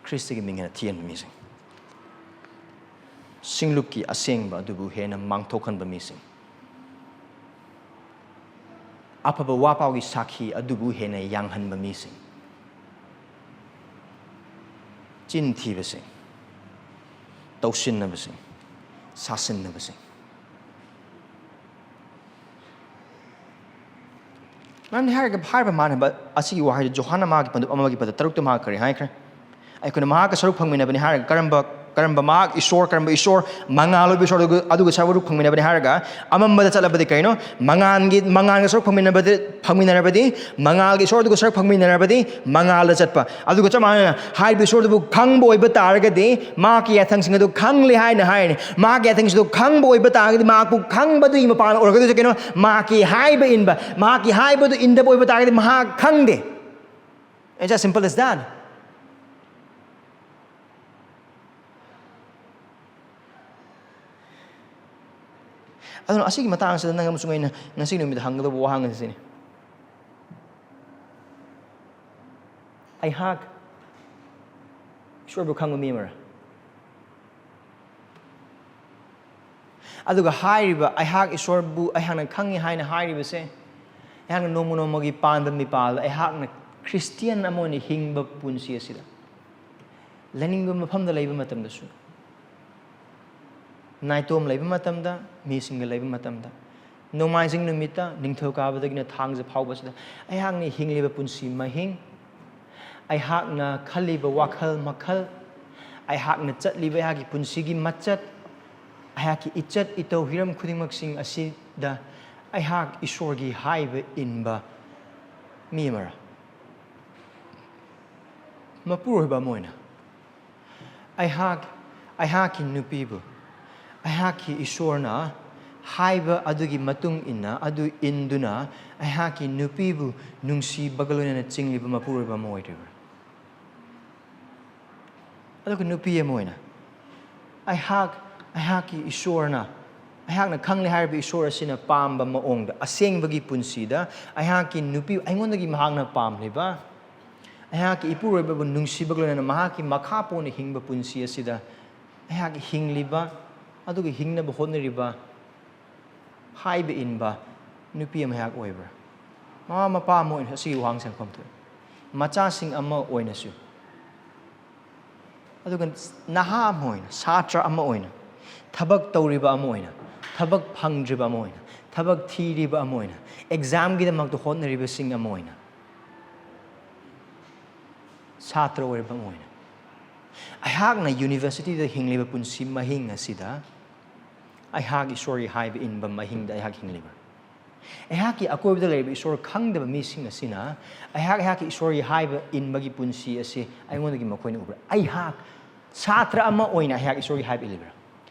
ꯈ꯭ꯔꯤꯁꯇꯒꯤ ꯃꯤꯡ ꯍꯦꯟꯅ ꯊꯤꯍꯟꯕ ꯃꯤꯁꯤꯡ, ꯁꯤꯡꯂꯨꯞꯀꯤ ꯑꯁꯦꯡꯕ ꯑꯗꯨꯕꯨ ꯍꯦꯟꯅ ꯃꯥꯡꯊꯣꯛꯍꯟꯕ ꯃꯤꯁꯤꯡ, ꯑꯐꯕ ꯋꯥꯄꯥꯎꯒꯤ ꯁꯥꯈꯤ ꯑꯗꯨꯕꯨ ꯍꯦꯟꯅ ꯌꯥꯡꯍꯟꯕ ꯃꯤꯁꯤꯡ, ꯆꯤꯟ ꯊꯤꯕꯁꯤꯡ, ꯇꯧꯁꯤꯟꯅꯕꯁꯤꯡ, ꯁꯥꯁꯤꯟꯅꯕꯁꯤꯡ꯫ ꯃꯔꯝꯗꯤ ꯍꯥꯏꯔꯒ ꯍꯥꯏꯔꯤꯕ ꯃꯥꯟꯅꯕ ꯑꯁꯤꯒꯤ ꯋꯥꯍꯩꯗꯨ ꯖꯣꯍꯥꯟꯅ ꯃꯥꯒꯤ ꯄꯟꯗꯨꯞ ꯑꯃꯒꯤ ꯄꯗ ꯇꯔꯨꯛꯇ ꯃꯥ ꯀꯔꯤ ꯍꯥꯏꯈ꯭ꯔꯦ? ꯑꯩꯈꯣꯏꯅ ꯃꯍꯥꯛꯀ ꯁꯔꯨꯛ ꯐꯪꯃꯤꯟꯅꯕꯅꯤ ꯍꯥꯏꯔꯒ ꯀꯔꯝꯕ, ꯀꯔꯝꯕ ꯃꯍꯥꯛ ꯏꯁꯣꯔ, ꯀꯔꯝꯕ ꯏꯁꯣꯔ, ꯃꯉꯥꯜ ꯑꯣꯏꯕ ꯏꯁꯣꯔ ꯑꯗꯨꯒ, ꯑꯗꯨꯒ ꯁꯔꯨꯛ ꯐꯪꯃꯤꯟꯅꯕꯅꯤ ꯍꯥꯏꯔꯒ ꯑꯃꯝꯕꯗ ꯆꯠꯂꯕꯗꯤ ꯀꯩꯅꯣ? ꯃꯉꯥꯜꯒꯤ, ꯃꯉꯥꯜꯒ ꯁꯔꯨꯛ ꯐꯪꯃꯤꯟꯅꯕꯗꯤ, ꯐꯪꯃꯤꯟꯅꯔꯕꯗꯤ, ꯃꯉꯥꯜꯒꯤ ꯏꯁꯣꯔ ꯑꯗꯨꯒ ꯁꯔꯨꯛ ꯐꯪꯃꯤꯟꯅꯔꯕꯗꯤ ꯃꯉꯥꯜꯗ ꯆꯠꯄ꯫ ꯑꯗꯨꯒ ꯆꯞ ꯃꯥꯟꯅꯅ ꯍꯥꯏꯔꯤꯕ ꯏꯁꯣꯔꯗꯨꯕꯨ ꯈꯪꯕ ꯑꯣꯏꯕ ꯇꯥꯔꯒꯗꯤ ꯃꯍꯥꯛꯀꯤ ꯌꯥꯊꯪꯁꯤꯡ ꯑꯗꯨ ꯈꯪꯂꯦ ꯍꯥꯏꯅ ꯍꯥꯏꯔꯅꯤ꯫ ꯃꯍꯥꯛꯀꯤ ꯌꯥꯊꯪꯁꯤꯡꯗꯨ ꯈꯪꯕ ꯑꯣꯏꯕ ꯇꯥꯔꯒꯗꯤ ꯃꯍꯥꯛꯄꯨ ꯈꯪꯕꯗꯨꯒꯤ ꯃꯄꯥꯟ ꯑꯣꯏꯔꯒꯗꯣꯏꯁꯦ ꯀꯩꯅꯣ? ꯃꯍꯥꯛꯀꯤ ꯍꯥꯏꯕ ꯏꯟꯕ꯫ ꯃꯍꯥꯛꯀꯤ ꯍꯥꯏꯕꯗꯨ ꯏꯟꯗꯕ ꯑꯣꯏꯕ ꯇꯥꯔꯒꯗꯤ ꯃꯍꯥꯛ ꯈꯪꯗꯦ꯫ It's as simple as that. ꯑꯗꯨꯅ ꯑꯁꯤꯒꯤ ꯃꯇꯥꯡꯁꯤꯗ ꯅꯪ ꯑꯃꯁꯨꯡ ꯑꯩꯅ ꯉꯁꯤ ꯅꯨꯃꯤꯠꯇ ꯍꯪꯒꯗꯧꯕ ꯋꯥꯍꯪ ꯑꯁꯤꯅꯤ: ꯑꯩꯍꯥꯛ ꯏꯁꯣꯔꯕꯨ ꯈꯪꯕ ꯃꯤ ꯑꯃꯔ? ꯑꯗꯨꯒ ꯍꯥꯏꯔꯤꯕ "ꯑꯩꯍꯥꯛ ꯏꯁꯣꯔꯕꯨ ꯑꯩꯍꯥꯛꯅ ꯈꯪꯉꯤ" ꯍꯥꯏꯅ ꯍꯥꯏꯔꯤꯕꯁꯦ, ꯑꯩꯍꯥꯛꯅ ꯅꯣꯡꯃ ꯅꯣꯡꯃꯒꯤ ꯄꯥꯟꯕ ꯃꯤꯄꯥꯜꯗ ꯑꯩꯍꯥꯛꯅ ꯈ꯭ꯔꯤꯁꯇꯤꯌꯥꯟ ꯑꯃ ꯑꯣꯏꯅ ꯍꯤꯡꯕ ꯄꯨꯟꯁꯤ ꯑꯁꯤꯗ, ꯂꯩꯅꯤꯡꯕ ꯃꯐꯝꯗ ꯂꯩꯕ ꯃꯇꯝꯗꯁꯨ, ꯅꯥꯏꯇꯣꯝ ꯂꯩꯕ ꯃꯇꯝꯗ, ꯃꯤꯁꯤꯡꯒ ꯂꯩꯕ ꯃꯇꯝꯗ, ꯅꯣꯡꯃꯥꯏꯖꯤꯡ ꯅꯨꯃꯤꯠꯇ, ꯅꯤꯡꯊꯧꯀꯥꯕꯗꯒꯤꯅ ꯊꯥꯡꯖ ꯐꯥꯎꯕꯁꯤꯗ ꯑꯩꯍꯥꯛꯅ ꯍꯤꯡꯂꯤꯕ ꯄꯨꯟꯁꯤ ꯃꯍꯤꯡ, ꯑꯩꯍꯥꯛꯅ ꯈꯜꯂꯤꯕ ꯋꯥꯈꯜ ꯃꯈꯜ, ꯑꯩꯍꯥꯛꯅ ꯆꯠꯂꯤꯕ ꯑꯩꯍꯥꯛꯀꯤ ꯄꯨꯟꯁꯤꯒꯤ ꯃꯆꯠ, ꯑꯩꯍꯥꯛꯀꯤ ꯏꯆꯠ ꯏꯇꯧ ꯍꯤꯔꯝ ꯈꯨꯗꯤꯡꯃꯛꯁꯤꯡ ꯑꯁꯤꯗ ꯑꯩꯍꯥꯛ ꯏꯁꯣꯔꯒꯤ ꯍꯥꯏꯕ ꯏꯟꯕ ꯃꯤ ꯑꯃꯔ? ꯃꯄꯨꯔꯣꯏꯕ ꯑꯃ ꯑꯣꯏꯅ ꯑꯩꯍꯥꯛ, ꯑꯩꯍꯥꯛꯀꯤ ꯅꯨꯄꯤꯕꯨ ꯑꯩꯍꯥꯛꯀꯤ ꯏꯁꯣꯔꯅ ꯍꯥꯏꯕ ꯑꯗꯨꯒꯤ ꯃꯇꯨꯡ ꯏꯟꯅ, ꯑꯗꯨ ꯏꯟꯗꯨꯅ ꯑꯩꯍꯥꯛꯀꯤ ꯅꯨꯄꯤꯕꯨ ꯅꯨꯡꯁꯤꯕꯒ ꯂꯣꯏꯅꯅ ꯆꯤꯡꯂꯤꯕ ꯃꯄꯨꯔꯣꯏꯕ ꯑꯃ ꯑꯣꯏꯔꯤꯕ꯭ꯔꯥ? ꯑꯗꯨꯒ ꯅꯨꯄꯤ ꯑꯃ ꯑꯣꯏꯅ ꯑꯩꯍꯥꯛ, ꯑꯩꯍꯥꯛꯀꯤ ꯏꯁꯣꯔꯅ, ꯑꯩꯍꯥꯛꯅ ꯈꯪꯂꯦ ꯍꯥꯏꯔꯤꯕ ꯏꯁꯣꯔ ꯑꯁꯤꯅ ꯄꯥꯝꯕ ꯃꯑꯣꯡꯗ, ꯑꯁꯦꯡꯕꯒꯤ ꯄꯨꯟꯁꯤꯗ ꯑꯩꯍꯥꯛꯀꯤ ꯅꯨꯄꯤ, ꯑꯩꯉꯣꯟꯗꯒꯤ ꯃꯍꯥꯛꯅ ꯄꯥꯝꯂꯤꯕ, ꯑꯩꯍꯥꯛꯀꯤ ꯏꯄꯨꯔꯣꯏꯕꯕꯨ ꯅꯨꯡꯁꯤꯕꯒ ꯂꯣꯏꯅꯅ ꯃꯍꯥꯛꯀꯤ ꯃꯈꯥ ꯄꯣꯟꯅ ꯍꯤꯡꯕ ꯄꯨꯟꯁꯤ ꯑꯁꯤꯗ ꯑꯩꯍꯥꯛ ꯍꯤꯡꯂꯤꯕ, ꯑꯗꯨꯒ ꯍꯤꯡꯅꯕ ꯍꯣꯠꯅꯔꯤꯕ ꯍꯥꯏꯕ ꯏꯟꯕ ꯅꯨꯄꯤ ꯑꯃ ꯑꯩꯍꯥꯛ ꯑꯣꯏꯕ꯭ꯔꯥ? ꯃꯃꯥ ꯃꯄꯥ ꯑꯃ ꯑꯣꯏꯅ ꯑꯁꯤꯒꯤ ꯋꯥꯍꯪꯁꯦ ꯍꯪꯐꯝ ꯊꯣꯛꯏ꯫ ꯃꯆꯥꯁꯤꯡ ꯑꯃ ꯑꯣꯏꯅꯁꯨ, ꯑꯗꯨꯒ ꯅꯍꯥ ꯑꯃ ꯑꯣꯏꯅ, ꯁꯥꯇ꯭ꯔ ꯑꯃ ꯑꯣꯏꯅ, ꯊꯕꯛ ꯇꯧꯔꯤꯕ ꯑꯃ ꯑꯣꯏꯅ, ꯊꯕꯛ ꯐꯪꯗ꯭ꯔꯤꯕ ꯑꯃ ꯑꯣꯏꯅ, ꯊꯕꯛ ꯊꯤꯔꯤꯕ ꯑꯃ ꯑꯣꯏꯅ, ꯑꯦꯛꯖꯥꯝꯒꯤꯗꯃꯛꯇ ꯍꯣꯠꯅꯔꯤꯕꯁꯤꯡ ꯑꯃ ꯑꯣꯏꯅ, ꯁꯥꯇ꯭ꯔ ꯑꯣꯏꯔꯤꯕ ꯑꯃ ꯑꯣꯏꯅ, ꯑꯩꯍꯥꯛꯅ ꯌꯨꯅꯤꯚꯔꯁꯤꯇꯤꯗ ꯍꯤꯡꯂꯤꯕ ꯄꯨꯟꯁꯤ ꯃꯍꯤꯡ ꯑꯁꯤꯗ ꯑꯩꯍꯥꯛ ꯏꯁꯣꯔꯒꯤ ꯍꯥꯏꯕ ꯏꯟꯕ ꯃꯍꯤꯡꯗ ꯑꯩꯍꯥꯛ ꯍꯤꯡꯂꯤꯕ꯭ꯔꯥ? ꯑꯩꯍꯥꯛꯀꯤ ꯑꯀꯣꯏꯕꯗ ꯂꯩꯔꯤꯕ ꯏꯁꯣꯔ ꯈꯪꯗꯕ ꯃꯤꯁꯤꯡ ꯑꯁꯤꯅ ꯑꯩꯍꯥꯛ, ꯑꯩꯍꯥꯛꯀꯤ ꯏꯁꯣꯔꯒꯤ ꯍꯥꯏꯕ ꯏꯟꯕꯒꯤ ꯄꯨꯟꯁꯤ ꯑꯁꯤ ꯑꯩꯉꯣꯟꯗꯒꯤ ꯃꯈꯣꯏꯅ ꯎꯕ꯭ꯔꯥ? ꯑꯩꯍꯥꯛ ꯁꯥꯇ꯭ꯔ ꯑꯃ ꯑꯣꯏꯅ ꯑꯩꯍꯥꯛ ꯏꯁꯣꯔꯒꯤ ꯍꯥꯏꯕ ꯏꯜꯂꯤꯕ꯭ꯔꯥ?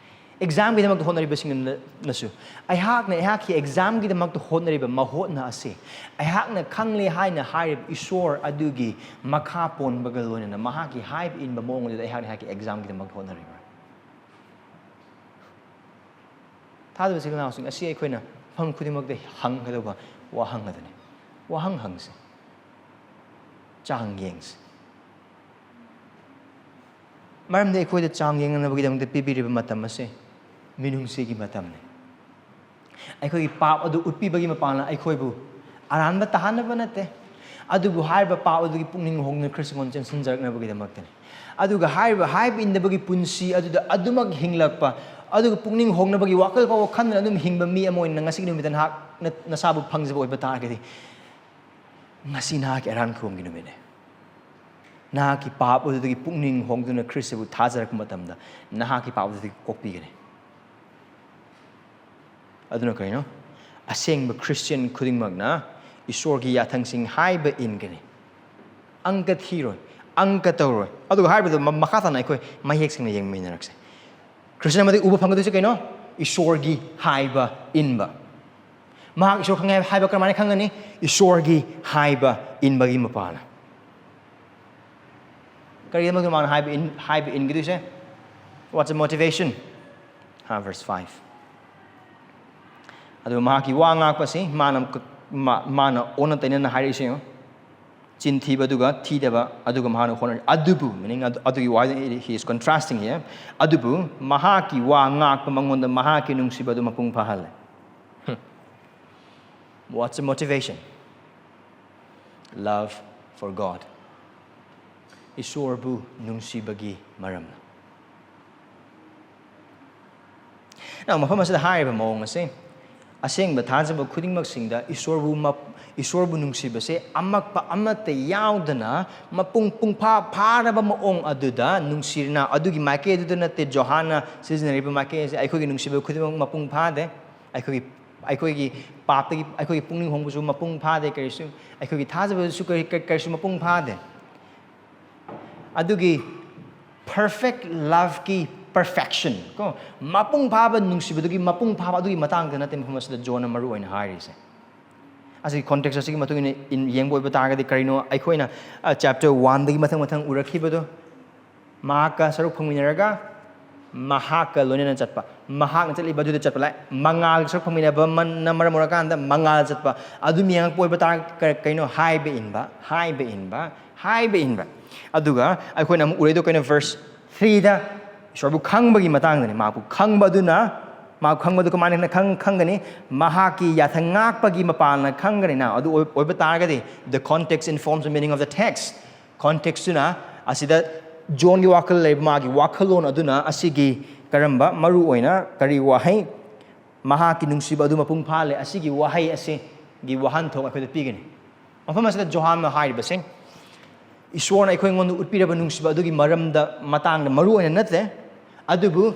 ꯑꯦꯛꯖꯥꯝꯒꯤꯗꯃꯛꯇ ꯍꯣꯠꯅꯔꯤꯕꯁꯤꯡꯅꯁꯨ, ꯑꯩꯍꯥꯛꯅ ꯑꯩꯍꯥꯛꯀꯤ ꯑꯦꯛꯖꯥꯝꯒꯤꯗꯃꯛꯇ ꯍꯣꯠꯅꯔꯤꯕ ꯃꯍꯣꯠꯅ ꯑꯁꯤ, ꯑꯩꯍꯥꯛꯅ ꯈꯪꯂꯦ ꯍꯥꯏꯅ ꯍꯥꯏꯔꯤꯕ ꯏꯁꯣꯔ ꯑꯗꯨꯒꯤ ꯃꯈꯥ ꯄꯣꯟꯕꯒ ꯂꯣꯏꯅꯅ ꯃꯍꯥꯛꯀꯤ ꯍꯥꯏꯕ ꯏꯟꯕ ꯃꯑꯣꯡ ꯑꯗꯨꯗ ꯑꯩꯍꯥꯛꯅ ꯑꯩꯍꯥꯛꯀꯤ ꯑꯦꯛꯖꯥꯝꯒꯤꯗꯃꯛꯇ ꯍꯣꯠꯅꯔꯤꯕ꯭ꯔꯥ? ꯊꯥꯖꯕ ꯏꯆꯤꯜ ꯏꯅꯥꯎꯁꯤꯡ, ꯑꯁꯤ ꯑꯩꯈꯣꯏꯅ ꯃꯐꯝ ꯈꯨꯗꯤꯡꯃꯛꯇ ꯍꯪꯒꯗꯧꯕ ꯋꯥꯍꯪ ꯑꯗꯨꯅꯤ꯫ ꯋꯥꯍꯪ ꯍꯪꯁꯦ, ꯆꯥꯡ ꯌꯦꯡꯁꯦ꯫ ꯃꯔꯝꯗꯤ ꯑꯩꯈꯣꯏꯗ ꯆꯥꯡ ꯌꯦꯡꯅꯅꯕꯒꯤꯗꯃꯛꯇ ꯄꯤꯕꯤꯔꯤꯕ ꯃꯇꯝ ꯑꯁꯦ ꯃꯤꯅꯨꯡꯁꯤꯒꯤ ꯃꯇꯝꯅꯤ꯫ ꯑꯩꯈꯣꯏꯒꯤ ꯄꯥꯞ ꯑꯗꯨ ꯎꯠꯄꯤꯕꯒꯤ ꯃꯄꯥꯟꯅ ꯑꯩꯈꯣꯏꯕꯨ ꯑꯔꯥꯟꯕ ꯇꯥꯍꯟꯅꯕ ꯅꯠꯇꯦ, ꯑꯗꯨꯕꯨ ꯍꯥꯏꯔꯤꯕ ꯄꯥꯞ ꯑꯗꯨꯒꯤ ꯄꯨꯛꯅꯤꯡ ꯍꯣꯡꯗꯨꯅ ꯈ꯭ꯔꯤꯁꯇꯉꯣꯟ ꯆꯦꯟꯁꯤꯟꯖꯔꯛꯅꯕꯒꯤꯗꯃꯛꯇꯅꯤ꯫ ꯑꯗꯨꯒ ꯍꯥꯏꯔꯤꯕ ꯍꯥꯏꯕ ꯏꯟꯗꯕꯒꯤ ꯄꯨꯟꯁꯤ ꯑꯗꯨꯗ ꯑꯗꯨꯃꯛ ꯍꯤꯡꯂꯛꯄ, ꯑꯗꯨꯒ ꯄꯨꯛꯅꯤꯡ ꯍꯣꯡꯅꯕꯒꯤ ꯋꯥꯈꯜ ꯐꯥꯎꯕ ꯈꯟꯗꯅ ꯑꯗꯨꯝ ꯍꯤꯡꯕ ꯃꯤ ꯑꯃ ꯑꯣꯏꯅ ꯉꯁꯤꯒꯤ ꯅꯨꯃꯤꯠꯇ ꯅꯍꯥꯛ ꯅ-, ꯅꯁꯥꯕꯨ ꯐꯪꯖꯕ ꯑꯣꯏꯕ ꯇꯥꯔꯒꯗꯤ, ꯉꯁꯤ ꯅꯍꯥꯛꯀꯤ ꯑꯔꯥꯟ ꯈꯨꯔꯨꯝꯒꯤ ꯅꯨꯃꯤꯠꯅꯤ꯫ ꯅꯍꯥꯛꯀꯤ ꯄꯥꯞ ꯑꯗꯨꯗꯒꯤ ꯄꯨꯛꯅꯤꯡ ꯍꯣꯡꯗꯨꯅ ꯈ꯭ꯔꯤꯁꯇꯕꯨ ꯊꯥꯖꯔꯛꯄ ꯃꯇꯝꯗ, ꯅꯍꯥꯛꯀꯤ ꯄꯥꯞ ꯑꯗꯨꯗꯒꯤ ꯀꯣꯛꯄꯤꯒꯅꯤ꯫ ꯑꯗꯨꯅ ꯀꯔꯤꯅꯣ? ꯑꯁꯦꯡꯕ ꯈ꯭ꯔꯤꯁꯇꯤꯌꯟ ꯈꯨꯗꯤꯡꯃꯛꯅ ꯏꯁꯣꯔꯒꯤ ꯌꯥꯊꯪꯁꯤꯡ ꯍꯥꯏꯕ ꯏꯟꯒꯅꯤ꯫ ꯑꯪꯀ ꯊꯤꯔꯣꯏ, ꯑꯪꯀ ꯇꯧꯔꯣꯏ꯫ ꯑꯗꯨꯒ ꯍꯥꯏꯔꯤꯕꯗꯣ ꯃ-, ꯃꯈꯥ ꯇꯥꯅ ꯑꯩꯈꯣꯏ ꯃꯌꯦꯛ ꯁꯦꯡꯅ ꯌꯦꯡꯃꯤꯟꯅꯔꯛꯁꯦ꯫ ꯈ꯭ꯔꯤꯁꯇꯤꯌꯟ ꯑꯃꯗꯒꯤ ꯎꯕ ꯐꯪꯒꯗꯣꯏꯁꯦ ꯀꯩꯅꯣ? ꯏꯁꯣꯔꯒꯤ ꯍꯥꯏꯕ ꯏꯟꯕ꯫ ꯃꯍꯥꯛ ꯏꯁꯣꯔ ꯈꯪꯉꯦ ꯍꯥꯏꯕ ꯀꯔꯝꯍꯥꯏꯅ ꯈꯪꯒꯅꯤ? ꯏꯁꯣꯔꯒꯤ ꯍꯥꯏꯕ ꯏꯟꯕꯒꯤ ꯃꯄꯥꯅ꯫ ꯀꯔꯤꯒꯤꯗꯃꯛꯇ ꯃꯥꯅ ꯍꯥꯏꯕ ꯏꯟ-, ꯍꯥꯏꯕ ꯏꯟꯒꯗꯣꯏꯁꯦ? What's the motivation? ꯍꯥ, verse five꯫ ꯑꯗꯨ ꯃꯍꯥꯛꯀꯤ ꯋꯥ ꯉꯥꯛꯄꯁꯤ ꯃꯥꯅ ꯀ-, ꯃꯥ-, ꯃꯥꯅ ꯑꯣꯟꯅ ꯇꯩꯅꯅ ꯍꯥꯏꯔꯛꯏꯁꯦ ꯌꯦꯡꯉꯨ꯫ ꯆꯤꯟ ꯊꯤꯕ ꯑꯗꯨꯒ ꯊꯤꯗꯕ ꯑꯗꯨꯒ ꯃꯍꯥꯛꯅ ꯍꯣꯠꯅꯔꯤ꯫ ꯑꯗꯨꯕꯨ, meaning ꯑꯗꯨ, ꯑꯗꯨꯒꯤ ꯋꯥ, he is contrasting here꯫ ꯑꯗꯨꯕꯨ ꯃꯍꯥꯛꯀꯤ ꯋꯥ ꯉꯥꯛꯄ ꯃꯉꯣꯟꯗ ꯃꯍꯥꯛꯀꯤ ꯅꯨꯡꯁꯤꯕ ꯑꯗꯨ ꯃꯄꯨꯡ ꯐꯥꯍꯜꯂꯦ꯫ What's the motivation? Love for God. ꯏꯁꯣꯔꯕꯨ ꯅꯨꯡꯁꯤꯕꯒꯤ ꯃꯔꯝꯅ꯫ Now, ꯃꯐꯝ ꯑꯁꯤꯗ ꯍꯥꯏꯔꯤꯕ ꯃꯑꯣꯡ ꯑꯁꯤ, ꯑꯁꯦꯡꯕ ꯊꯥꯖꯕ ꯈꯨꯗꯤꯡꯃꯛꯁꯤꯡꯗ ꯏꯁꯣꯔꯕꯨ ꯃꯞ-, ꯏꯁꯣꯔꯕꯨ ꯅꯨꯡꯁꯤꯕꯁꯦ ꯑꯃꯛꯄ ꯑꯃꯠꯇ ꯌꯥꯎꯗꯅ ꯃꯄꯨꯡ ꯄꯨꯡꯐꯥ ꯐꯥꯔꯕ ꯃꯑꯣꯡ ꯑꯗꯨꯗ ꯅꯨꯡꯁꯤꯔꯅ, ꯑꯗꯨꯒꯤ ꯃꯥꯏꯀꯩ ꯑꯗꯨꯗ ꯅꯠꯇꯦ ꯖꯣꯍꯥꯟꯅ ꯁꯤꯖꯤꯟꯅꯔꯤꯕ ꯃꯥꯏꯀꯩ ꯑꯁꯤ꯫ ꯑꯩꯈꯣꯏꯒꯤ ꯅꯨꯡꯁꯤꯕ ꯈꯨꯗꯤꯡꯃꯛ ꯃꯄꯨꯡ ꯐꯥꯗꯦ꯫ ꯑꯩꯈꯣꯏꯒꯤ, ꯑꯩꯈꯣꯏꯒꯤ ꯄꯥꯞꯇꯒꯤ ꯑꯩꯈꯣꯏꯒꯤ ꯄꯨꯛꯅꯤꯡ ꯍꯣꯡꯕꯁꯨ ꯃꯄꯨꯡ ꯐꯥꯗꯦ, ꯀꯔꯤꯁꯨ, ꯑꯩꯈꯣꯏꯒꯤ ꯊꯥꯖꯕꯗꯁꯨ ꯀꯔꯤ, ꯀꯔꯤ, ꯀꯔꯤꯁꯨ ꯃꯄꯨꯡ ꯐꯥꯗꯦ꯫ ꯑꯗꯨꯒꯤ perfect loveꯀꯤ perfection ꯀꯣ, ꯃꯄꯨꯡ ꯐꯥꯕ ꯅꯨꯡꯁꯤꯕꯗꯨꯒꯤ ꯃꯄꯨꯡ ꯐꯥꯕ ꯑꯗꯨꯒꯤ ꯃꯇꯥꯡꯗ ꯅꯠꯇꯦ ꯃꯐꯝ ꯑꯁꯤꯗ ꯖꯣꯟꯅ ꯃꯔꯨ ꯑꯣꯏꯅ ꯍꯥꯏꯔꯤꯁꯦ꯫ ꯑꯁꯤꯒꯤ context ꯑꯁꯤꯒꯤ ꯃꯇꯨꯡ ꯏꯟꯅ ꯏꯟ-, ꯌꯦꯡꯕ ꯑꯣꯏꯕ ꯇꯥꯔꯒꯗꯤ ꯀꯔꯤꯅꯣ ꯑꯩꯈꯣꯏꯅ, ꯑ, chapter oneꯗꯒꯤ ꯃꯊꯪ ꯃꯊꯪ ꯎꯔꯛꯈꯤꯕꯗꯣ? ꯃꯍꯥꯛꯀ ꯁꯔꯨꯛ ꯐꯪꯃꯤꯟꯅꯔꯒ ꯃꯍꯥꯛꯀ ꯂꯣꯏꯅꯅ ꯆꯠꯄ, ꯃꯍꯥꯛꯅ ꯆꯠꯂꯤꯕ ꯑꯗꯨꯗ ꯆꯠꯄ ꯂꯥꯏ, ꯃꯉꯥꯜꯒꯤ ꯁꯔꯨꯛ ꯐꯪꯃꯤꯟꯅꯕ ꯃꯅ ꯃꯔꯝ ꯑꯣꯏꯔꯀꯥꯟꯗ ꯃꯉꯥꯜ ꯆꯠꯄ, ꯑꯗꯨ ꯃꯤ ꯉꯥꯡꯉꯛꯄ ꯑꯣꯏꯕ ꯇꯥꯔ ꯀ- ꯀꯩꯅꯣ? ꯍꯥꯏꯕ ꯏꯟꯕ, ꯍꯥꯏꯕ ꯏꯟꯕ, ꯍꯥꯏꯕ ꯏꯟꯕ꯫ ꯑꯗꯨꯒ ꯑꯩꯈꯣꯏꯅ ꯑꯃꯨꯛ ꯎꯔꯦꯗꯣ ꯀꯩꯅꯣ? ꯚꯔꯁ ꯊ꯭ꯔꯤꯗ ꯏꯁꯣꯔꯕꯨ ꯈꯪꯕꯒꯤ ꯃꯇꯥꯡꯗꯅꯤ꯫ ꯃꯍꯥꯛꯄꯨ ꯈꯪꯕ ꯑꯗꯨꯅ, ꯃꯍꯥꯛ ꯈꯪꯕꯗꯨ ꯀꯃꯥꯏꯅ ꯈꯪ ꯈꯪꯒꯅꯤ? ꯃꯍꯥꯛꯀꯤ ꯌꯥꯊꯪ ꯉꯥꯛꯄꯒꯤ ꯃꯄꯥꯟꯅ ꯈꯪꯒꯅꯤꯅ꯫ ꯑꯗꯨ ꯑꯣꯏ- ꯑꯣꯏꯕ ꯇꯥꯔꯒꯗꯤ, the context informs the meaning of the text꯫ Contextꯇꯨꯅ ꯑꯁꯤꯗ ꯖꯣꯟꯒꯤ ꯋꯥꯈꯜ ꯂꯩꯕ, ꯃꯥꯒꯤ ꯋꯥꯈꯜꯂꯣꯟ ꯑꯗꯨꯅ ꯑꯁꯤꯒꯤ ꯀꯔꯝꯕ ꯃꯔꯨ ꯑꯣꯏꯅ ꯀꯔꯤ ꯋꯥꯍꯩ, "ꯃꯍꯥꯛꯀꯤ ꯅꯨꯡꯁꯤꯕ ꯑꯗꯨ ꯃꯄꯨꯡ ꯐꯥꯍꯜꯂꯦ", ꯑꯁꯤꯒꯤ ꯋꯥꯍꯩ ꯑꯁꯤꯒꯤ ꯋꯥꯍꯟꯊꯣꯛ ꯑꯩꯈꯣꯏꯗ ꯄꯤꯒꯅꯤ꯫ ꯃꯐꯝ ꯑꯁꯤꯗ ꯖꯣꯍꯥꯟꯅ ꯍꯥꯏꯔꯤꯕꯁꯦ, ꯏꯁꯣꯔꯅ ꯑꯩꯈꯣꯏꯉꯣꯟꯗ ꯎꯠꯄꯤꯔꯕ ꯅꯨꯡꯁꯤꯕ ꯑꯗꯨꯒꯤ ꯃꯔꯝꯗ, ꯃꯇꯥꯡꯗ ꯃꯔꯨ ꯑꯣꯏꯅ ꯅꯠꯇꯦ, ꯑꯗꯨꯕꯨ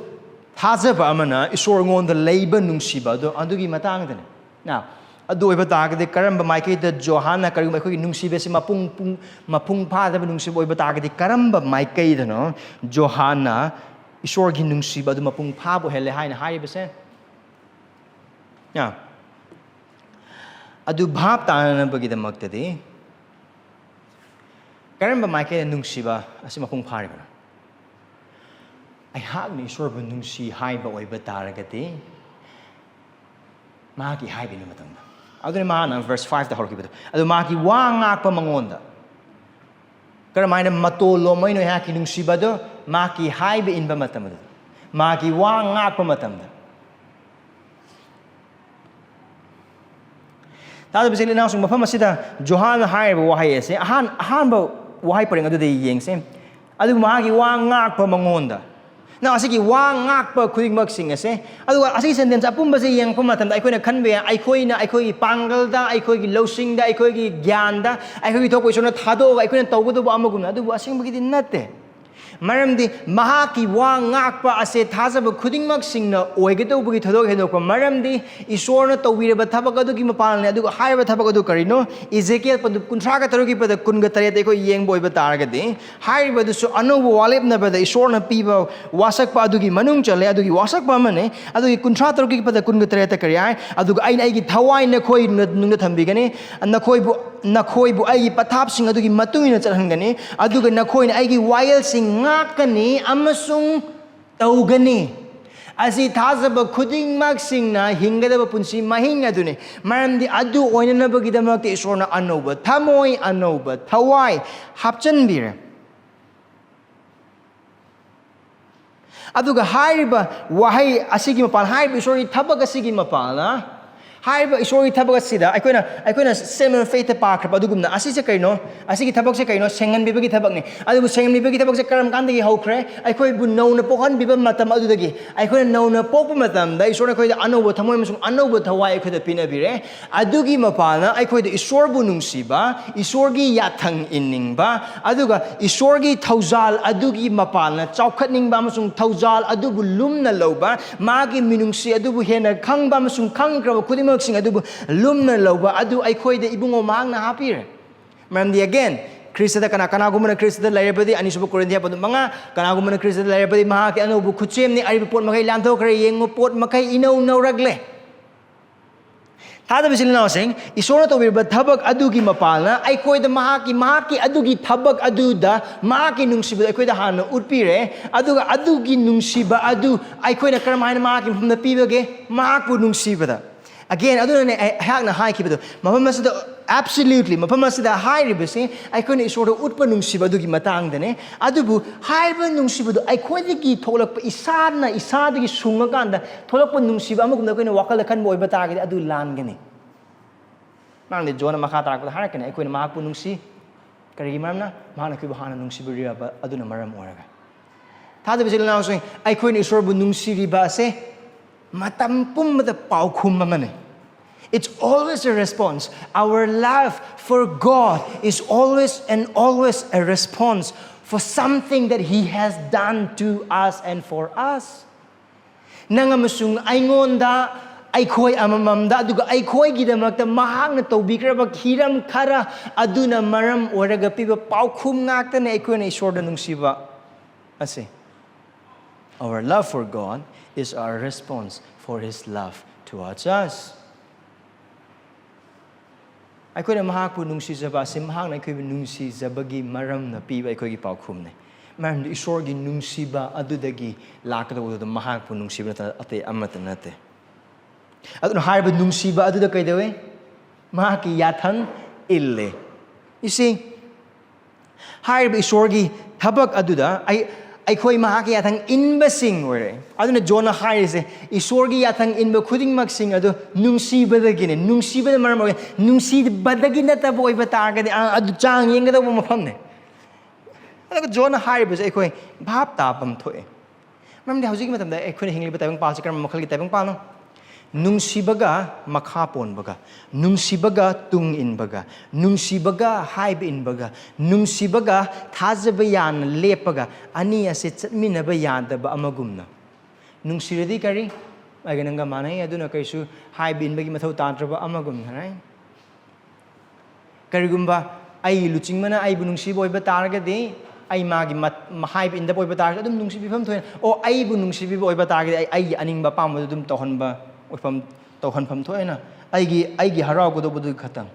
ꯊꯥꯖꯕ ꯑꯃꯅ ꯏꯁꯣꯔꯉꯣꯟꯗ ꯂꯩꯕ ꯅꯨꯡꯁꯤꯕ ꯑꯗꯨ, ꯑꯗꯨꯒꯤ ꯃꯇꯥꯡꯗꯅꯤ꯫ Now, ꯑꯗꯨ ꯑꯣꯏꯕ ꯇꯥꯔꯒꯗꯤ, ꯀꯔꯝꯕ ꯃꯥꯏꯀꯩꯗ ꯖꯣꯍꯥꯟꯅ ꯀꯔꯤꯒꯨꯝꯕ ꯑꯩꯈꯣꯏꯒꯤ ꯅꯨꯡꯁꯤꯕꯁꯤ ꯃꯄꯨꯡ, ꯄꯨꯡ, ꯃꯄꯨꯡ ꯐꯥꯗꯕ ꯅꯨꯡꯁꯤꯕ ꯑꯣꯏꯕ ꯇꯥꯔꯒꯗꯤ, ꯀꯔꯝꯕ ꯃꯥꯏꯀꯩꯗꯅꯣ ꯖꯣꯍꯥꯟꯅ ꯏꯁꯣꯔꯒꯤ ꯅꯨꯡꯁꯤꯕ ꯑꯗꯨ ꯃꯄꯨꯡ ꯐꯥꯕ ꯑꯣꯏꯍꯜꯂꯦ ꯍꯥꯏꯅ ꯍꯥꯏꯔꯤꯕꯁꯦ? Now, ꯑꯗꯨ ꯚꯥꯞ ꯇꯥꯅꯅꯕꯒꯤꯗꯃꯛꯇꯗꯤ, ꯀꯔꯝꯕ ꯃꯥꯏꯀꯩꯗ ꯅꯨꯡꯁꯤꯕ ꯑꯁꯤ ꯃꯄꯨꯡ ꯐꯥꯔꯤꯕꯅꯣ? ꯑꯩꯍꯥꯛꯅ ꯏꯁꯣꯔꯕꯨ ꯅꯨꯡꯁꯤ ꯍꯥꯏꯕ ꯑꯣꯏꯕ ꯇꯥꯔꯒꯗꯤ, ꯃꯍꯥꯛꯀꯤ ꯍꯥꯏꯕ ꯏꯟꯕ ꯃꯇꯝꯗ꯫ ꯑꯗꯨꯅ ꯃꯥꯅ ꯚꯔꯁ ꯐꯥꯏꯚꯇ ꯍꯧꯔꯛꯈꯤꯕꯗꯣ, "ꯑꯗꯨ ꯃꯍꯥꯛꯀꯤ ꯋꯥ ꯉꯥꯛꯄ ꯃꯉꯣꯟꯗ"꯫ ꯀꯔꯝꯍꯥꯏꯅ ꯃꯇꯣꯜ ꯂꯣꯝꯃꯩꯅꯣ ꯑꯩꯍꯥꯛꯀꯤ ꯅꯨꯡꯁꯤꯕꯗꯣ? ꯃꯍꯥꯛꯀꯤ ꯍꯥꯏꯕ ꯏꯟꯕ ꯃꯇꯝꯗ, ꯃꯍꯥꯛꯀꯤ ꯋꯥ ꯉꯥꯛꯄ ꯃꯇꯝꯗ꯫ ꯇꯥꯗꯕ ꯏꯆꯤꯜ ꯏꯅꯥꯎꯁꯤꯡ, ꯃꯐꯝ ꯑꯁꯤꯗ ꯖꯣꯍꯥꯟꯅ ꯍꯥꯏꯔꯤꯕ ꯋꯥꯍꯩ ꯑꯁꯦ, ꯑꯍꯥꯟ-, ꯑꯍꯥꯟꯕ ꯋꯥꯍꯩ ꯄꯔꯦꯡ ꯑꯗꯨꯗ ꯌꯦꯡꯁꯦ꯫ "ꯑꯗꯨꯕꯨ ꯃꯍꯥꯛꯀꯤ ꯋꯥ ꯉꯥꯛꯄ ꯃꯉꯣꯟꯗ"꯫ ꯅ ꯑꯁꯤꯒꯤ ꯋꯥ ꯉꯥꯛꯄ ꯈꯨꯗꯤꯡꯃꯛꯁꯤꯡ ꯑꯁꯦ, ꯑꯗꯨꯒ ꯑꯁꯤꯒꯤ ꯁꯦꯟꯇꯦꯟꯁ ꯑꯄꯨꯝꯕꯁꯦ ꯌꯦꯡꯉꯛꯄ ꯃꯇꯝꯗ ꯑꯩꯈꯣꯏꯅ ꯈꯟꯕ ꯌꯥꯏ, ꯑꯩꯈꯣꯏꯅ ꯑꯩꯈꯣꯏꯒꯤ ꯄꯥꯡꯒꯜꯗ, ꯑꯩꯈꯣꯏꯒꯤ ꯂꯧꯁꯤꯡꯗ, ꯑꯩꯈꯣꯏꯒꯤ ꯒ꯭ꯌꯥꯟꯗ, ꯑꯩꯈꯣꯏꯒꯤ ꯊꯣꯛꯄ ꯏꯁꯣꯔꯅ ꯊꯥꯗꯣꯛꯑꯒ ꯑꯩꯈꯣꯏꯅ ꯇꯧꯒꯗꯧꯕ ꯑꯃꯒꯨꯝꯅ꯫ ꯑꯗꯨꯕꯨ ꯑꯁꯦꯡꯕꯒꯤꯗꯤ ꯅꯠꯇꯦ꯫ ꯃꯔꯝꯗꯤ ꯃꯍꯥꯛꯀꯤ ꯋꯥ ꯉꯥꯛꯄ ꯑꯁꯦ ꯊꯥꯖꯕ ꯈꯨꯗꯤꯡꯃꯛꯁꯤꯡꯅ ꯑꯣꯏꯒꯗꯧꯕꯒꯤ ꯊꯣꯏꯗꯣꯛ ꯍꯦꯟꯗꯣꯛꯄ ꯃꯔꯝꯗꯤ ꯏꯁꯣꯔꯅ ꯇꯧꯕꯤꯔꯕ ꯊꯕꯛ ꯑꯗꯨꯒꯤ ꯃꯄꯥꯟꯅꯤ꯫ ꯑꯗꯨꯒ ꯍꯥꯏꯔꯤꯕ ꯊꯕꯛ ꯑꯗꯨ ꯀꯔꯤꯅꯣ? ꯏꯖꯦꯀꯤꯌꯦꯜ ꯄꯟꯗꯨꯞ ꯀꯨꯟꯊ꯭ꯔꯥꯒ ꯇꯔꯨꯛꯀꯤ ꯄꯗ ꯀꯨꯟꯒ ꯇꯔꯦꯠꯇ ꯑꯩꯈꯣꯏ ꯌꯦꯡꯕ ꯑꯣꯏꯕ ꯇꯥꯔꯒꯗꯤ, ꯍꯥꯏꯔꯤꯕ ꯑꯗꯨꯁꯨ ꯑꯅꯧꯕ ꯋꯥꯂꯦꯞꯅꯕꯗ ꯏꯁꯣꯔꯅ ꯄꯤꯕ ꯋꯥꯁꯛꯄ ꯑꯗꯨꯒꯤ ꯃꯅꯨꯡ ꯆꯜꯂꯦ꯫ ꯑꯗꯨꯒꯤ ꯋꯥꯁꯛꯄ ꯑꯃꯅꯤ꯫ ꯑꯗꯨꯒꯤ ꯀꯨꯟꯊ꯭ꯔꯥ ꯇꯔꯨꯛꯀꯤ ꯄꯗ ꯀꯨꯟꯒ ꯇꯔꯦꯠꯇ ꯀꯔꯤ ꯍꯥꯏ? "ꯑꯗꯨꯒ ꯑꯩꯅ ꯑꯩꯒꯤ ꯊꯋꯥꯏ ꯅꯈꯣꯏ ꯅꯨꯡꯗ ꯊꯝꯕꯤꯒꯅꯤ, ꯅꯈꯣꯏꯕꯨ, ꯅꯈꯣꯏꯕꯨ ꯑꯩꯒꯤ ꯄꯊꯥꯞꯁꯤꯡ ꯑꯗꯨꯒꯤ ꯃꯇꯨꯡ ꯏꯟꯅ ꯆꯠꯍꯟꯒꯅꯤ, ꯑꯗꯨꯒ ꯅꯈꯣꯏꯅ ꯑꯩꯒꯤ ꯋꯥꯌꯦꯜꯁꯤꯡ ꯉꯥꯛꯀꯅꯤ ꯑꯃꯁꯨꯡ ꯇꯧꯒꯅꯤ꯫ ꯑꯁꯤ ꯊꯥꯖꯕ ꯈꯨꯗꯤꯡꯃꯛꯁꯤꯡꯅ ꯍꯤꯡꯒꯗꯕ ꯄꯨꯟꯁꯤ ꯃꯍꯤꯡ ꯑꯗꯨꯅꯤ꯫ ꯃꯔꯝꯗꯤ ꯑꯗꯨ ꯑꯣꯏꯅꯅꯕꯒꯤꯗꯃꯛꯇ ꯏꯁꯣꯔꯅ ꯑꯅꯧꯕ ꯊꯃꯣꯏ, ꯑꯅꯧꯕ ꯊꯋꯥꯏ ꯍꯥꯞꯆꯤꯟꯕꯤꯔꯦ꯫ ꯑꯗꯨꯒ ꯍꯥꯏꯔꯤꯕ ꯋꯥꯍꯩ ꯑꯁꯤꯒꯤ ꯃꯄꯥꯟ, ꯍꯥꯏꯔꯤꯕ ꯏꯁꯣꯔꯒꯤ ꯊꯕꯛ ꯑꯁꯤꯒꯤ ꯃꯄꯥꯟꯅ, ꯍꯥꯏꯔꯤꯕ ꯏꯁꯣꯔꯒꯤ ꯊꯕꯛ ꯑꯁꯤꯗ ꯑꯩꯈꯣꯏꯅ, ꯑꯩꯈꯣꯏꯅ statement of faith ꯄꯥꯈ꯭ꯔꯕ ꯑꯗꯨꯒꯨꯝꯅ, ꯑꯁꯤꯁꯦ ꯀꯩꯅꯣ? ꯑꯁꯤꯒꯤ ꯊꯕꯛꯁꯦ ꯀꯩꯅꯣ? ꯁꯦꯡꯍꯟꯕꯤꯕꯒꯤ ꯊꯕꯛꯅꯤ꯫ ꯑꯗꯨꯕꯨ ꯁꯦꯡꯍꯟꯕꯤꯕꯒꯤ ꯊꯕꯛꯁꯦ ꯀꯔꯝ ꯀꯥꯟꯗꯒꯤ ꯍꯧꯈ꯭ꯔꯦ? ꯑꯩꯈꯣꯏꯕꯨ ꯅꯧꯅ ꯄꯣꯛꯍꯟꯕꯤꯕ ꯃꯇꯝ ꯑꯗꯨꯗꯒꯤ, ꯑꯩꯈꯣꯏꯅ ꯅꯧꯅ ꯄꯣꯛꯄ ꯃꯇꯝꯗ ꯏꯁꯣꯔꯅ ꯑꯩꯈꯣꯏꯗ ꯑꯅꯧꯕ ꯊꯃꯣꯏ ꯑꯃꯁꯨꯡ ꯑꯅꯧꯕ ꯊꯋꯥꯏ ꯑꯩꯈꯣꯏꯗ ꯄꯤꯅꯕꯤꯔꯦ꯫ ꯑꯗꯨꯒꯤ ꯃꯄꯥꯟꯅ ꯑꯩꯈꯣꯏꯗ ꯏꯁꯣꯔꯕꯨ ꯅꯨꯡꯁꯤꯕ, ꯏꯁꯣꯔꯒꯤ ꯌꯥꯊꯪ ꯏꯟꯅꯤꯡꯕ, ꯑꯗꯨꯒ ꯏꯁꯣꯔꯒꯤ ꯊꯧꯖꯥꯜ ꯑꯗꯨꯒꯤ ꯃꯄꯥꯟꯅ ꯆꯥꯎꯈꯠꯅꯤꯡꯕ ꯑꯃꯁꯨꯡ ꯊꯧꯖꯥꯜ ꯑꯗꯨꯕꯨ ꯂꯨꯝꯅ ꯂꯧꯕ, ꯃꯥꯒꯤ ꯃꯤꯅꯨꯡꯁꯤ ꯑꯗꯨꯕꯨ ꯍꯦꯟꯅ ꯈꯪꯕ ꯑꯃꯁꯨꯡ ꯈꯪꯈ꯭ꯔꯕ ꯈꯨꯗꯤꯡꯃꯛꯁꯤꯡ ꯑꯗꯨꯕꯨ ꯂꯨꯝꯅ ꯂꯧꯕ ꯑꯗꯨ ꯑꯩꯈꯣꯏꯗ ꯏꯕꯨꯡꯉꯣ ꯃꯍꯥꯛꯅ ꯍꯥꯞꯄꯤꯔꯦ꯫ ꯃꯔꯝꯗꯤ, again, ꯈ꯭ꯔꯤꯁꯇꯗ ꯀꯅꯥ, ꯀꯅꯥꯒꯨꯝꯕꯅ ꯈ꯭ꯔꯤꯁꯇꯗ ꯂꯩꯔꯕꯗꯤ, ꯑꯅꯤꯁꯨꯕ ꯀꯣꯔꯤꯟꯊꯤꯌꯥ ꯄꯟꯗꯨ ꯃꯉꯥ, ꯀꯅꯥꯒꯨꯝꯕꯅ ꯈ꯭ꯔꯤꯁꯇꯗ ꯂꯩꯔꯕꯗꯤ ꯃꯍꯥꯛꯀꯤ ꯑꯅꯧꯕ ꯈꯨꯠꯁꯦꯝꯅꯤ, ꯑꯔꯤꯕ ꯄꯣꯠ ꯃꯈꯩ ꯂꯥꯟꯊꯣꯛꯈ꯭ꯔꯦ, ꯌꯦꯡꯉꯨ, ꯄꯣꯠ ꯃꯈꯩ ꯏꯅꯧ ꯅꯧꯔꯛꯂꯦ꯫ ꯊꯥꯖꯕ ꯏꯆꯤꯜ ꯏꯅꯥꯎꯁꯤꯡ, ꯏꯁꯣꯔꯅ ꯇꯧꯕꯤꯔꯕ ꯊꯕꯛ ꯑꯗꯨꯒꯤ ꯃꯄꯥꯜꯅ ꯑꯩꯈꯣꯏꯗ ꯃꯍꯥꯛꯀꯤ, ꯃꯍꯥꯛꯀꯤ ꯑꯗꯨꯒꯤ ꯊꯕꯛ ꯑꯗꯨꯗ ꯃꯍꯥꯛꯀꯤ ꯅꯨꯡꯁꯤꯕꯗꯨ ꯑꯩꯈꯣꯏꯗ ꯍꯥꯟꯅ ꯎꯠꯄꯤꯔꯦ꯫ ꯑꯗꯨꯒ ꯑꯗꯨꯒꯤ ꯅꯨꯡꯁꯤꯕ ꯑꯗꯨ ꯑꯩꯈꯣꯏꯅ ꯀꯔꯝ ꯍꯥꯏꯅ ꯃꯍꯥꯛꯀꯤ ꯃꯐꯝꯗ ꯄꯤꯕꯒꯦ? ꯃꯍꯥꯛꯄꯨ ꯅꯨꯡꯁꯤꯕꯗ꯫ Again, ꯑꯗꯨꯅꯅꯦ ꯑꯩ-, ꯑꯩꯍꯥꯛꯅ ꯍꯥꯏꯈꯤꯕꯗꯣ, ꯃꯐꯝ ꯑꯁꯤꯗ, absolutely, ꯃꯐꯝ ꯑꯁꯤꯗ ꯍꯥꯏꯔꯤꯕꯁꯤ ꯑꯩꯈꯣꯏꯅ ꯏꯁꯣꯔꯗ ꯎꯠꯄ ꯅꯨꯡꯁꯤꯕ ꯑꯗꯨꯒꯤ ꯃꯇꯥꯡꯗꯅꯦ꯫ ꯑꯗꯨꯕꯨ ꯍꯥꯏꯔꯤꯕ ꯅꯨꯡꯁꯤꯕꯗꯨ ꯑꯩꯈꯣꯏꯗꯒꯤ ꯊꯣꯛꯂꯛꯄ, ꯏꯁꯥꯅ ꯏꯁꯥꯗꯒꯤ ꯁꯨꯡꯉꯀꯥꯟꯗ ꯊꯣꯛꯂꯛꯄ ꯅꯨꯡꯁꯤꯕ ꯑꯃꯒꯨꯝꯅ ꯑꯩꯈꯣꯏꯅ ꯋꯥꯈꯜꯗ ꯈꯟꯕ ꯑꯣꯏꯕ ꯇꯥꯔꯒꯗꯤ ꯑꯗꯨ ꯂꯥꯟꯒꯅꯤ꯫ ꯃꯔꯝꯗꯤ ꯖꯣꯟꯅ ꯃꯈꯥ ꯇꯥꯔꯛꯄꯗ ꯍꯥꯏꯔꯛꯀꯅꯤ, ꯑꯩꯈꯣꯏꯅ ꯃꯍꯥꯛꯄꯨ ꯅꯨꯡꯁꯤ꯫ ꯀꯔꯤꯒꯤ ꯃꯔꯝꯅ? ꯃꯍꯥꯛꯅ ꯑꯩꯈꯣꯏꯕꯨ ꯍꯥꯟꯅ ꯅꯨꯡꯁꯤꯕꯤꯔꯕ ꯑꯗꯨꯅ ꯃꯔꯝ ꯑꯣꯏꯔꯒ꯫ ꯊꯥꯖꯕ ꯏꯆꯤꯜ ꯏꯅꯥꯎꯁꯤꯡ, ꯑꯩꯈꯣꯏꯅ ꯏꯁꯣꯔꯕꯨ ꯅꯨꯡꯁꯤꯔꯤꯕ ꯑꯁꯦ ꯃꯇꯝ ꯄꯨꯝꯕꯗ ꯄꯥꯎꯈꯨꯝ ꯑꯃꯅꯤ꯫ It's always a response. Our love for God is always and always a response for something that He has done to us and for us. ꯅꯪ ꯑꯃꯁꯨꯡ ꯑꯩꯉꯣꯟꯗ, ꯑꯩꯈꯣꯏ ꯑꯃꯃꯝꯗ, ꯑꯗꯨꯒ ꯑꯩꯈꯣꯏꯒꯤꯗꯃꯛꯇ ꯃꯍꯥꯛꯅ ꯇꯧꯕꯤꯈ꯭ꯔꯕ ꯍꯤꯔꯝ ꯈꯔ ꯑꯗꯨꯅ ꯃꯔꯝ ꯑꯣꯏꯔꯒ ꯄꯤꯕ ꯄꯥꯎꯈꯨꯝ ꯉꯥꯛꯇꯅꯦ ꯑꯩꯈꯣꯏꯅ ꯏꯁꯣꯔꯗ ꯅꯨꯡꯁꯤꯕ ꯑꯁꯦ꯫ Our love for God is our response for His love towards us. ꯑꯩꯈꯣꯏꯅ ꯃꯍꯥꯛꯄꯨ ꯅꯨꯡꯁꯤꯖꯕ ꯑꯁꯤ ꯃꯍꯥꯛꯅ ꯑꯩꯈꯣꯏꯕꯨ ꯅꯨꯡꯁꯤꯖꯕꯒꯤ ꯃꯔꯝꯅ ꯄꯤꯕ ꯑꯩꯈꯣꯏꯒꯤ ꯄꯥꯎꯈꯨꯝꯅꯤ꯫ ꯃꯔꯝꯗꯤ ꯏꯁꯣꯔꯒꯤ ꯅꯨꯡꯁꯤꯕ ꯑꯗꯨꯗꯒꯤ ꯂꯥꯛꯀꯗꯧꯕꯗꯨ ꯃꯍꯥꯛꯄꯨ ꯅꯨꯡꯁꯤꯕ ꯅꯠꯇꯅ ꯑꯇꯩ ꯑꯃꯠꯇ ꯅꯠꯇꯦ꯫ ꯑꯗꯨꯅ ꯍꯥꯏꯔꯤꯕ ꯅꯨꯡꯁꯤꯕ ꯑꯗꯨꯗ ꯀꯩꯗꯧꯋꯤ? ꯃꯍꯥꯛꯀꯤ ꯌꯥꯊꯪ ꯏꯜꯂꯦ꯫ You see, ꯍꯥꯏꯔꯤꯕ ꯏꯁꯣꯔꯒꯤ ꯊꯕꯛ ꯑꯗꯨꯗ ꯑꯩ, ꯑꯩꯈꯣꯏ ꯃꯍꯥꯛꯀꯤ ꯌꯥꯊꯪ ꯏꯟꯕꯁꯤꯡ ꯑꯣꯏꯔꯦ꯫ ꯑꯗꯨꯅ ꯖꯣꯟꯅ ꯍꯥꯏꯔꯤꯁꯦ, ꯏꯁꯣꯔꯒꯤ ꯌꯥꯊꯪ ꯏꯟꯕ ꯈꯨꯗꯤꯡꯃꯛꯁꯤꯡ ꯑꯗꯨ ꯅꯨꯡꯁꯤꯕꯗꯒꯤꯅꯦ꯫ ꯅꯨꯡꯁꯤꯕꯅ ꯃꯔꯝ ꯑꯣꯏꯔꯒ, ꯅꯨꯡꯁꯤꯕꯗꯒꯤ ꯅꯠꯇꯕ ꯑꯣꯏꯕ ꯇꯥꯔꯒꯗꯤ, ꯑꯥ, ꯑꯗꯨ ꯆꯥꯡ ꯌꯦꯡꯒꯗꯧꯕ ꯃꯐꯝꯅꯦ꯫ ꯑꯗꯨꯒ ꯖꯣꯟꯅ ꯍꯥꯏꯔꯤꯕꯁꯦ ꯑꯩꯈꯣꯏ ꯚꯥꯞ ꯇꯥꯐꯝ ꯊꯣꯛꯑꯦ꯫ ꯃꯔꯝꯗꯤ ꯍꯧꯖꯤꯛꯀꯤ ꯃꯇꯝꯗ ꯑꯩꯈꯣꯏꯅ ꯍꯤꯡꯂꯤꯕ ꯇꯥꯏꯕꯪꯄꯥꯜꯁꯤ ꯀꯔꯝꯕ ꯃꯈꯜꯒꯤ ꯇꯥꯏꯕꯪꯄꯥꯜꯅꯣ? ꯅꯨꯡꯁꯤꯕꯒ ꯃꯈꯥ ꯄꯣꯟꯕꯒ, ꯅꯨꯡꯁꯤꯕꯒ ꯇꯨꯡ ꯏꯟꯕꯒ, ꯅꯨꯡꯁꯤꯕꯒ ꯍꯥꯏꯕ ꯏꯟꯕꯒ, ꯅꯨꯡꯁꯤꯕꯒ ꯊꯥꯖꯕ ꯌꯥꯅ ꯂꯦꯞꯄꯒ, ꯑꯅꯤ ꯑꯁꯦ ꯆꯠꯃꯤꯟꯅꯕ ꯌꯥꯗꯕ ꯑꯃꯒꯨꯝꯅ꯫ ꯅꯨꯡꯁꯤꯔꯗꯤ ꯀꯔꯤ? ꯑꯩꯒ ꯅꯪꯒ ꯃꯥꯟꯅꯩ, ꯑꯗꯨꯅ ꯀꯔꯤꯁꯨ ꯍꯥꯏꯕ ꯏꯟꯕꯒꯤ ꯃꯊꯧ ꯇꯥꯗ꯭ꯔꯕ ꯑꯃꯒꯨꯝꯅ, right? ꯀꯔꯤꯒꯨꯝꯕ ꯑꯩꯒꯤ ꯂꯨꯆꯤꯡꯕꯅ ꯑꯩꯕꯨ ꯅꯨꯡꯁꯤꯕ ꯑꯣꯏꯕ ꯇꯥꯔꯒꯗꯤ, ꯑꯩ ꯃꯥꯒꯤ ꯃꯠ-, ꯃ-, ꯍꯥꯏꯕ ꯏꯟꯗꯕ ꯑꯣꯏꯕ ꯇꯥꯔꯒꯗꯤ ꯑꯗꯨꯝ ꯅꯨꯡꯁꯤꯕꯤꯐꯝ ꯊꯣꯛꯑꯦ꯫ ꯑꯣ, ꯑꯩꯕꯨ ꯅꯨꯡꯁꯤꯕꯤꯕ ꯑꯣꯏꯕ ꯇꯥꯔꯒꯗꯤ ꯑꯩ, ꯑꯩꯒꯤ ꯑꯅꯤꯡꯕ ꯑꯄꯥꯝꯕꯗꯨ ꯑꯗꯨꯝ ꯇꯧꯍꯟꯕ ꯑꯣꯏꯐꯝ, ꯇꯧꯍꯟꯐꯝ ꯊꯣꯛꯑꯦꯅ꯫ ꯑꯩꯒꯤ, ꯑꯩꯒꯤ ꯍꯔꯥꯎꯒꯗꯧꯕꯗꯨ ꯈꯛꯇꯪ꯫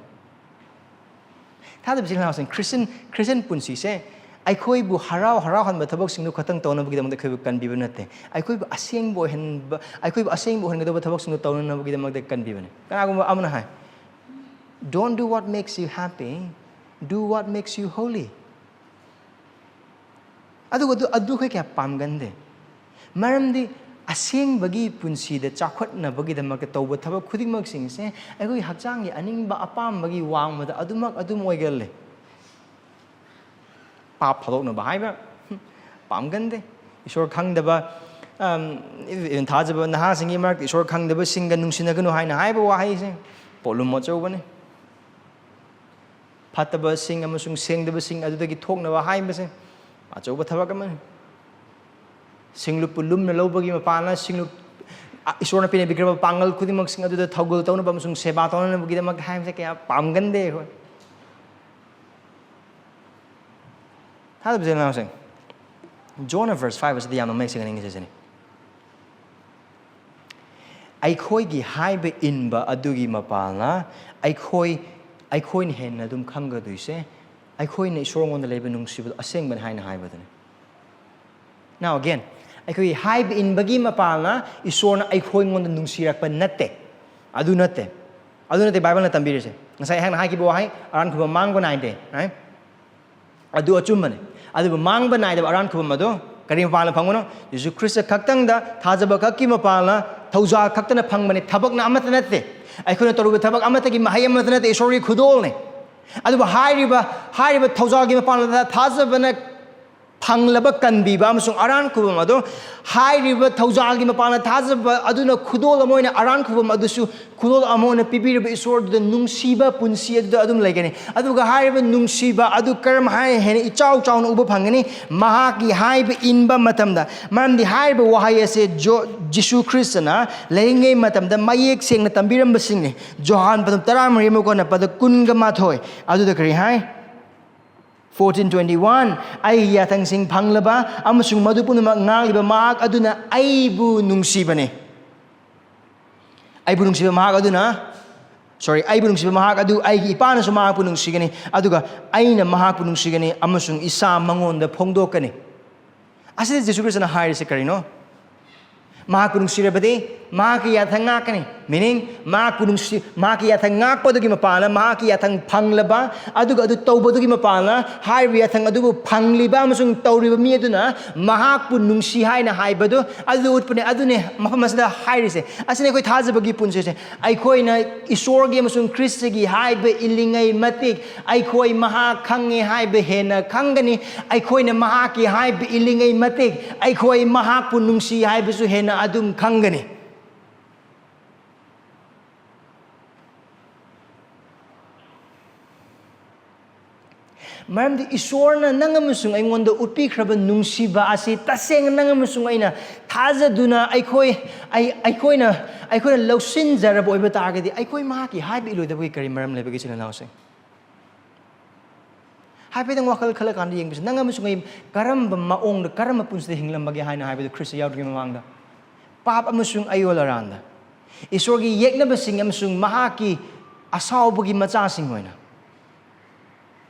ꯊꯥꯖꯕꯁꯤꯡ ꯍꯔꯥꯎꯁꯤꯡ, ꯈ꯭ꯔꯤꯁꯇꯤꯌꯟ, ꯈ꯭ꯔꯤꯁꯇꯤꯌꯟ ꯄꯨꯟꯁꯤꯁꯦ ꯑꯩꯈꯣꯏꯕꯨ ꯍꯔꯥꯎ ꯍꯔꯥꯎꯍꯟꯕ ꯊꯕꯛꯁꯤꯡꯗꯨ ꯈꯛꯇꯪ ꯇꯧꯅꯕꯒꯤꯗꯃꯛꯇ ꯑꯩꯈꯣꯏꯕꯨ ꯀꯟꯕꯤꯕ ꯅꯠꯇꯦ꯫ ꯑꯩꯈꯣꯏꯕꯨ ꯑꯁꯦꯡꯕ ꯑꯣꯏꯍꯟꯕ, ꯑꯩꯈꯣꯏꯕꯨ ꯑꯁꯦꯡꯕ ꯑꯣꯏꯍꯟꯒꯗꯧꯕ ꯊꯕꯛꯁꯤꯡꯗꯨ ꯇꯧꯅꯅꯕꯒꯤꯗꯃꯛꯇ ꯀꯟꯕꯤꯕꯅꯤ꯫ ꯀꯅꯥꯒꯨꯝꯕ ꯑꯃꯅ ꯍꯥꯏ, "Don't do what makes you happy, do what makes you holy." ꯑꯗꯨꯒ ꯑꯗꯨ, ꯑꯗꯨ ꯑꯩꯈꯣꯏ ꯀꯌꯥ ꯄꯥꯝꯒꯟꯗꯦ꯫ ꯃꯔꯝꯗꯤ ꯑꯁꯦꯡꯕꯒꯤ ꯄꯨꯟꯁꯤꯗ ꯆꯥꯎꯈꯠꯅꯕꯒꯤꯗꯃꯛꯇ ꯇꯧꯕ ꯊꯕꯛ ꯈꯨꯗꯤꯡꯃꯛꯁꯤꯡꯁꯦ ꯑꯩꯈꯣꯏꯒꯤ ꯍꯛꯆꯥꯡꯒꯤ ꯑꯅꯤꯡꯕ ꯑꯄꯥꯝꯕꯒꯤ ꯋꯥꯡꯃꯗ ꯑꯗꯨꯃꯛ ꯑꯗꯨꯝ ꯑꯣꯏꯒꯜꯂꯦ꯫ ꯄꯥꯞ ꯊꯥꯗꯣꯛꯅꯕ ꯍꯥꯏꯕ, ꯍꯝ, ꯄꯥꯝꯒꯟꯗꯦ꯫ ꯏꯁꯣꯔ ꯈꯪꯗꯕ, ꯑꯝ, even ꯊꯥꯖꯕ ꯅꯍꯥꯁꯤꯡꯒꯤ ꯃꯔꯛꯇ ꯏꯁꯣꯔ ꯈꯪꯗꯕꯁꯤꯡꯒ ꯅꯨꯡꯁꯤꯅꯒꯅꯨ ꯍꯥꯏꯅ ꯍꯥꯏꯕ ꯋꯥꯍꯩꯁꯦ ꯄꯣꯠꯂꯨꯝ ꯑꯆꯧꯕꯅꯤ꯫ ꯐꯠꯇꯕꯁꯤꯡ ꯑꯃꯁꯨꯡ ꯁꯦꯡꯗꯕꯁꯤꯡ ꯑꯗꯨꯗꯒꯤ ꯊꯣꯛꯅꯕ ꯍꯥꯏꯕꯁꯦ ꯑꯆꯧꯕ ꯊꯕꯛ ꯑꯃꯅꯤ꯫ ꯁꯤꯡꯂꯨꯞꯄꯨ ꯂꯨꯝꯅ ꯂꯧꯕꯒꯤ ꯃꯄꯥꯟꯅ ꯁꯤꯡꯂꯨꯞ, ꯑ, ꯏꯁꯣꯔꯅ ꯄꯤꯅꯕꯤꯈ꯭ꯔꯕ ꯄꯥꯡꯒꯜ ꯈꯨꯗꯤꯡꯃꯛꯁꯤꯡ ꯑꯗꯨꯗ ꯊꯧꯒꯜ ꯇꯧꯅꯕ ꯑꯃꯁꯨꯡ ꯁꯦꯕꯥ ꯇꯧꯅꯅꯕꯒꯤꯗꯃꯛ ꯍꯥꯏꯕꯁꯦ ꯀꯌꯥ ꯄꯥꯝꯒꯟꯗꯦ ꯑꯩꯈꯣꯏ꯫ ꯊꯥꯖꯕꯁꯦ ꯅꯅꯥꯎꯁꯤꯡ, ꯖꯣꯟꯅ verse five ꯑꯁꯤꯗ ꯌꯥꯝꯅ ꯃꯌꯦꯛ ꯁꯦꯡꯅ ꯅꯤꯡꯁꯤꯡꯖꯅꯤ꯫ ꯑꯩꯈꯣꯏꯒꯤ ꯍꯥꯏꯕ ꯏꯟꯕ ꯑꯗꯨꯒꯤ ꯃꯄꯥꯜꯅ ꯑꯩꯈꯣꯏ, ꯑꯩꯈꯣꯏꯅ ꯍꯦꯟꯅ ꯑꯗꯨꯝ ꯈꯪꯒꯗꯣꯏꯁꯦ, ꯑꯩꯈꯣꯏꯅ ꯏꯁꯣꯔꯉꯣꯟꯗ ꯂꯩꯕ ꯅꯨꯡꯁꯤꯕꯗꯣ ꯑꯁꯦꯡꯕꯅꯤ ꯍꯥꯏꯅ ꯍꯥꯏꯕꯗꯨꯅꯤ꯫ Now again, ꯑꯩꯈꯣꯏꯒꯤ ꯍꯥꯏꯕ ꯏꯟꯕꯒꯤ ꯃꯄꯥꯜꯅ ꯏꯁꯣꯔꯅ ꯑꯩꯈꯣꯏꯉꯣꯟꯗ ꯅꯨꯡꯁꯤꯔꯛꯄ ꯅꯠꯇꯦ꯫ ꯑꯗꯨ ꯅꯠꯇꯦ꯫ ꯑꯗꯨ ꯅꯠꯇꯦ ꯕꯥꯏꯕꯜꯅ ꯇꯝꯕꯤꯔꯤꯁꯦ꯫ ꯉꯁꯥꯏ ꯑꯩꯍꯥꯛꯅ ꯍꯥꯏꯈꯤꯕ ꯋꯥꯍꯩ, "ꯑꯔꯥꯟ ꯈꯨꯕꯝ ꯃꯥꯡꯕ ꯅꯥꯏꯗꯦ" ꯍꯥꯏ꯫ ꯑꯗꯨ ꯑꯆꯨꯝꯕꯅꯤ꯫ ꯑꯗꯨꯕꯨ ꯃꯥꯡꯕ ꯅꯥꯏꯗꯕ ꯑꯔꯥꯟ ꯈꯨꯕꯝ ꯑꯗꯨ ꯀꯔꯤ ꯃꯄꯥꯜꯅ ꯐꯪꯕꯅꯣ? ꯌꯦꯁꯨ ꯈ꯭ꯔꯤꯁꯇ ꯈꯛꯇꯪꯗ ꯊꯥꯖꯕ ꯈꯛꯀꯤ ꯃꯄꯥꯜꯅ, ꯊꯧꯖꯥꯜ ꯈꯛꯇꯅ ꯐꯪꯕꯅꯤ꯫ ꯊꯕꯛꯅ ꯑꯃꯠꯇ ꯅꯠꯇꯦ꯫ ꯑꯩꯈꯣꯏꯅ ꯇꯧꯔꯤꯕ ꯊꯕꯛ ꯑꯃꯠꯇꯒꯤ ꯃꯍꯩ ꯑꯃꯠꯇ ꯅꯠꯇꯦ꯫ ꯏꯁꯣꯔꯒꯤ ꯈꯨꯗꯣꯜꯅꯤ꯫ ꯑꯗꯨꯕꯨ ꯍꯥꯏꯔꯤꯕ, ꯍꯥꯏꯔꯤꯕ ꯊꯧꯖꯥꯜꯒꯤ ꯃꯄꯥꯜꯅ ꯊꯥꯖꯕꯅ ꯐꯪꯂꯕ ꯀꯟꯕꯤꯕ ꯑꯃꯁꯨꯡ ꯑꯔꯥꯟ ꯈꯨꯕꯝ ꯑꯗꯣ, ꯍꯥꯏꯔꯤꯕ ꯊꯧꯖꯥꯜꯒꯤ ꯃꯄꯥꯟꯅ ꯊꯥꯖꯕ ꯑꯗꯨꯅ ꯈꯨꯗꯣꯜ ꯑꯃ ꯑꯣꯏꯅ, ꯑꯔꯥꯟ ꯈꯨꯕꯝ ꯑꯗꯨꯁꯨ ꯈꯨꯗꯣꯜ ꯑꯃ ꯑꯣꯏꯅ ꯄꯤꯕꯤꯔꯤꯕ ꯏꯁꯣꯔꯗꯨꯗ ꯅꯨꯡꯁꯤꯕ ꯄꯨꯟꯁꯤ ꯑꯗꯨꯗ ꯑꯗꯨꯝ ꯂꯩꯒꯅꯤ꯫ ꯑꯗꯨꯒ ꯍꯥꯏꯔꯤꯕ ꯅꯨꯡꯁꯤꯕ ꯑꯗꯨ ꯀꯔꯝ ꯍꯥꯏꯅ ꯍꯦꯟꯅ ꯏꯆꯥꯎ ꯆꯥꯎꯅ ꯎꯕ ꯐꯪꯒꯅꯤ? ꯃꯍꯥꯛꯀꯤ ꯍꯥꯏꯕ ꯏꯟꯕ ꯃꯇꯝꯗ꯫ ꯃꯔꯝꯗꯤ ꯍꯥꯏꯔꯤꯕ ꯋꯥꯍꯩ ꯑꯁꯦ ꯖꯣ-, ꯖꯤꯁꯨ ꯈ꯭ꯔꯤꯁꯇꯅ ꯂꯩꯔꯤꯉꯩ ꯃꯇꯝꯗ ꯃꯌꯦꯛ ꯁꯦꯡꯅ ꯇꯝꯕꯤꯔꯝꯕꯁꯤꯡꯅꯤ꯫ ꯖꯣꯍꯥꯟ ꯄꯗꯝ ꯇꯔꯥꯃꯔꯤ ꯑꯃ ꯀꯣꯟꯅ ꯄꯗ ꯀꯨꯟꯒ ꯃꯥꯊꯣꯏ꯫ ꯑꯗꯨꯗ ꯀꯔꯤ ꯍꯥꯏ? Fourteen twenty one, "ꯑꯩꯒꯤ ꯌꯥꯊꯪꯁꯤꯡ ꯐꯪꯂꯕ ꯑꯃꯁꯨꯡ ꯃꯗꯨ ꯄꯨꯝꯅꯃꯛ ꯉꯥꯛꯂꯤꯕ ꯃꯍꯥꯛ ꯑꯗꯨꯅ ꯑꯩꯕꯨ ꯅꯨꯡꯁꯤꯕꯅꯤ꯫" ꯑꯩꯕꯨ ꯅꯨꯡꯁꯤꯕ ꯃꯍꯥꯛ ꯑꯗꯨꯅ, sorry, "ꯑꯩꯕꯨ ꯅꯨꯡꯁꯤꯕ ꯃꯍꯥꯛ ꯑꯗꯨ ꯑꯩꯒꯤ ꯏꯄꯥꯅꯁꯨ ꯃꯍꯥꯛꯄꯨ ꯅꯨꯡꯁꯤꯒꯅꯤ, ꯑꯗꯨꯒ ꯑꯩꯅ ꯃꯍꯥꯛꯄꯨ ꯅꯨꯡꯁꯤꯒꯅꯤ ꯑꯃꯁꯨꯡ ꯏꯁꯥ ꯃꯉꯣꯟꯗ ꯐꯣꯡꯗꯣꯛꯀꯅꯤ꯫" ꯑꯁꯤꯗ ꯖꯤꯁꯨ ꯈ꯭ꯔꯤꯁꯇꯅ ꯍꯥꯏꯔꯤꯁꯦ ꯀꯔꯤꯅꯣ? "ꯃꯍꯥꯛꯄꯨ ꯅꯨꯡꯁꯤꯔꯕꯗꯤ ꯃꯍꯥꯛꯀꯤ ꯌꯥꯊꯪ ꯉꯥꯛꯀꯅꯤ꯫" Meaning, ꯃꯍꯥꯛꯄꯨ ꯅꯨꯡꯁꯤ-, ꯃꯍꯥꯛꯀꯤ ꯌꯥꯊꯪ ꯉꯥꯛꯄꯗꯨꯒꯤ ꯃꯄꯥꯟꯅ, ꯃꯍꯥꯛꯀꯤ ꯌꯥꯊꯪ ꯐꯪꯂꯕ, ꯑꯗꯨꯒ ꯑꯗꯨ ꯇꯧꯕꯗꯨꯒꯤ ꯃꯄꯥꯟꯅ, ꯍꯥꯏꯔꯤꯕ ꯌꯥꯊꯪ ꯑꯗꯨꯕꯨ ꯐꯪꯂꯤꯕ ꯑꯃꯁꯨꯡ ꯇꯧꯔꯤꯕ ꯃꯤ ꯑꯗꯨꯅ ꯃꯍꯥꯛꯄꯨ ꯅꯨꯡꯁꯤ ꯍꯥꯏꯅ ꯍꯥꯏꯕꯗꯨ ꯑꯗꯨ ꯎꯠꯄꯅꯦ꯫ ꯑꯗꯨꯅꯦ ꯃꯐꯝ ꯑꯁꯤꯗ ꯍꯥꯏꯔꯤꯁꯦ꯫ ꯑꯁꯤꯅ ꯑꯩꯈꯣꯏ ꯊꯥꯖꯕꯒꯤ ꯄꯨꯟꯁꯤꯁꯦ꯫ ꯑꯩꯈꯣꯏꯅ ꯏꯁꯣꯔꯒꯤ ꯑꯃꯁꯨꯡ ꯈ꯭ꯔꯤꯁꯇꯒꯤ ꯍꯥꯏꯕ ꯏꯜꯂꯤꯉꯩ ꯃꯇꯤꯛ, ꯑꯩꯈꯣꯏ ꯃꯍꯥꯛ ꯈꯪꯉꯦ ꯍꯥꯏꯕ ꯍꯦꯟꯅ ꯈꯪꯒꯅꯤ꯫ ꯑꯩꯈꯣꯏꯅ ꯃꯍꯥꯛꯀꯤ ꯍꯥꯏꯕ ꯏꯜꯂꯤꯉꯩ ꯃꯇꯤꯛ, ꯑꯩꯈꯣꯏ ꯃꯍꯥꯛꯄꯨ ꯅꯨꯡꯁꯤ ꯍꯥꯏꯕꯁꯨ ꯍꯦꯟꯅ ꯑꯗꯨꯝ ꯈꯪꯒꯅꯤ꯫ ꯃꯔꯝꯗꯤ ꯏꯁꯣꯔꯅ ꯅꯪ ꯑꯃꯁꯨꯡ ꯑꯩꯉꯣꯟꯗ ꯎꯠꯄꯤꯈ꯭ꯔꯕ ꯅꯨꯡꯁꯤꯕ ꯑꯁꯤ ꯇꯁꯦꯡꯅ ꯅꯪ ꯑꯃꯁꯨꯡ ꯑꯩꯅ ꯊꯥꯖꯗꯨꯅ ꯑꯩꯈꯣꯏ, ꯑꯩ-, ꯑꯩꯈꯣꯏꯅ, ꯑꯩꯈꯣꯏꯅ ꯂꯧꯁꯤꯟꯖꯔꯕ ꯑꯣꯏꯕ ꯇꯥꯔꯒꯗꯤ, ꯑꯩꯈꯣꯏ ꯃꯍꯥꯛꯀꯤ ꯍꯥꯏꯕ ꯏꯜꯂꯣꯏꯗꯕꯒꯤ ꯀꯔꯤ ꯃꯔꯝ ꯂꯩꯕꯒꯦ, ꯏꯆꯤꯜ ꯏꯅꯥꯎꯁꯤꯡ? ꯍꯥꯏꯐꯦꯠꯇꯪ ꯋꯥꯈꯜ ꯈꯜꯂꯀꯥꯟꯗ ꯌꯦꯡꯕꯁꯦ, ꯅꯪ ꯑꯃꯁꯨꯡ ꯑꯩ ꯀꯔꯝꯕ ꯃꯑꯣꯡꯗ, ꯀꯔꯝꯕ ꯄꯨꯟꯁꯤꯗ ꯍꯤꯡꯂꯝꯕꯒꯦ ꯍꯥꯏꯅ ꯍꯥꯏꯕꯗꯨ ꯈ꯭ꯔꯤꯁꯇ ꯌꯥꯎꯗ꯭ꯔꯤꯉꯩ ꯃꯃꯥꯡꯗ? ꯄꯥꯞ ꯑꯃꯁꯨꯡ ꯑꯌꯣꯜ ꯑꯔꯥꯟꯗ, ꯏꯁꯣꯔꯒꯤ ꯌꯦꯛꯅꯕꯁꯤꯡ ꯑꯃꯁꯨꯡ ꯃꯍꯥꯛꯀꯤ ꯑꯁꯥꯎꯕꯒꯤ ꯃꯆꯥꯁꯤꯡ ꯑꯣꯏꯅ꯫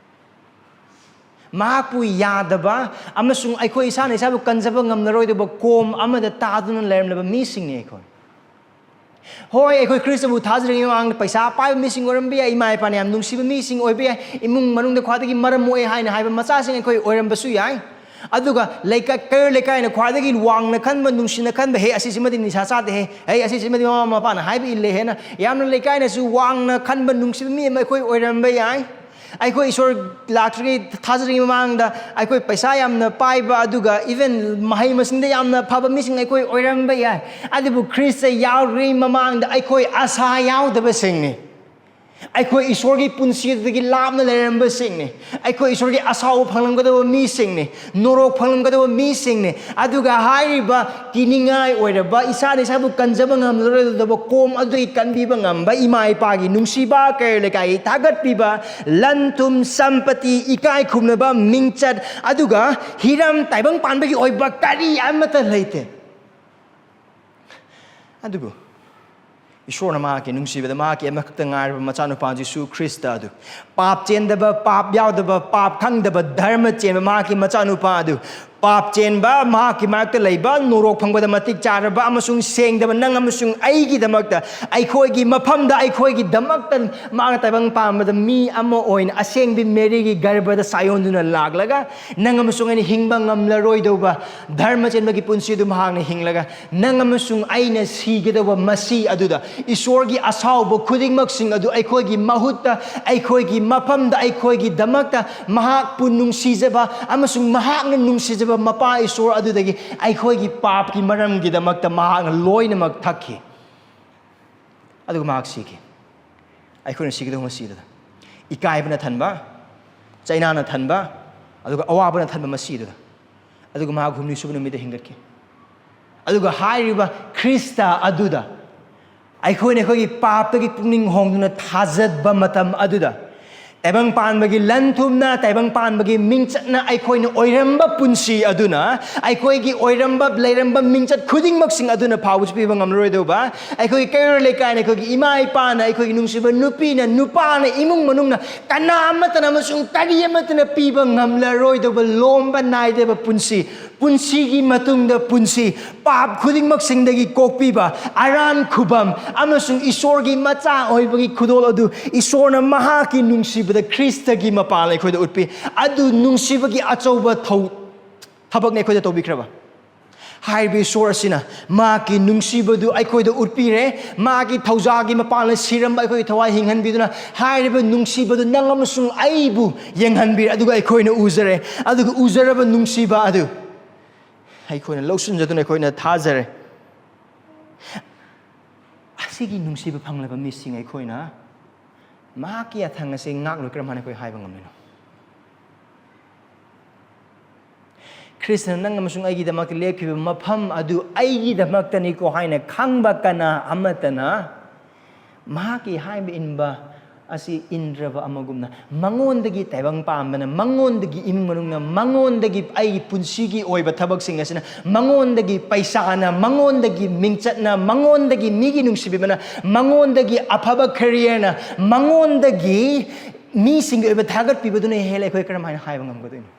ꯃꯍꯥꯛꯄꯨ ꯌꯥꯗꯕ ꯑꯃꯁꯨꯡ ꯑꯩꯈꯣꯏ ꯏꯁꯥꯅ ꯏꯁꯥꯕꯨ ꯀꯟꯖꯕ ꯉꯝꯂꯔꯣꯏꯗꯕ ꯀꯣꯝ ꯑꯃꯗ ꯇꯥꯗꯨꯅ ꯂꯩꯔꯝꯂꯕ ꯃꯤꯁꯤꯡꯅꯤ ꯑꯩꯈꯣꯏ꯫ ꯍꯣꯏ, ꯑꯩꯈꯣꯏ ꯈ꯭ꯔꯤꯁꯇꯕꯨ ꯊꯥꯖꯔꯤꯉꯩ ꯃꯃꯥꯡꯗ ꯄꯩꯁꯥ ꯄꯥꯏꯕ ꯃꯤꯁꯤꯡ ꯑꯣꯏꯔꯝꯕ ꯌꯥꯏ, ꯏꯃꯥ ꯏꯄꯥꯅ ꯌꯥꯝ ꯅꯨꯡꯁꯤꯕ ꯃꯤꯁꯤꯡ ꯑꯣꯏꯕ ꯌꯥꯏ, ꯏꯃꯨꯡ ꯃꯅꯨꯡꯗ ꯈ꯭ꯋꯥꯏꯗꯒꯤ ꯃꯔꯝ ꯃꯣꯛꯑꯦ ꯍꯥꯏꯅ ꯍꯥꯏꯕ ꯃꯆꯥꯁꯤꯡ ꯑꯩꯈꯣꯏ ꯑꯣꯏꯔꯝꯕꯁꯨ ꯌꯥꯏ꯫ ꯑꯗꯨꯒ ꯂꯩꯀꯥꯏ, ꯀꯩꯔꯣꯜ ꯂꯩꯀꯥꯏꯅ ꯈ꯭ꯋꯥꯏꯗꯒꯤ ꯋꯥꯡꯅ ꯈꯟꯕ, ꯅꯨꯡꯁꯤꯅ ꯈꯟꯕ, "ꯍꯦ, ꯑꯁꯤꯁꯤꯃꯗꯤ ꯅꯤꯁꯥ ꯆꯥꯗꯦ, ꯍꯦ, ꯍꯦ, ꯑꯁꯤꯁꯤꯃꯗꯤ ꯃꯃꯥ ꯃꯄꯥꯅ ꯍꯥꯏꯕ ꯏꯜꯂꯦ" ꯍꯥꯏꯅ ꯌꯥꯝꯅ ꯂꯩꯀꯥꯏꯅꯁꯨ ꯋꯥꯡꯅ ꯈꯟꯕ, ꯅꯨꯡꯁꯤꯕ ꯃꯤ ꯑꯃ ꯑꯩꯈꯣꯏ ꯑꯣꯏꯔꯝꯕ ꯌꯥꯏ꯫ ꯑꯩꯈꯣꯏ ꯏꯁꯣꯔ ꯂꯥꯛꯇ꯭ꯔꯤꯉꯩ, ꯊꯥꯖꯗ꯭ꯔꯤꯉꯩ ꯃꯃꯥꯡꯗ ꯑꯩꯈꯣꯏ ꯄꯩꯁꯥ ꯌꯥꯝꯅ ꯄꯥꯏꯕ, ꯑꯗꯨꯒ even ꯃꯍꯩ ꯃꯁꯤꯡꯗ ꯌꯥꯝꯅ ꯐꯕ ꯃꯤꯁꯤꯡ ꯑꯩꯈꯣꯏ ꯑꯣꯏꯔꯝꯕ ꯌꯥꯏ꯫ ꯑꯗꯨꯕꯨ ꯈ꯭ꯔꯤꯁꯇ ꯌꯥꯎꯗ꯭ꯔꯤꯉꯩ ꯃꯃꯥꯡꯗ ꯑꯩꯈꯣꯏ ꯑꯁꯥ ꯌꯥꯎꯗꯕꯁꯤꯡꯅꯤ꯫ ꯑꯩꯈꯣꯏ ꯏꯁꯣꯔꯒꯤ ꯄꯨꯟꯁꯤ ꯑꯗꯨꯗꯒꯤ ꯂꯥꯞꯅ ꯂꯩꯔꯝꯕꯁꯤꯡꯅꯤ꯫ ꯑꯩꯈꯣꯏ ꯏꯁꯣꯔꯒꯤ ꯑꯁꯥꯎꯕ ꯐꯪꯂꯝꯒꯗꯕ ꯃꯤꯁꯤꯡꯅꯤ, ꯅꯣꯔꯣꯛ ꯐꯪꯂꯝꯒꯗꯕ ꯃꯤꯁꯤꯡꯅꯤ꯫ ꯑꯗꯨꯒ ꯍꯥꯏꯔꯤꯕ ꯀꯤꯅꯤꯡꯉꯥꯏ ꯑꯣꯏꯔꯕ, ꯏꯁꯥꯅ ꯏꯁꯥꯕꯨ ꯀꯟꯖꯕ ꯉꯝꯂꯔꯣꯏꯗꯕ ꯀꯣꯝ ꯑꯗꯨꯗꯒꯤ ꯀꯟꯕꯤꯕ ꯉꯝꯕ ꯏꯃꯥ ꯏꯄꯥꯒꯤ ꯅꯨꯡꯁꯤꯕ, ꯀꯩꯔꯣꯜ ꯂꯩꯀꯥꯏꯒꯤ ꯊꯥꯒꯠꯄꯤꯕ, ꯂꯟ ꯊꯨꯝ, ꯁꯝꯄꯇꯤ, ꯏꯀꯥꯏ ꯈꯨꯝꯅꯕ, ꯃꯤꯡꯆꯠ, ꯑꯗꯨꯒ ꯍꯤꯔꯝ ꯇꯥꯏꯕꯪ ꯄꯥꯟꯕꯒꯤ ꯑꯣꯏꯕ ꯀꯔꯤ ꯑꯃꯠꯇ ꯂꯩꯇꯦ꯫ ꯑꯗꯨꯕꯨ ꯏꯁꯣꯔꯅ ꯃꯍꯥꯛꯀꯤ ꯅꯨꯡꯁꯤꯕꯗ ꯃꯍꯥꯛꯀꯤ ꯑꯃꯈꯛꯇ ꯉꯥꯏꯔꯕ ꯃꯆꯥꯅꯨꯄꯥ ꯖꯤꯁꯨ ꯈ꯭ꯔꯤꯁꯇ ꯑꯗꯨ, ꯄꯥꯞ ꯆꯦꯟꯗꯕ, ꯄꯥꯞ ꯌꯥꯎꯗꯕ, ꯄꯥꯞ ꯈꯪꯗꯕ, ꯙꯔꯃ ꯆꯦꯟꯕ ꯃꯍꯥꯛꯀꯤ ꯃꯆꯥꯅꯨꯄꯥ ꯑꯗꯨ, ꯄꯥꯞ ꯆꯦꯟꯕ, ꯃꯍꯥꯛꯀꯤ ꯃꯔꯛꯇ ꯂꯩꯕ, ꯅꯣꯔꯣꯛ ꯐꯪꯕꯗ ꯃꯇꯤꯛ ꯆꯥꯔꯕ ꯑꯃꯁꯨꯡ ꯁꯦꯡꯗꯕ ꯅꯪ ꯑꯃꯁꯨꯡ ꯑꯩꯒꯤꯗꯃꯛꯇ, ꯑꯩꯈꯣꯏꯒꯤ ꯃꯐꯝꯗ, ꯑꯩꯈꯣꯏꯒꯤꯗꯃꯛꯇ ꯃꯍꯥꯛꯅ ꯇꯥꯏꯕꯪ ꯄꯥꯟꯕꯗ ꯃꯤ ꯑꯃ ꯑꯣꯏꯅ ꯑꯁꯦꯡꯕꯤ ꯃꯦꯔꯤꯒꯤ ꯒꯔꯚꯗ ꯁꯥꯏꯑꯣꯟꯗꯨꯅ ꯂꯥꯛꯂꯒ, ꯅꯪ ꯑꯃꯁꯨꯡ ꯑꯩꯅ ꯍꯤꯡꯕ ꯉꯝꯂꯔꯣꯏꯗꯧꯕ ꯙꯔꯃ ꯆꯦꯟꯕꯒꯤ ꯄꯨꯟꯁꯤ ꯑꯗꯨ ꯃꯍꯥꯛꯅ ꯍꯤꯡꯂꯒ, ꯅꯪ ꯑꯃꯁꯨꯡ ꯑꯩꯅ ꯁꯤꯒꯗꯧꯕ ꯃꯁꯤ ꯑꯗꯨꯗ, ꯏꯁꯣꯔꯒꯤ ꯑꯁꯥꯎꯕ ꯈꯨꯗꯤꯡꯃꯛꯁꯤꯡ ꯑꯗꯨ ꯑꯩꯈꯣꯏꯒꯤ ꯃꯍꯨꯠꯇ, ꯑꯩꯈꯣꯏꯒꯤ ꯃꯐꯝꯗ, ꯑꯩꯈꯣꯏꯒꯤꯗꯃꯛꯇ ꯃꯍꯥꯛꯄꯨ ꯅꯨꯡꯁꯤꯖꯕ ꯑꯃꯁꯨꯡ ꯃꯍꯥꯛꯅ ꯅꯨꯡꯁꯤꯖꯕ ꯃꯄꯥ ꯏꯁꯣꯔ ꯑꯗꯨꯗꯒꯤ ꯑꯩꯈꯣꯏꯒꯤ ꯄꯥꯞꯀꯤ ꯃꯔꯝꯒꯤꯗꯃꯛꯇ ꯃꯍꯥꯛꯅ ꯂꯣꯏꯅꯃꯛ ꯊꯛꯈꯤ꯫ ꯑꯗꯨꯒ ꯃꯍꯥꯛ ꯁꯤꯈꯤ꯫ ꯑꯩꯈꯣꯏꯅ ꯁꯤꯒꯗꯧꯕ ꯃꯁꯤ ꯑꯗꯨꯗ, ꯏꯀꯥꯏꯕꯅ ꯊꯟꯕ, ꯆꯩꯅꯥꯅ ꯊꯟꯕ, ꯑꯗꯨꯒ ꯑꯋꯥꯕꯅ ꯊꯟꯕ ꯃꯁꯤ ꯑꯗꯨꯗ꯫ ꯑꯗꯨꯒ ꯃꯍꯥꯛ ꯍꯨꯝꯅꯤ ꯁꯨꯕ ꯅꯨꯃꯤꯠꯇ ꯍꯤꯡꯒꯠꯈꯤ꯫ ꯑꯗꯨꯒ ꯍꯥꯏꯔꯤꯕ ꯈ꯭ꯔꯤꯁꯇ ꯑꯗꯨꯗ ꯑꯩꯈꯣꯏꯅ ꯑꯩꯈꯣꯏꯒꯤ ꯄꯥꯞꯇꯒꯤ ꯄꯨꯛꯅꯤꯡ ꯍꯣꯡꯗꯨꯅ ꯊꯥꯖꯕ ꯃꯇꯝ ꯑꯗꯨꯗ, ꯇꯥꯏꯕꯪ ꯄꯥꯟꯕꯒꯤ ꯂꯟ ꯊꯨꯝꯅ, ꯇꯥꯏꯕꯪ ꯄꯥꯟꯕꯒꯤ ꯃꯤꯡꯆꯠꯅ ꯑꯩꯈꯣꯏꯅ ꯑꯣꯏꯔꯝꯕ ꯄꯨꯟꯁꯤ ꯑꯗꯨꯅ, ꯑꯩꯈꯣꯏꯒꯤ ꯑꯣꯏꯔꯝꯕ ꯂꯩꯔꯝꯕ ꯃꯤꯡꯆꯠ ꯈꯨꯗꯤꯡꯃꯛꯁꯤꯡ ꯑꯗꯨꯅ ꯐꯥꯎꯕꯁꯨ ꯄꯤꯕ ꯉꯝꯂꯔꯣꯏꯗꯧꯕ, ꯑꯩꯈꯣꯏꯒꯤ ꯀꯩꯔꯣꯜ ꯂꯩꯀꯥꯏꯅ, ꯑꯩꯈꯣꯏꯒꯤ ꯏꯃꯥ ꯏꯄꯥꯅ, ꯑꯩꯈꯣꯏꯒꯤ ꯅꯨꯡꯁꯤꯕ ꯅꯨꯄꯤꯅ, ꯅꯨꯄꯥꯅ, ꯏꯃꯨꯡ ꯃꯅꯨꯡꯅ, ꯀꯅꯥ ꯑꯃꯠꯇꯅ ꯑꯃꯁꯨꯡ ꯀꯔꯤ ꯑꯃꯠꯇꯅ ꯄꯤꯕ ꯉꯝꯂꯔꯣꯏꯗꯧꯕ ꯂꯣꯝꯕ ꯅꯥꯏꯗꯕ ꯄꯨꯟꯁꯤ, ꯄꯨꯟꯁꯤꯒꯤ ꯃꯇꯨꯡꯗ ꯄꯨꯟꯁꯤ, ꯄꯥꯞ ꯈꯨꯗꯤꯡꯃꯛꯁꯤꯡꯗꯒꯤ ꯀꯣꯛꯄꯤꯕ, ꯑꯔꯥꯟ ꯈꯨꯕꯝ, ꯑꯃꯁꯨꯡ ꯏꯁꯣꯔꯒꯤ ꯃꯆꯥ ꯑꯣꯏꯕꯒꯤ ꯈꯨꯗꯣꯜ ꯑꯗꯨ ꯏꯁꯣꯔꯅ ꯃꯍꯥꯛꯀꯤ ꯅꯨꯡꯁꯤꯕꯗ ꯈ꯭ꯔꯤꯁꯇꯒꯤ ꯃꯄꯥꯜ ꯑꯩꯈꯣꯏꯗ ꯎꯠꯄꯤ꯫ ꯑꯗꯨ ꯅꯨꯡꯁꯤꯕꯒꯤ ꯑꯆꯧꯕ ꯊꯧ-, ꯊꯕꯛꯅꯤ ꯑꯩꯈꯣꯏꯗ ꯇꯧꯕꯤꯈ꯭ꯔꯕ꯫ ꯍꯥꯏꯔꯤꯕ ꯏꯁꯣꯔ ꯑꯁꯤꯅ ꯃꯍꯥꯛꯀꯤ ꯅꯨꯡꯁꯤꯕꯗꯨ ꯑꯩꯈꯣꯏꯗ ꯎꯠꯄꯤꯔꯦ꯫ ꯃꯥꯒꯤ ꯊꯧꯖꯥꯜꯒꯤ ꯃꯄꯥꯟꯗ ꯁꯤꯔꯝꯕ ꯑꯩꯈꯣꯏꯒꯤ ꯊꯋꯥꯏ ꯍꯤꯡꯍꯟꯕꯤꯗꯨꯅ, ꯍꯥꯏꯔꯤꯕ ꯅꯨꯡꯁꯤꯕꯗꯨ ꯅꯪ ꯑꯃꯁꯨꯡ ꯑꯩꯕꯨ ꯌꯦꯡꯍꯟꯕꯤꯔꯦ꯫ ꯑꯗꯨꯒ ꯑꯩꯈꯣꯏꯅ ꯎꯖꯔꯦ꯫ ꯑꯗꯨꯒ ꯎꯖꯔꯕ ꯅꯨꯡꯁꯤꯕ ꯑꯗꯨ ꯑꯩꯈꯣꯏꯅ ꯂꯧꯁꯤꯟꯖꯗꯨꯅ ꯑꯩꯈꯣꯏꯅ ꯊꯥꯖꯔꯦ꯫ ꯑꯁꯤꯒꯤ ꯅꯨꯡꯁꯤꯕ ꯐꯪꯂꯕ ꯃꯤꯁꯤꯡ ꯑꯩꯈꯣꯏꯅ ꯃꯍꯥꯛꯀꯤ ꯌꯥꯊꯪ ꯑꯁꯤ ꯉꯥꯛꯂꯣꯏ ꯀꯔꯝ ꯍꯥꯏꯅ ꯑꯩꯈꯣꯏ ꯍꯥꯏꯕ ꯉꯝꯂꯤꯅꯣ? ꯈ꯭ꯔꯤꯁꯇꯅ ꯅꯪ ꯑꯃꯁꯨꯡ ꯑꯩꯒꯤꯗꯃꯛꯇ ꯂꯦꯞꯈꯤꯕ ꯃꯐꯝ ꯑꯗꯨ ꯑꯩꯒꯤꯗꯃꯛꯇꯅꯤꯀꯣ ꯍꯥꯏꯅ ꯈꯪꯕ ꯀꯅꯥ ꯑꯃꯠꯇꯅ ꯃꯍꯥꯛꯀꯤ ꯍꯥꯏꯕ ꯏꯟꯕ ꯑꯁꯤ ꯏꯟꯗ꯭ꯔꯕ ꯑꯃꯒꯨꯝꯅ, ꯃꯉꯣꯟꯗꯒꯤ ꯇꯥꯏꯕꯪ ꯄꯥꯝꯕꯅ, ꯃꯉꯣꯟꯗꯒꯤ ꯏꯃꯨꯡ ꯃꯅꯨꯡꯅ, ꯃꯉꯣꯟꯗꯒꯤ ꯑꯩꯒꯤ ꯄꯨꯟꯁꯤꯒꯤ ꯑꯣꯏꯕ ꯊꯕꯛꯁꯤꯡ ꯑꯁꯤꯅ, ꯃꯉꯣꯟꯗꯒꯤ ꯄꯩꯁꯥꯅ, ꯃꯉꯣꯟꯗꯒꯤ ꯃꯤꯡꯆꯠꯅ, ꯃꯉꯣꯟꯗꯒꯤ ꯃꯤꯒꯤ ꯅꯨꯡꯁꯤꯕꯤꯕꯅ, ꯃꯉꯣꯟꯗꯒꯤ ꯑꯐꯕ ꯀꯦꯔꯤꯌꯔꯅ, ꯃꯉꯣꯟꯗꯒꯤ ꯃꯤꯁꯤꯡꯒꯤ ꯑꯣꯏꯕ ꯊꯥꯒꯠꯄꯤꯕꯗꯨꯅ ꯍꯦꯜꯂꯦ꯫ ꯑꯩꯈꯣꯏ ꯀꯔꯝꯍꯥꯏꯅ ꯍꯥꯏꯕ ꯉꯝꯒꯗꯣꯏꯅꯣ?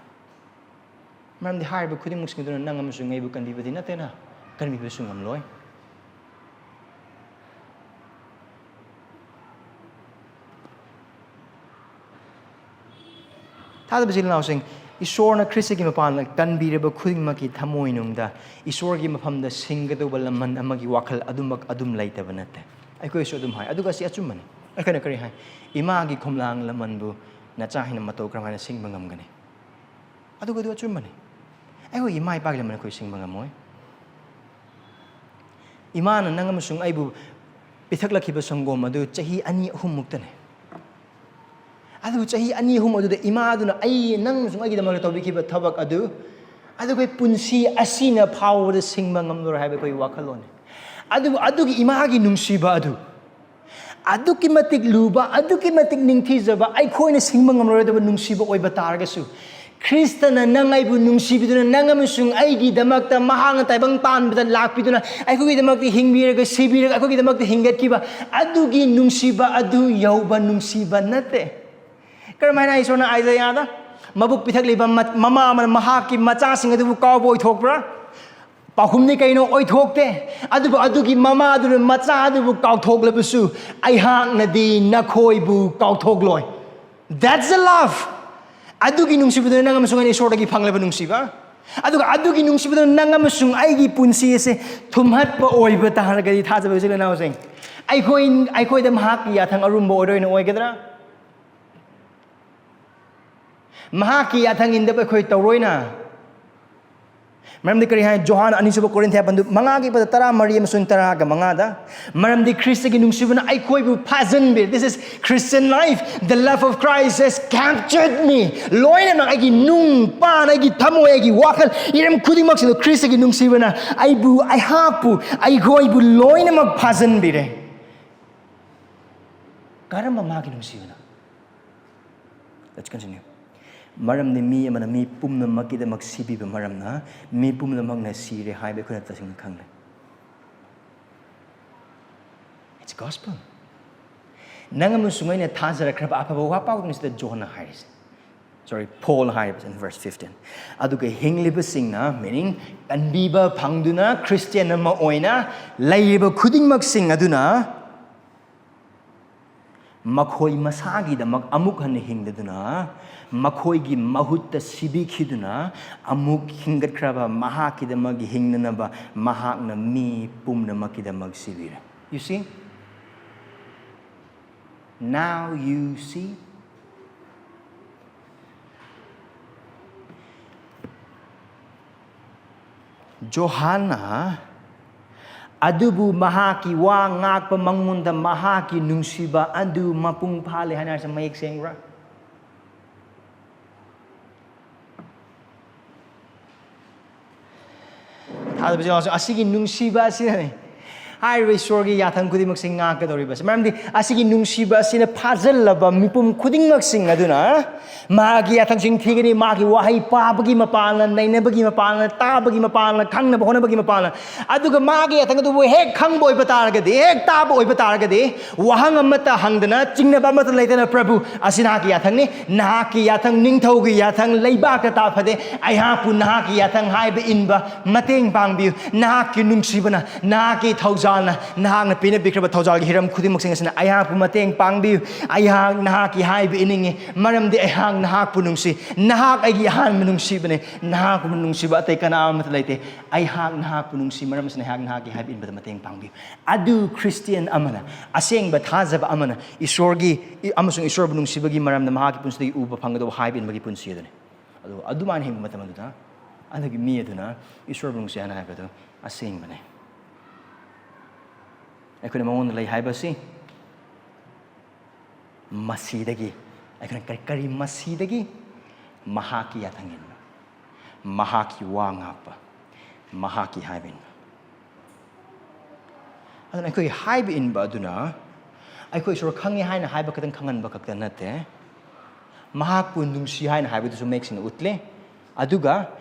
ꯃꯔꯝꯗꯤ ꯍꯥꯏꯔꯤꯕ ꯈꯨꯗꯤꯡꯃꯛꯁꯤꯡ ꯑꯗꯨꯅ ꯅꯪ ꯑꯃꯁꯨꯡ ꯑꯩꯕꯨ ꯀꯟꯕꯤꯕꯗꯤ ꯅꯠꯇꯦꯅ, ꯀꯟꯕꯤꯕꯁꯨ ꯉꯝꯂꯣꯏ꯫ ꯊꯥꯖꯕ ꯏꯆꯤꯜ ꯏꯅꯥꯎꯁꯤꯡ, ꯏꯁꯣꯔꯅ ꯈ꯭ꯔꯤꯁꯇꯒꯤ ꯃꯄꯥꯟꯗ ꯀꯟꯕꯤꯔꯕ ꯈꯨꯗꯤꯡꯃꯛꯀꯤ ꯊꯃꯣꯏꯅꯨꯡꯗ ꯏꯁꯣꯔꯒꯤ ꯃꯐꯝꯗ ꯁꯤꯡꯒꯗꯧꯕ ꯂꯃꯟ ꯑꯃꯒꯤ ꯋꯥꯈꯜ ꯑꯗꯨꯃꯛ ꯑꯗꯨꯝ ꯂꯩꯇꯕ ꯅꯠꯇꯦ꯫ ꯑꯩꯈꯣꯏꯁꯨ ꯑꯗꯨꯝ ꯍꯥꯏ, ꯑꯗꯨꯒ ꯑꯁꯤ ꯑꯆꯨꯝꯕꯅꯤ꯫ ꯑꯩꯈꯣꯏꯅ ꯀꯔꯤ ꯍꯥꯏ? "ꯏꯃꯥꯒꯤ ꯈꯣꯝꯂꯥꯡ ꯂꯃꯟꯕꯨ ꯅꯆꯥ ꯍꯦꯟꯅ ꯃꯇꯧ ꯀꯔꯝ ꯍꯥꯏꯅ ꯁꯤꯡꯕ ꯉꯝꯒꯅꯤ?" ꯑꯗꯨꯒ ꯑꯗꯨ ꯑꯆꯨꯝꯕꯅꯤ꯫ ꯑꯩꯈꯣꯏꯒꯤ ꯏꯃꯥ ꯏꯄꯥꯒꯤ ꯂꯃꯟ ꯑꯩꯈꯣꯏ ꯁꯤꯡꯕ ꯉꯝꯃꯣꯏ꯫ ꯏꯃꯥꯅ ꯅꯪ ꯑꯃꯁꯨꯡ ꯑꯩꯕꯨ ꯄꯤꯊꯛꯂꯛꯈꯤꯕ ꯁꯪꯒꯣꯝ ꯑꯗꯨ ꯆꯍꯤ ꯑꯅꯤ ꯑꯍꯨꯝ ꯃꯨꯛꯇꯅꯤ꯫ ꯑꯗꯨꯕꯨ ꯆꯍꯤ ꯑꯅꯤ ꯑꯍꯨꯝ ꯑꯗꯨꯗ ꯏꯃꯥꯗꯨꯅ ꯑꯩ, ꯅꯪ ꯑꯃꯁꯨꯡ ꯑꯩꯒꯤꯗꯃꯛꯇ ꯇꯧꯕꯤꯈꯤꯕ ꯊꯕꯛ ꯑꯗꯨ, ꯑꯗꯨ ꯑꯩꯈꯣꯏ ꯄꯨꯟꯁꯤ ꯑꯁꯤꯅ ꯐꯥꯎꯕꯗ ꯁꯤꯡꯕ ꯉꯝꯂꯔꯣꯏ ꯍꯥꯏꯕ ꯑꯩꯈꯣꯏꯒꯤ ꯋꯥꯈꯜꯂꯣꯟꯅꯤ꯫ ꯑꯗꯨꯕꯨ ꯑꯗꯨꯒꯤ ꯏꯃꯥꯒꯤ ꯅꯨꯡꯁꯤꯕ ꯑꯗꯨ, ꯑꯗꯨꯛꯀꯤ ꯃꯇꯤꯛ ꯂꯨꯕ, ꯑꯗꯨꯛꯀꯤ ꯃꯇꯤꯛ ꯅꯤꯡꯊꯤꯖꯕ, ꯑꯩꯈꯣꯏꯅ ꯁꯤꯡꯕ ꯉꯝꯂꯔꯣꯏꯗꯕ ꯅꯨꯡꯁꯤꯕ ꯑꯣꯏꯕ ꯇꯥꯔꯒꯁꯨ, ꯈ꯭ꯔꯤꯁꯇꯅ ꯅꯪ ꯑꯩꯕꯨ ꯅꯨꯡꯁꯤꯕꯤꯗꯨꯅ ꯅꯪ ꯑꯃꯁꯨꯡ ꯑꯩꯒꯤꯗꯃꯛꯇ ꯃꯍꯥꯛꯅ ꯇꯥꯏꯕꯪ ꯄꯥꯟꯕꯗ ꯂꯥꯛꯄꯤꯗꯨꯅ ꯑꯩꯈꯣꯏꯒꯤꯗꯃꯛꯇ ꯍꯤꯡꯕꯤꯔꯒ ꯁꯤꯕꯤꯔꯒ ꯑꯩꯈꯣꯏꯒꯤꯗꯃꯛꯇ ꯍꯤꯡꯒꯠꯈꯤꯕ ꯑꯗꯨꯒꯤ ꯅꯨꯡꯁꯤꯕ ꯑꯗꯨ ꯌꯧꯕ ꯅꯨꯡꯁꯤꯕ ꯅꯠꯇꯦ꯫ ꯀꯔꯝꯍꯥꯏꯅ ꯏꯁꯣꯔꯅ ꯑꯥꯏꯖꯌꯥꯗ ꯃꯕꯨꯛ ꯄꯤꯊꯛꯂꯤꯕ ꯃ-, ꯃꯃꯥ ꯑꯃꯅ ꯃꯍꯥꯛꯀꯤ ꯃꯆꯥꯁꯤꯡ ꯑꯗꯨꯕꯨ ꯀꯥꯎꯕ ꯑꯣꯏꯊꯣꯛꯄ꯭ꯔꯥ? ꯄꯥꯎꯈꯨꯝꯗꯤ ꯀꯩꯅꯣ? ꯑꯣꯏꯊꯣꯛꯇꯦ꯫ ꯑꯗꯨꯕꯨ ꯑꯗꯨꯒꯤ ꯃꯃꯥꯗꯨꯅ ꯃꯆꯥ ꯑꯗꯨꯕꯨ ꯀꯥꯎꯊꯣꯛꯂꯕꯁꯨ, "ꯑꯩꯍꯥꯛꯅꯗꯤ ꯅꯈꯣꯏꯕꯨ ꯀꯥꯎꯊꯣꯛꯂꯣꯏ"꯫ That's the love. ꯑꯗꯨꯒꯤ ꯅꯨꯡꯁꯤꯕꯗꯨꯅ ꯅꯪ ꯑꯃꯁꯨꯡ ꯑꯩꯅ ꯏꯁꯣꯔꯗꯒꯤ ꯐꯪꯂꯕ ꯅꯨꯡꯁꯤꯕ꯫ ꯑꯗꯨꯒ ꯑꯗꯨꯒꯤ ꯅꯨꯡꯁꯤꯕꯗꯨꯅ ꯅꯪ ꯑꯃꯁꯨꯡ ꯑꯩꯒꯤ ꯄꯨꯟꯁꯤ ꯑꯁꯦ ꯊꯨꯝꯍꯠꯄ ꯑꯣꯏꯕ ꯇꯥꯔꯒꯗꯤ, ꯊꯥꯖꯕ ꯏꯆꯤꯜ ꯏꯅꯥꯎꯁꯤꯡ, ꯑꯩꯈꯣꯏ, ꯑꯩꯈꯣꯏꯗ ꯃꯍꯥꯛꯀꯤ ꯌꯥꯊꯪ ꯑꯔꯨꯝꯕ ꯑꯣꯏꯔꯣꯏꯅ ꯑꯣꯏꯒꯗ꯭ꯔꯥ? ꯃꯍꯥꯛꯀꯤ ꯌꯥꯊꯪ ꯏꯟꯗꯕ ꯑꯩꯈꯣꯏ ꯇꯧꯔꯣꯏꯅ꯫ ꯃꯔꯝꯗꯤ ꯀꯔꯤ ꯍꯥꯏ? ꯖꯣꯍꯥꯟ ꯑꯅꯤꯁꯨꯕ ꯀꯣꯔꯤꯟꯊꯤꯌꯥ ꯄꯟꯗꯨ ꯃꯉꯥꯒꯤ ꯄꯗ ꯇꯔꯥꯃꯔꯤ ꯑꯃꯁꯨꯡ ꯇꯔꯥꯒ ꯃꯉꯥꯗ, "ꯃꯔꯝꯗꯤ ꯈ꯭ꯔꯤꯁꯇꯒꯤ ꯅꯨꯡꯁꯤꯕꯅ ꯑꯩꯈꯣꯏꯕꯨ ꯐꯥꯖꯤꯟꯕꯤꯔꯦ"꯫ This is Christian life. "The love of Christ has captured me." ꯂꯣꯏꯅꯃꯛ ꯑꯩꯒꯤ ꯅꯨꯡ ꯄꯥꯟ, ꯑꯩꯒꯤ ꯊꯃꯣꯏ, ꯑꯩꯒꯤ ꯋꯥꯈꯜ, ꯏꯔꯝ ꯈꯨꯗꯤꯡꯃꯛꯁꯤꯗ ꯈ꯭ꯔꯤꯁꯇꯒꯤ ꯅꯨꯡꯁꯤꯕꯅ ꯑꯩꯕꯨ, ꯑꯩꯍꯥꯛꯄꯨ, ꯑꯩꯈꯣꯏꯕꯨ ꯂꯣꯏꯅꯃꯛ ꯐꯥꯖꯤꯟꯕꯤꯔꯦ꯫ ꯀꯔꯝꯕ ꯃꯥꯒꯤ ꯅꯨꯡꯁꯤꯕꯅ? Let's continue. "ꯃꯔꯝꯗꯤ ꯃꯤ ꯑꯃꯅ ꯃꯤ ꯄꯨꯝꯅꯃꯛꯀꯤꯗꯃꯛ ꯁꯤꯕꯤꯕ ꯃꯔꯝꯅ ꯃꯤ ꯄꯨꯝꯅꯃꯛꯅ ꯁꯤꯔꯦ ꯍꯥꯏꯕ ꯑꯩꯈꯣꯏꯅ ꯇꯁꯦꯡꯅ ꯈꯪꯂꯦ"꯫ It's gospel. ꯅꯪ ꯑꯃꯁꯨꯡ ꯑꯩꯅ ꯊꯥꯖꯔꯛꯈ꯭ꯔꯕ ꯑꯐꯕ ꯋꯥꯄꯥꯎ ꯑꯗꯨꯅꯤ ꯁꯤꯗ ꯖꯣꯟꯅ ꯍꯥꯏꯔꯤꯁꯦ, sorry, ꯄꯣꯜ ꯍꯥꯏꯔꯤꯕꯁꯦ in verse fifteen. "ꯑꯗꯨꯒ ꯍꯤꯡꯂꯤꯕꯁꯤꯡꯅ", meaning ꯀꯟꯕꯤꯕ ꯐꯪꯗꯨꯅ ꯈ꯭ꯔꯤꯁꯇꯤꯌꯥꯟ ꯑꯃ ꯑꯣꯏꯅ ꯂꯩꯔꯤꯕ ꯈꯨꯗꯤꯡꯃꯛꯁꯤꯡ ꯑꯗꯨꯅ, ꯃꯈꯣꯏ ꯃꯁꯥꯒꯤꯗꯃꯛ ꯑꯃꯨꯛ ꯍꯟꯅ ꯍꯤꯡꯗꯗꯨꯅ, ꯃꯈꯣꯏꯒꯤ ꯃꯍꯨꯠꯇ ꯁꯤꯕꯤꯈꯤꯗꯨꯅ, ꯑꯃꯨꯛ ꯍꯤꯡꯒꯠꯈ꯭ꯔꯕ ꯃꯍꯥꯛꯀꯤꯗꯃꯛ ꯍꯤꯡꯅꯅꯕ ꯃꯍꯥꯛꯅ ꯃꯤ ꯄꯨꯝꯅꯃꯛꯀꯤꯗꯃꯛ ꯁꯤꯕꯤꯔꯦ꯫ You see? Now you see? ꯖꯣꯍꯥꯟꯅ ꯑꯗꯨꯕꯨ ꯃꯍꯥꯛꯀꯤ ꯋꯥ ꯉꯥꯛꯄ, ꯃꯉꯣꯟꯗ ꯃꯍꯥꯛꯀꯤ ꯅꯨꯡꯁꯤꯕ ꯑꯗꯨ ꯃꯄꯨꯡ ꯐꯥꯍꯜꯂꯦ ꯍꯥꯏꯅ ꯍꯥꯏꯔꯤꯁꯦ ꯃꯌꯦꯛ ꯁꯦꯡꯕ꯭ꯔꯥ? ꯊꯥꯖꯕꯁꯦ, ꯑꯁꯤꯒꯤ ꯅꯨꯡꯁꯤꯕ ꯑꯁꯤꯅꯅꯦ ꯍꯥꯏꯔꯤꯕ ꯏꯁꯣꯔꯒꯤ ꯌꯥꯊꯪ ꯈꯨꯗꯤꯡꯃꯛꯁꯤ ꯉꯥꯛꯀꯗꯧꯔꯤꯕꯁꯦ꯫ ꯃꯔꯝꯗꯤ ꯑꯁꯤꯒꯤ ꯅꯨꯡꯁꯤꯕ ꯑꯁꯤꯅ ꯐꯥꯖꯤꯜꯂꯕ ꯃꯤꯄꯨꯝ ꯈꯨꯗꯤꯡꯃꯛꯁꯤꯡ ꯑꯗꯨꯅ ꯃꯍꯥꯛꯀꯤ ꯌꯥꯊꯪꯁꯤꯡ ꯊꯤꯒꯅꯤ꯫ ꯃꯍꯥꯛꯀꯤ ꯋꯥꯍꯩ ꯄꯥꯕꯒꯤ ꯃꯄꯥꯜꯅ, ꯅꯩꯅꯕꯒꯤ ꯃꯄꯥꯜꯅ, ꯇꯥꯕꯒꯤ ꯃꯄꯥꯜꯅ, ꯈꯪꯅꯕ ꯍꯣꯠꯅꯕꯒꯤ ꯃꯄꯥꯜꯅ, ꯑꯗꯨꯒ ꯃꯥꯒꯤ ꯌꯥꯊꯪ ꯑꯗꯨꯕꯨ ꯍꯦꯛ ꯈꯪꯕ ꯑꯣꯏꯕ ꯇꯥꯔꯒꯗꯤ, ꯍꯦꯛ ꯇꯥꯕ ꯑꯣꯏꯕ ꯇꯥꯔꯒꯗꯤ, ꯋꯥꯍꯪ ꯑꯃꯠꯇ ꯍꯪꯗꯅ, ꯆꯤꯡꯅꯕ ꯑꯃꯠꯇ ꯂꯩꯇꯅ, "ꯄ꯭ꯔꯚꯨ, ꯑꯁꯤ ꯅꯍꯥꯛꯀꯤ ꯌꯥꯊꯪꯅꯤ, ꯅꯍꯥꯛꯀꯤ ꯌꯥꯊꯪ, ꯅꯤꯡꯊꯧꯒꯤ ꯌꯥꯊꯪ, ꯂꯩꯕꯥꯛꯇ ꯇꯥꯐꯗꯦ, ꯑꯩꯍꯥꯛꯄꯨ ꯅꯍꯥꯛꯀꯤ ꯌꯥꯊꯪ ꯍꯥꯏꯕ ꯏꯟꯕ ꯃꯇꯦꯡ ꯄꯥꯡꯕꯤꯌꯨ꯫ ꯅꯍꯥꯛꯀꯤ ꯅꯨꯡꯁꯤꯕꯅ, ꯅꯍꯥꯛꯀꯤ ꯊꯧꯖꯥꯜꯅ, ꯅꯍꯥꯛꯅ ꯄꯤꯅꯕꯤꯈ꯭ꯔꯕ ꯊꯧꯖꯥꯜꯒꯤ ꯍꯤꯔꯝ ꯈꯨꯗꯤꯡꯃꯛꯁꯤꯡ ꯑꯁꯤꯅ ꯑꯩꯍꯥꯛꯄꯨ ꯃꯇꯦꯡ ꯄꯥꯡꯕꯤꯌꯨ꯫ ꯑꯩꯍꯥꯛ ꯅꯍꯥꯛꯀꯤ ꯍꯥꯏꯕ ꯏꯅꯤꯡꯉꯤ, ꯃꯔꯝꯗꯤ ꯑꯩꯍꯥꯛ ꯅꯍꯥꯛꯄꯨ ꯅꯨꯡꯁꯤ꯫ ꯅꯍꯥꯛ ꯑꯩꯒꯤ ꯑꯍꯥꯟꯕ ꯅꯨꯡꯁꯤꯕꯅꯤ꯫ ꯅꯍꯥꯛꯀꯨꯝꯕ ꯅꯨꯡꯁꯤꯕ ꯑꯇꯩ ꯀꯅꯥ ꯑꯃꯠꯇ ꯂꯩꯇꯦ꯫ ꯑꯩꯍꯥꯛ ꯅꯍꯥꯛꯄꯨ ꯅꯨꯡꯁꯤ, ꯃꯔꯝ ꯑꯁꯤꯅ ꯑꯩꯍꯥꯛ ꯅꯍꯥꯛꯀꯤ ꯍꯥꯏꯕ ꯏꯟꯕꯗ ꯃꯇꯦꯡ ꯄꯥꯡꯕꯤꯌꯨ"꯫ ꯑꯗꯨ ꯈ꯭ꯔꯤꯁꯇꯤꯌꯥꯟ ꯑꯃꯅ, ꯑꯁꯦꯡꯕ ꯊꯥꯖꯕ ꯑꯃꯅ ꯏꯁꯣꯔꯒꯤ, ꯏ-, ꯑꯃꯁꯨꯡ ꯏꯁꯣꯔꯕꯨ ꯅꯨꯡꯁꯤꯕꯒꯤ ꯃꯔꯝꯗ ꯃꯍꯥꯛꯀꯤ ꯄꯨꯟꯁꯤꯗꯒꯤ ꯎꯕ ꯐꯪꯒꯗꯧꯕ ꯍꯥꯏꯕ ꯏꯟꯕꯒꯤ ꯄꯨꯟꯁꯤ ꯑꯗꯨꯅꯤ꯫ ꯑꯗꯨ ꯑꯗꯨꯃꯥꯏꯅ ꯍꯤꯡꯕ ꯃꯇꯝ ꯑꯗꯨꯗ ꯑꯗꯨꯒꯤ ꯃꯤ ꯑꯗꯨꯅ ꯏꯁꯣꯔꯕꯨ ꯅꯨꯡꯁꯤ ꯍꯥꯏꯅ ꯍꯥꯏꯕꯗꯨ ꯑꯁꯦꯡꯕꯅꯤ꯫ ꯑꯩꯈꯣꯏꯅ ꯃꯉꯣꯟꯗ ꯂꯩ ꯍꯥꯏꯕꯁꯤ ꯃꯁꯤꯗꯒꯤ, ꯑꯩꯈꯣꯏꯅ ꯀꯔꯤ, ꯀꯔꯤ ꯃꯁꯤꯗꯒꯤ? ꯃꯍꯥꯛꯀꯤ ꯌꯥꯊꯪ ꯏꯟꯕ, ꯃꯍꯥꯛꯀꯤ ꯋꯥ ꯉꯥꯛꯄ, ꯃꯍꯥꯛꯀꯤ ꯍꯥꯏꯕ ꯏꯟꯕ꯫ ꯑꯗꯨꯅ ꯑꯩꯈꯣꯏꯒꯤ ꯍꯥꯏꯕ ꯏꯟꯕ ꯑꯗꯨꯅ ꯑꯩꯈꯣꯏ ꯏꯁꯣꯔ ꯈꯪꯉꯤ ꯍꯥꯏꯅ ꯍꯥꯏꯕ ꯈꯛꯇꯪ ꯈꯪꯍꯟꯕ ꯈꯛꯇ ꯅꯠꯇꯦ, ꯃꯍꯥꯛꯄꯨ ꯅꯨꯡꯁꯤ ꯍꯥꯏꯅ ꯍꯥꯏꯕꯗꯨꯁꯨ ꯃꯌꯦꯛ ꯁꯦꯡꯅ ꯎꯠꯂꯦ꯫ ꯑꯗꯨꯒ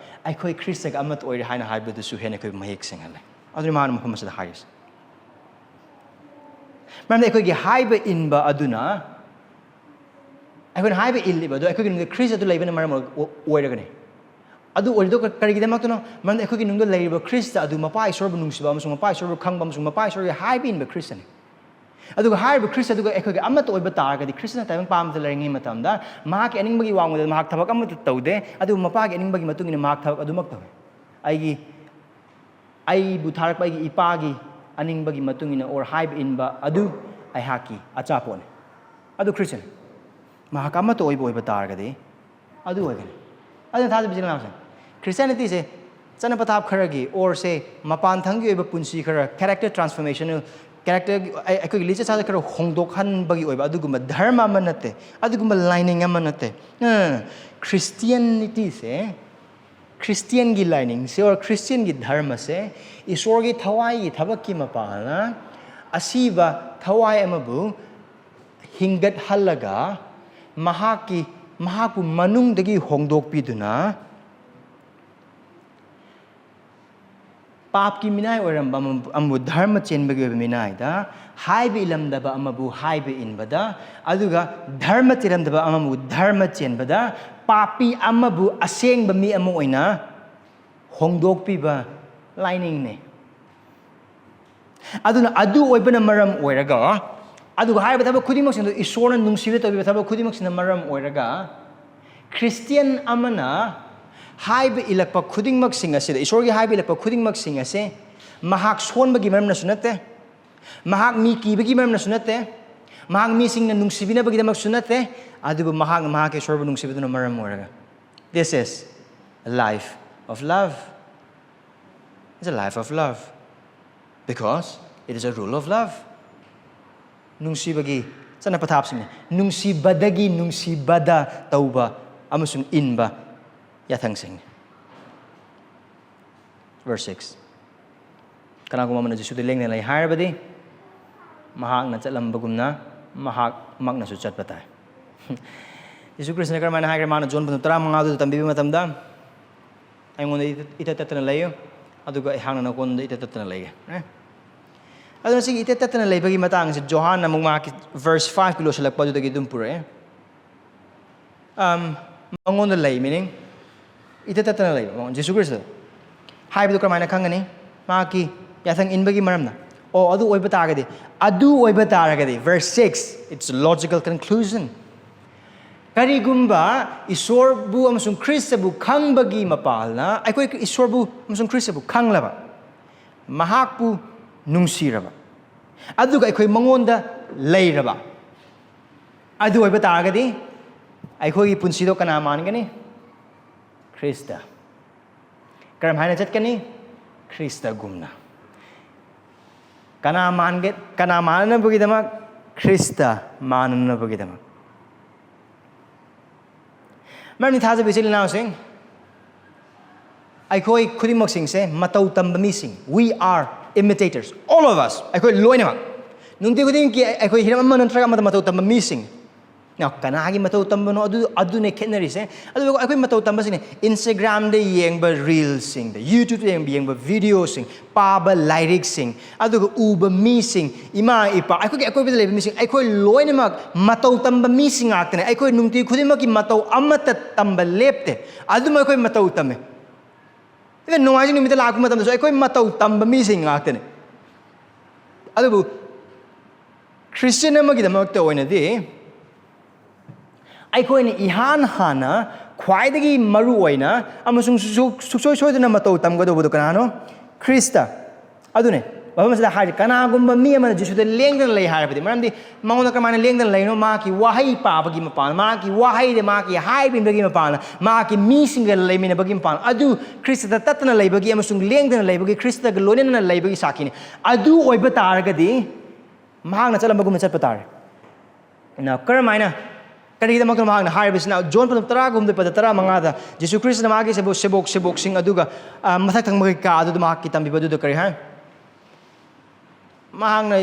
ꯑꯩꯈꯣꯏ ꯈ꯭ꯔꯤꯁꯇꯒ ꯑꯃꯠꯇ ꯑꯣꯏꯔꯦ ꯍꯥꯏꯅ ꯍꯥꯏꯕꯗꯨꯁꯨ ꯍꯦꯟꯅ ꯑꯩꯈꯣꯏ ꯃꯌꯦꯛ ꯁꯦꯡꯍꯜꯂꯦ꯫ ꯑꯗꯨꯅ ꯃꯥꯅ ꯃꯐꯝ ꯑꯁꯤꯗ ꯍꯥꯏꯔꯤꯁꯦ꯫ ꯃꯔꯝꯗꯤ ꯑꯩꯈꯣꯏꯒꯤ ꯍꯥꯏꯕ ꯏꯟꯕ ꯑꯗꯨꯅ, ꯑꯩꯈꯣꯏꯅ ꯍꯥꯏꯕ ꯏꯜꯂꯤꯕ ꯑꯗꯨ ꯑꯩꯈꯣꯏꯒꯤ ꯅꯨꯡꯗ ꯈ꯭ꯔꯤꯁ ꯑꯗꯨ ꯂꯩꯕꯅ ꯃꯔꯝ ꯑꯣꯏ-, ꯑꯣꯏꯔꯒꯅꯤ꯫ ꯑꯗꯨ ꯑꯣꯏꯔꯤꯗꯣ ꯀ-, ꯀꯔꯤꯒꯤꯗꯃꯛꯇꯅꯣ? ꯃꯔꯝꯗꯤ ꯑꯩꯈꯣꯏꯒꯤ ꯅꯨꯡꯗ ꯂꯩꯔꯤꯕ ꯈ꯭ꯔꯤꯁꯇ ꯑꯗꯨ ꯃꯄꯥ ꯏꯁꯣꯔꯕꯨ ꯅꯨꯡꯁꯤꯕ ꯑꯃꯁꯨꯡ ꯃꯄꯥ ꯏꯁꯣꯔꯕꯨ ꯈꯪꯕ ꯑꯃꯁꯨꯡ ꯃꯄꯥ ꯏꯁꯣꯔꯒꯤ ꯍꯥꯏꯕ ꯏꯟꯕ ꯈ꯭ꯔꯤꯁꯇꯅꯤ꯫ ꯑꯗꯨꯒ ꯍꯥꯏꯔꯤꯕ ꯈ꯭ꯔꯤꯁꯇ ꯑꯗꯨꯒ ꯑꯩꯈꯣꯏꯒꯤ ꯑꯃꯠꯇ ꯑꯣꯏꯕ ꯇꯥꯔꯒꯗꯤ, ꯈ꯭ꯔꯤꯁꯇꯅ ꯇꯥꯏꯕꯪ ꯄꯥꯟꯕꯗ ꯂꯩꯔꯤꯉꯩ ꯃꯇꯝꯗ ꯃꯍꯥꯛꯀꯤ ꯑꯅꯤꯡꯕꯒꯤ ꯋꯥꯡꯃꯗ ꯃꯍꯥꯛ ꯊꯕꯛ ꯑꯃꯠꯇ ꯇꯧꯗꯦ, ꯑꯗꯨꯕꯨ ꯃꯄꯥꯒꯤ ꯑꯅꯤꯡꯕꯒꯤ ꯃꯇꯨꯡ ꯏꯟꯅ ꯃꯍꯥꯛ ꯊꯕꯛ ꯑꯗꯨꯃꯛ ꯇꯧꯏ꯫ ꯑꯩꯒꯤ, ꯑꯩꯕꯨ ꯊꯥꯔꯛꯄ ꯑꯩꯒꯤ ꯏꯄꯥꯒꯤ ꯑꯅꯤꯡꯕꯒꯤ ꯃꯇꯨꯡ ꯏꯟꯅ ꯑꯣꯔ ꯍꯥꯏꯕ ꯏꯟꯕ ꯑꯗꯨ ꯑꯩꯍꯥꯛꯀꯤ ꯑꯆꯥꯄꯣꯠꯅꯤ꯫ ꯑꯗꯨ ꯈ꯭ꯔꯤꯁꯇꯅꯤ꯫ ꯃꯍꯥꯛ ꯑꯃꯠꯇ ꯑꯣꯏꯕ ꯑꯣꯏꯕ ꯇꯥꯔꯒꯗꯤ ꯑꯗꯨ ꯑꯣꯏꯒꯅꯤ꯫ ꯑꯗꯨꯅ ꯊꯥꯖꯕ ꯏꯆꯤꯜ ꯏꯅꯥꯎꯁꯤꯡ, ꯈ꯭ꯔꯤꯁꯇꯤꯌꯥꯅꯤꯇꯤꯁꯦ ꯆꯠꯅ ꯄꯊꯥꯞ ꯈꯔꯒꯤ ꯑꯣꯔ ꯁꯦ ꯃꯄꯥꯟ ꯊꯪꯒꯤ ꯑꯣꯏꯕ ꯄꯨꯟꯁꯤ ꯈꯔ, character transformational, character, ꯑꯩ-, ꯑꯩꯈꯣꯏꯒꯤ ꯂꯤꯆꯠ ꯁꯥꯖꯠ ꯈꯔ ꯍꯣꯡꯗꯣꯛꯍꯟꯕꯒꯤ ꯑꯣꯏꯕ ꯑꯗꯨꯒꯨꯝꯕ ꯙꯔꯃ ꯑꯃ ꯅꯠꯇꯦ, ꯑꯗꯨꯒꯨꯝꯕ ꯂꯥꯏꯅꯤꯡ ꯑꯃ ꯅꯠꯇꯦ꯫ ꯑ, ꯈ꯭ꯔꯤꯁꯇꯤꯌꯥꯅꯤꯇꯤꯁꯦ ꯈ꯭ꯔꯤꯁꯇꯤꯌꯟꯒꯤ ꯂꯥꯏꯅꯤꯡꯁꯦ ꯑꯣꯔ ꯈ꯭ꯔꯤꯁꯇꯤꯌꯟꯒꯤ ꯙꯔꯃꯁꯦ ꯏꯁꯣꯔꯒꯤ ꯊꯋꯥꯏꯒꯤ ꯊꯕꯛꯀꯤ ꯃꯄꯥꯜꯅ ꯑꯁꯤꯕ ꯊꯋꯥꯏ ꯑꯃꯕꯨ ꯍꯤꯡꯒꯠꯍꯜꯂꯒ ꯃꯍꯥꯛꯀꯤ ꯃꯍꯥꯛꯄꯨ ꯃꯅꯨꯡꯗꯒꯤ ꯍꯣꯡꯗꯣꯛꯄꯤꯗꯨꯅ ꯄꯥꯞꯀꯤ ꯃꯤꯅꯥꯏ ꯑꯣꯏꯔꯝꯕ ꯑꯃꯕꯨ ꯙꯔꯃ ꯆꯦꯟꯕꯒꯤ ꯑꯣꯏꯕ ꯃꯤꯅꯥꯏꯗ, ꯍꯥꯏꯕ ꯏꯜꯂꯝꯗꯕ ꯑꯃꯕꯨ ꯍꯥꯏꯕ ꯏꯟꯕꯗ, ꯑꯗꯨꯒ ꯙꯔꯃ ꯆꯦꯜꯂꯝꯗꯕ ꯑꯃꯕꯨ ꯙꯔꯃ ꯆꯦꯟꯕꯗ, ꯄꯥꯄꯤ ꯑꯃꯕꯨ ꯑꯁꯦꯡꯕ ꯃꯤ ꯑꯃ ꯑꯣꯏꯅ ꯍꯣꯡꯗꯣꯛꯄꯤꯕ ꯂꯥꯏꯅꯤꯡꯅꯤ꯫ ꯑꯗꯨꯅ ꯑꯗꯨ ꯑꯣꯏꯕꯅ ꯃꯔꯝ ꯑꯣꯏꯔꯒ, ꯑꯗꯨꯒ ꯍꯥꯏꯔꯤꯕ ꯊꯕꯛ ꯈꯨꯗꯤꯡꯃꯛꯁꯤꯡꯗꯨ ꯏꯁꯣꯔꯅ ꯅꯨꯡꯁꯤꯕ ꯇꯧꯕꯤꯕ ꯊꯕꯛ ꯈꯨꯗꯤꯡꯃꯛꯁꯤꯅ ꯃꯔꯝ ꯑꯣꯏꯔꯒ, ꯈ꯭ꯔꯤꯁꯇꯤꯌꯟ ꯑꯃꯅ ꯍꯥꯏꯕ ꯏꯜꯂꯛꯄ ꯈꯨꯗꯤꯡꯃꯛꯁꯤꯡ ꯑꯁꯤꯗ, ꯏꯁꯣꯔꯒꯤ ꯍꯥꯏꯕ ꯏꯜꯂꯛꯄ ꯈꯨꯗꯤꯡꯃꯛꯁꯤꯡ ꯑꯁꯦ ꯃꯍꯥꯛ ꯁꯣꯟꯕꯒꯤ ꯃꯔꯝꯅꯁꯨ ꯅꯠꯇꯦ, ꯃꯍꯥꯛ ꯃꯤ ꯀꯤꯕꯒꯤ ꯃꯔꯝꯅꯁꯨ ꯅꯠꯇꯦ, ꯃꯍꯥꯛ ꯃꯤꯁꯤꯡꯅ ꯅꯨꯡꯁꯤꯕꯤꯅꯕꯒꯤꯗꯃꯛꯁꯨ ꯅꯠꯇꯦ, ꯑꯗꯨꯕꯨ ꯃꯍꯥꯛꯅ ꯃꯍꯥꯛꯀꯤ ꯏꯁꯣꯔꯕꯨ ꯅꯨꯡꯁꯤꯕꯗꯨꯅ ꯃꯔꯝ ꯑꯣꯏꯔꯒ꯫ This is a life of love. It's a life of love. Because it is a rule of love. ꯅꯨꯡꯁꯤꯕꯒꯤ ꯆꯠꯅ ꯄꯊꯥꯞꯁꯤꯡꯅꯤ꯫ ꯅꯨꯡꯁꯤꯕꯗꯒꯤ ꯅꯨꯡꯁꯤꯕꯗ ꯇꯧꯕ ꯑꯃꯁꯨꯡ ꯏꯟꯕ ꯌꯥꯊꯪꯁꯤꯡꯅꯤ꯫ Verse six. ꯀꯅꯥꯒꯨꯝꯕ ꯑꯃꯅ ꯖꯤꯁꯨꯗ ꯂꯦꯡꯗꯅ ꯂꯩ ꯍꯥꯏꯔꯕꯗꯤ, ꯃꯍꯥꯛꯅ ꯆꯠꯂꯝꯕꯒꯨꯝꯅ ꯃꯍꯥꯛꯃꯛꯅꯁꯨ ꯆꯠꯄ ꯇꯥꯏ꯫ ꯖꯤꯁꯨ ꯈ꯭ꯔꯤꯁꯇꯅ ꯀꯔꯝꯍꯥꯏꯅ ꯍꯥꯏꯈ꯭ꯔꯦ? ꯃꯥꯅ ꯖꯣꯟ ꯄꯟꯗꯨꯞ ꯇꯔꯥꯃꯉꯥꯗꯨꯗ ꯇꯝꯕꯤꯕ ꯃꯇꯝꯗ, "ꯑꯩꯉꯣꯟꯗ ꯏꯇꯠ-, ꯏꯇꯠ ꯇꯠꯇꯅ ꯂꯩꯌꯨ, ꯑꯗꯨꯒ ꯑꯩꯍꯥꯛꯅ ꯅꯉꯣꯟꯗ ꯏꯇꯠ ꯇꯠꯇꯅ ꯂꯩꯒꯦ"꯫ ꯑꯦ? ꯑꯗꯨꯅ ꯁꯤꯒꯤ ꯏꯇꯠ ꯇꯠꯇꯅ ꯂꯩꯕꯒꯤ ꯃꯇꯥꯡꯁꯦ ꯖꯣꯍꯥꯟꯅ ꯑꯃꯨꯛ ꯃꯍꯥꯛꯀꯤ verse five ꯀꯤ ꯂꯣꯏꯁꯤꯜꯂꯛꯄ ꯑꯗꯨꯗꯒꯤ ꯑꯗꯨꯝ ꯄꯨꯔꯛꯑꯦ꯫ ꯑꯝ, ꯃꯉꯣꯟꯗ ꯂꯩ, meaning ꯏꯇꯠ ꯇꯠꯇꯅ ꯂꯩꯕ, ꯃꯉꯣꯟ-, ꯖꯤꯁꯨ ꯈ꯭ꯔꯤꯁꯇꯗ꯫ ꯍꯥꯏꯕꯗꯨ ꯀꯔꯝꯍꯥꯏꯅ ꯈꯪꯒꯅꯤ? ꯃꯍꯥꯛꯀꯤ ꯌꯥꯊꯪ ꯏꯟꯕꯒꯤ ꯃꯔꯝꯅ꯫ ꯑꯣ, ꯑꯗꯨ ꯑꯣꯏꯕ ꯇꯥꯔꯒꯗꯤ, ꯑꯗꯨ ꯑꯣꯏꯕ ꯇꯥꯔꯒꯗꯤ, verse six, it's a logical conclusion. ꯀꯔꯤꯒꯨꯝꯕ ꯏꯁꯣꯔꯕꯨ ꯑꯃꯁꯨꯡ ꯈ꯭ꯔꯤꯁꯇꯕꯨ ꯈꯪꯕꯒꯤ ꯃꯄꯥꯜꯅ ꯑꯩꯈꯣꯏ ꯏꯁꯣꯔꯕꯨ ꯑꯃꯁꯨꯡ ꯈ꯭ꯔꯤꯁꯇꯕꯨ ꯈꯪꯂꯕ, ꯃꯍꯥꯛꯄꯨ ꯅꯨꯡꯁꯤꯔꯕ, ꯑꯗꯨꯒ ꯑꯩꯈꯣꯏ ꯃꯉꯣꯟꯗ ꯂꯩꯔꯕ, ꯑꯗꯨ ꯑꯣꯏꯕ ꯇꯥꯔꯒꯗꯤ ꯑꯩꯈꯣꯏꯒꯤ ꯄꯨꯟꯁꯤꯗꯣ ꯀꯅꯥ ꯃꯥꯟꯒꯅꯤ? ꯈ꯭ꯔꯤꯁꯇ꯫ ꯀꯔꯝꯍꯥꯏꯅ ꯆꯠꯀꯅꯤ? ꯈ꯭ꯔꯤꯁꯇꯒꯨꯝꯅ꯫ ꯀꯅꯥ ꯃꯥꯟꯒ-, ꯀꯅꯥ ꯃꯥꯟꯅꯅꯕꯒꯤꯗꯃꯛ? ꯈ꯭ꯔꯤꯁꯇ ꯃꯥꯟꯅꯅꯕꯒꯤꯗꯃꯛ꯫ ꯃꯔꯝꯗꯤ ꯊꯥꯖꯕ ꯏꯆꯤꯜ ꯏꯅꯥꯎꯁꯤꯡ, ꯑꯩꯈꯣꯏ ꯈꯨꯗꯤꯡꯃꯛꯁꯤꯡꯁꯦ ꯃꯇꯧ ꯇꯝꯕ ꯃꯤꯁꯤꯡ, we are imitators, all of us, ꯑꯩꯈꯣꯏ ꯂꯣꯏꯅꯃꯛ ꯅꯨꯡꯇꯤ ꯈꯨꯗꯤꯡꯒꯤ ꯑꯩꯈꯣꯏ ꯍꯤꯔꯝ ꯑꯃ ꯅꯠꯇ꯭ꯔꯒ ꯑꯃꯗ ꯃꯇꯧ ꯇꯝꯕ ꯃꯤꯁꯤꯡ꯫ Now, ꯀꯅꯥꯒꯤ ꯃꯇꯧ ꯇꯝꯕꯅꯣ ꯑꯗꯨ ꯑꯗꯨꯅꯦ ꯈꯦꯠꯅꯔꯤꯁꯦ꯫ ꯑꯗꯨꯒ ꯑꯩꯈꯣꯏ ꯃꯇꯧ ꯇꯝꯕꯁꯤꯅꯦ Instagram-ꯗ ꯌꯦꯡꯕ reel-ꯁꯤꯡꯗ, YouTube-ꯇ ꯌꯦꯡꯕ, ꯌꯦꯡꯕ video-ꯁꯤꯡ, ꯄꯥꯕ ꯂꯥꯏꯔꯤꯛꯁꯤꯡ, ꯑꯗꯨꯒ ꯎꯕ ꯃꯤꯁꯤꯡ, ꯏꯃꯥ ꯏꯄꯥ, ꯑꯩꯈꯣꯏꯒꯤ ꯑꯀꯣꯏꯕꯗ ꯂꯩꯕ ꯃꯤꯁꯤꯡ, ꯑꯩꯈꯣꯏ ꯂꯣꯏꯅꯃꯛ ꯃꯇꯧ ꯇꯝꯕ ꯃꯤꯁꯤꯡ ꯉꯥꯛꯇꯅꯦ꯫ ꯑꯩꯈꯣꯏ ꯅꯨꯡꯇꯤ ꯈꯨꯗꯤꯡꯃꯛꯀꯤ ꯃꯇꯧ ꯑꯃꯠꯇ ꯇꯝꯕ ꯂꯦꯞꯇꯦ꯫ ꯑꯗꯨꯝ ꯑꯩꯈꯣꯏ ꯃꯇꯧ ꯇꯝꯃꯦ꯫ Even ꯅꯣꯡꯃꯥꯏꯖꯤꯡ ꯅꯨꯃꯤꯠꯇ ꯂꯥꯛꯄ ꯃꯇꯝꯗꯁꯨ ꯑꯩꯈꯣꯏ ꯃꯇꯧ ꯇꯝꯕ ꯃꯤꯁꯤꯡ ꯉꯥꯛꯇꯅꯤ꯫ ꯑꯗꯨꯕꯨ Christian ꯑꯃꯒꯤꯗꯃꯛꯇ ꯑꯣꯏꯅꯗꯤ ꯑꯩꯈꯣꯏꯅ ꯏꯍꯥꯟ ꯍꯥꯟꯅ ꯈ꯭ꯋꯥꯏꯗꯒꯤ ꯃꯔꯨ ꯑꯣꯏꯅ ꯑꯃꯁꯨꯡ ꯁꯨꯛ-, ꯁꯨꯛꯁꯣꯏ ꯁꯣꯏꯗꯅ ꯃꯇꯧ ꯇꯝꯒꯗꯧꯕꯗꯨ ꯀꯅꯥꯅꯣ? ꯈ꯭ꯔꯤꯁꯇ꯫ ꯑꯗꯨꯅꯦ ꯃꯐꯝ ꯑꯁꯤꯗ ꯍꯥꯏꯔꯤ, ꯀꯅꯥꯒꯨꯝꯕ ꯃꯤ ꯑꯃꯅ ꯖꯤꯁꯨꯗ ꯂꯦꯡꯗꯅ ꯂꯩ ꯍꯥꯏꯔꯕꯗꯤ, ꯃꯔꯝꯗꯤ ꯃꯉꯣꯟꯗ ꯀꯃꯥꯏꯅ ꯂꯦꯡꯗꯅ ꯂꯩꯅꯣ? ꯃꯍꯥꯛꯀꯤ ꯋꯥꯍꯩ ꯄꯥꯕꯒꯤ ꯃꯄꯥꯟ, ꯃꯍꯥꯛꯀꯤ ꯋꯥꯍꯩꯗ ꯃꯍꯥꯛꯀꯤ ꯍꯥꯏꯕꯤꯕꯒꯤ ꯃꯄꯥꯟ, ꯃꯍꯥꯛꯀꯤ ꯃꯤꯁꯤꯡꯒ ꯂꯩꯃꯤꯟꯅꯕꯒꯤ ꯃꯄꯥꯟ, ꯑꯗꯨ ꯈ꯭ꯔꯤꯁꯇꯗ ꯇꯠꯇꯅ ꯂꯩꯕꯒꯤ ꯑꯃꯁꯨꯡ ꯂꯦꯡꯗꯅ ꯂꯩꯕꯒꯤ, ꯈ꯭ꯔꯤꯁꯇꯒ ꯂꯣꯏꯅꯅ ꯂꯩꯕꯒꯤ ꯁꯥꯈꯤꯅꯤ꯫ ꯑꯗꯨ ꯑꯣꯏꯕ ꯇꯥꯔꯒꯗꯤ ꯃꯍꯥꯛꯅ ꯆꯠꯂꯝꯕꯒꯨꯝꯅ ꯆꯠꯄ ꯇꯥꯔꯦ꯫ Now, ꯀꯔꯝꯍꯥꯏꯅ, ꯀꯔꯤꯒꯤꯗꯃꯛꯇ ꯃꯍꯥꯛꯅ ꯍꯥꯏꯔꯤꯕꯁꯤꯅ? ꯖꯣꯟ ꯄꯗꯨꯞ ꯇꯔꯥꯒꯨꯝꯗ ꯄꯗ ꯇꯔꯥꯃꯉꯥꯗ ꯖꯤꯁꯨ ꯈ꯭ꯔꯤꯁꯇꯅ ꯃꯥꯒꯤ ꯁꯦꯕꯣꯛ-, ꯁꯦꯕꯣꯛ-, ꯁꯦꯕꯣꯛꯁꯤꯡ ꯑꯗꯨꯒ, ꯑ, ꯃꯊꯛ ꯊꯪꯕꯒꯤ ꯀꯥ ꯑꯗꯨꯗ ꯃꯍꯥꯛꯀꯤ ꯇꯝꯕꯤꯕ ꯑꯗꯨꯗ ꯀꯔꯤ ꯍꯥꯏ? ꯃꯍꯥꯛꯅ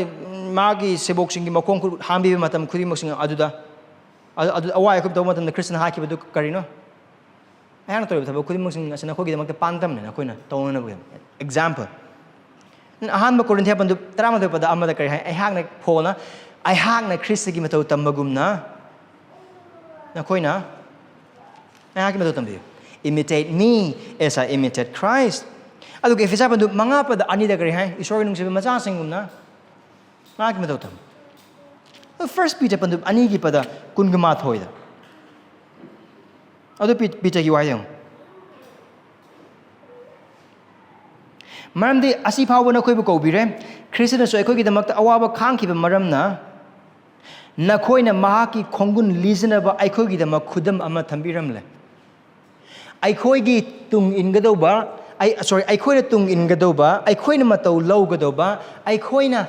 ꯃꯥꯒꯤ ꯁꯦꯕꯣꯛꯁꯤꯡꯒꯤ ꯃꯈꯣꯡ ꯈꯨꯠ ꯍꯥꯝꯕꯤꯕ ꯃꯇꯝ ꯈꯨꯗꯤꯡꯃꯛꯁꯤꯡ ꯑꯗꯨꯗ, ꯑꯗꯨ, ꯑꯗꯨ ꯑꯋꯥꯏ ꯑꯈꯨꯞ ꯇꯧꯕ ꯃꯇꯝꯗ ꯈ꯭ꯔꯤꯁꯇꯅ ꯍꯥꯏꯈꯤꯕꯗꯨ ꯀꯔꯤꯅꯣ? ꯑꯩꯍꯥꯛꯅ ꯇꯧꯔꯤꯕ ꯊꯕꯛ ꯈꯨꯗꯤꯡꯃꯛꯁꯤꯡ ꯑꯁꯤ ꯅꯈꯣꯏꯒꯤꯗꯃꯛꯇ ꯄꯥꯟꯗꯝꯅꯤ, ꯅꯈꯣꯏꯅ ꯇꯧꯅꯅꯕꯒꯤꯗꯃꯛ꯫ Example, ꯑꯍꯥꯟꯕ ꯀꯣꯔꯤꯟꯊꯤꯌꯥ ꯄꯟꯗꯨꯞ ꯇꯔꯥꯃꯥꯊꯣꯏ ꯄꯗ ꯑꯃꯗ ꯀꯔꯤ ꯍꯥꯏ? ꯑꯩꯍꯥꯛꯅ, ꯄꯣꯜꯅ, "ꯑꯩꯍꯥꯛꯅ ꯈ꯭ꯔꯤꯁꯇꯒꯤ ꯃꯇꯧ ꯇꯝꯕꯒꯨꯝꯅ ꯅꯈꯣꯏꯅ ꯑꯩꯍꯥꯛꯀꯤ ꯃꯇꯧ ꯇꯝꯕꯤꯌꯨ꯫ Imitate me as I imitate Christ." ꯑꯗꯨꯒ ꯏꯐꯤꯁꯥ ꯄꯟꯗꯨꯞ ꯃꯉꯥ ꯄꯗ ꯑꯅꯤꯗ ꯀꯔꯤ ꯍꯥꯏ? "ꯏꯁꯣꯔꯒꯤ ꯅꯨꯡꯁꯤꯕ ꯃꯆꯥꯁꯤꯡꯒꯨꯝꯅ ꯃꯍꯥꯛꯀꯤ ꯃꯇꯧ ꯇꯝꯃꯨ." First Peter ꯄꯟꯗꯨꯞ ꯑꯅꯤꯒꯤ ꯄꯗ ꯀꯨꯟꯒ ꯃꯥꯊꯣꯏꯗ꯫ ꯑꯗꯨ ꯄꯤ-, ꯄꯤꯇꯔꯒꯤ ꯋꯥꯍꯩ ꯌꯦꯡꯉꯨ꯫ "ꯃꯔꯝꯗꯤ ꯑꯁꯤ ꯐꯥꯎꯕ ꯅꯈꯣꯏꯕꯨ ꯀꯧꯕꯤꯔꯦ, ꯈ꯭ꯔꯤꯁꯇꯅꯁꯨ ꯑꯩꯈꯣꯏꯒꯤꯗꯃꯛꯇ ꯑꯋꯥꯕ ꯈꯥꯡꯈꯤꯕ ꯃꯔꯝꯅ, ꯅꯈꯣꯏꯅ ꯃꯍꯥꯛꯀꯤ ꯈꯣꯡꯒꯨꯟ ꯂꯤꯖꯅꯕ ꯑꯩꯈꯣꯏꯒꯤꯗꯃꯛ ꯈꯨꯗꯝ ꯑꯃ ꯊꯝꯕꯤꯔꯝꯂꯦ꯫" ꯑꯩꯈꯣꯏꯒꯤ ꯇꯨꯡ ꯏꯟꯒꯗꯧꯕ, ꯑꯩ, sorry, ꯑꯩꯈꯣꯏꯅ ꯇꯨꯡ ꯏꯟꯒꯗꯧꯕ, ꯑꯩꯈꯣꯏꯅ ꯃꯇꯧ ꯂꯧꯒꯗꯧꯕ, ꯑꯩꯈꯣꯏꯅ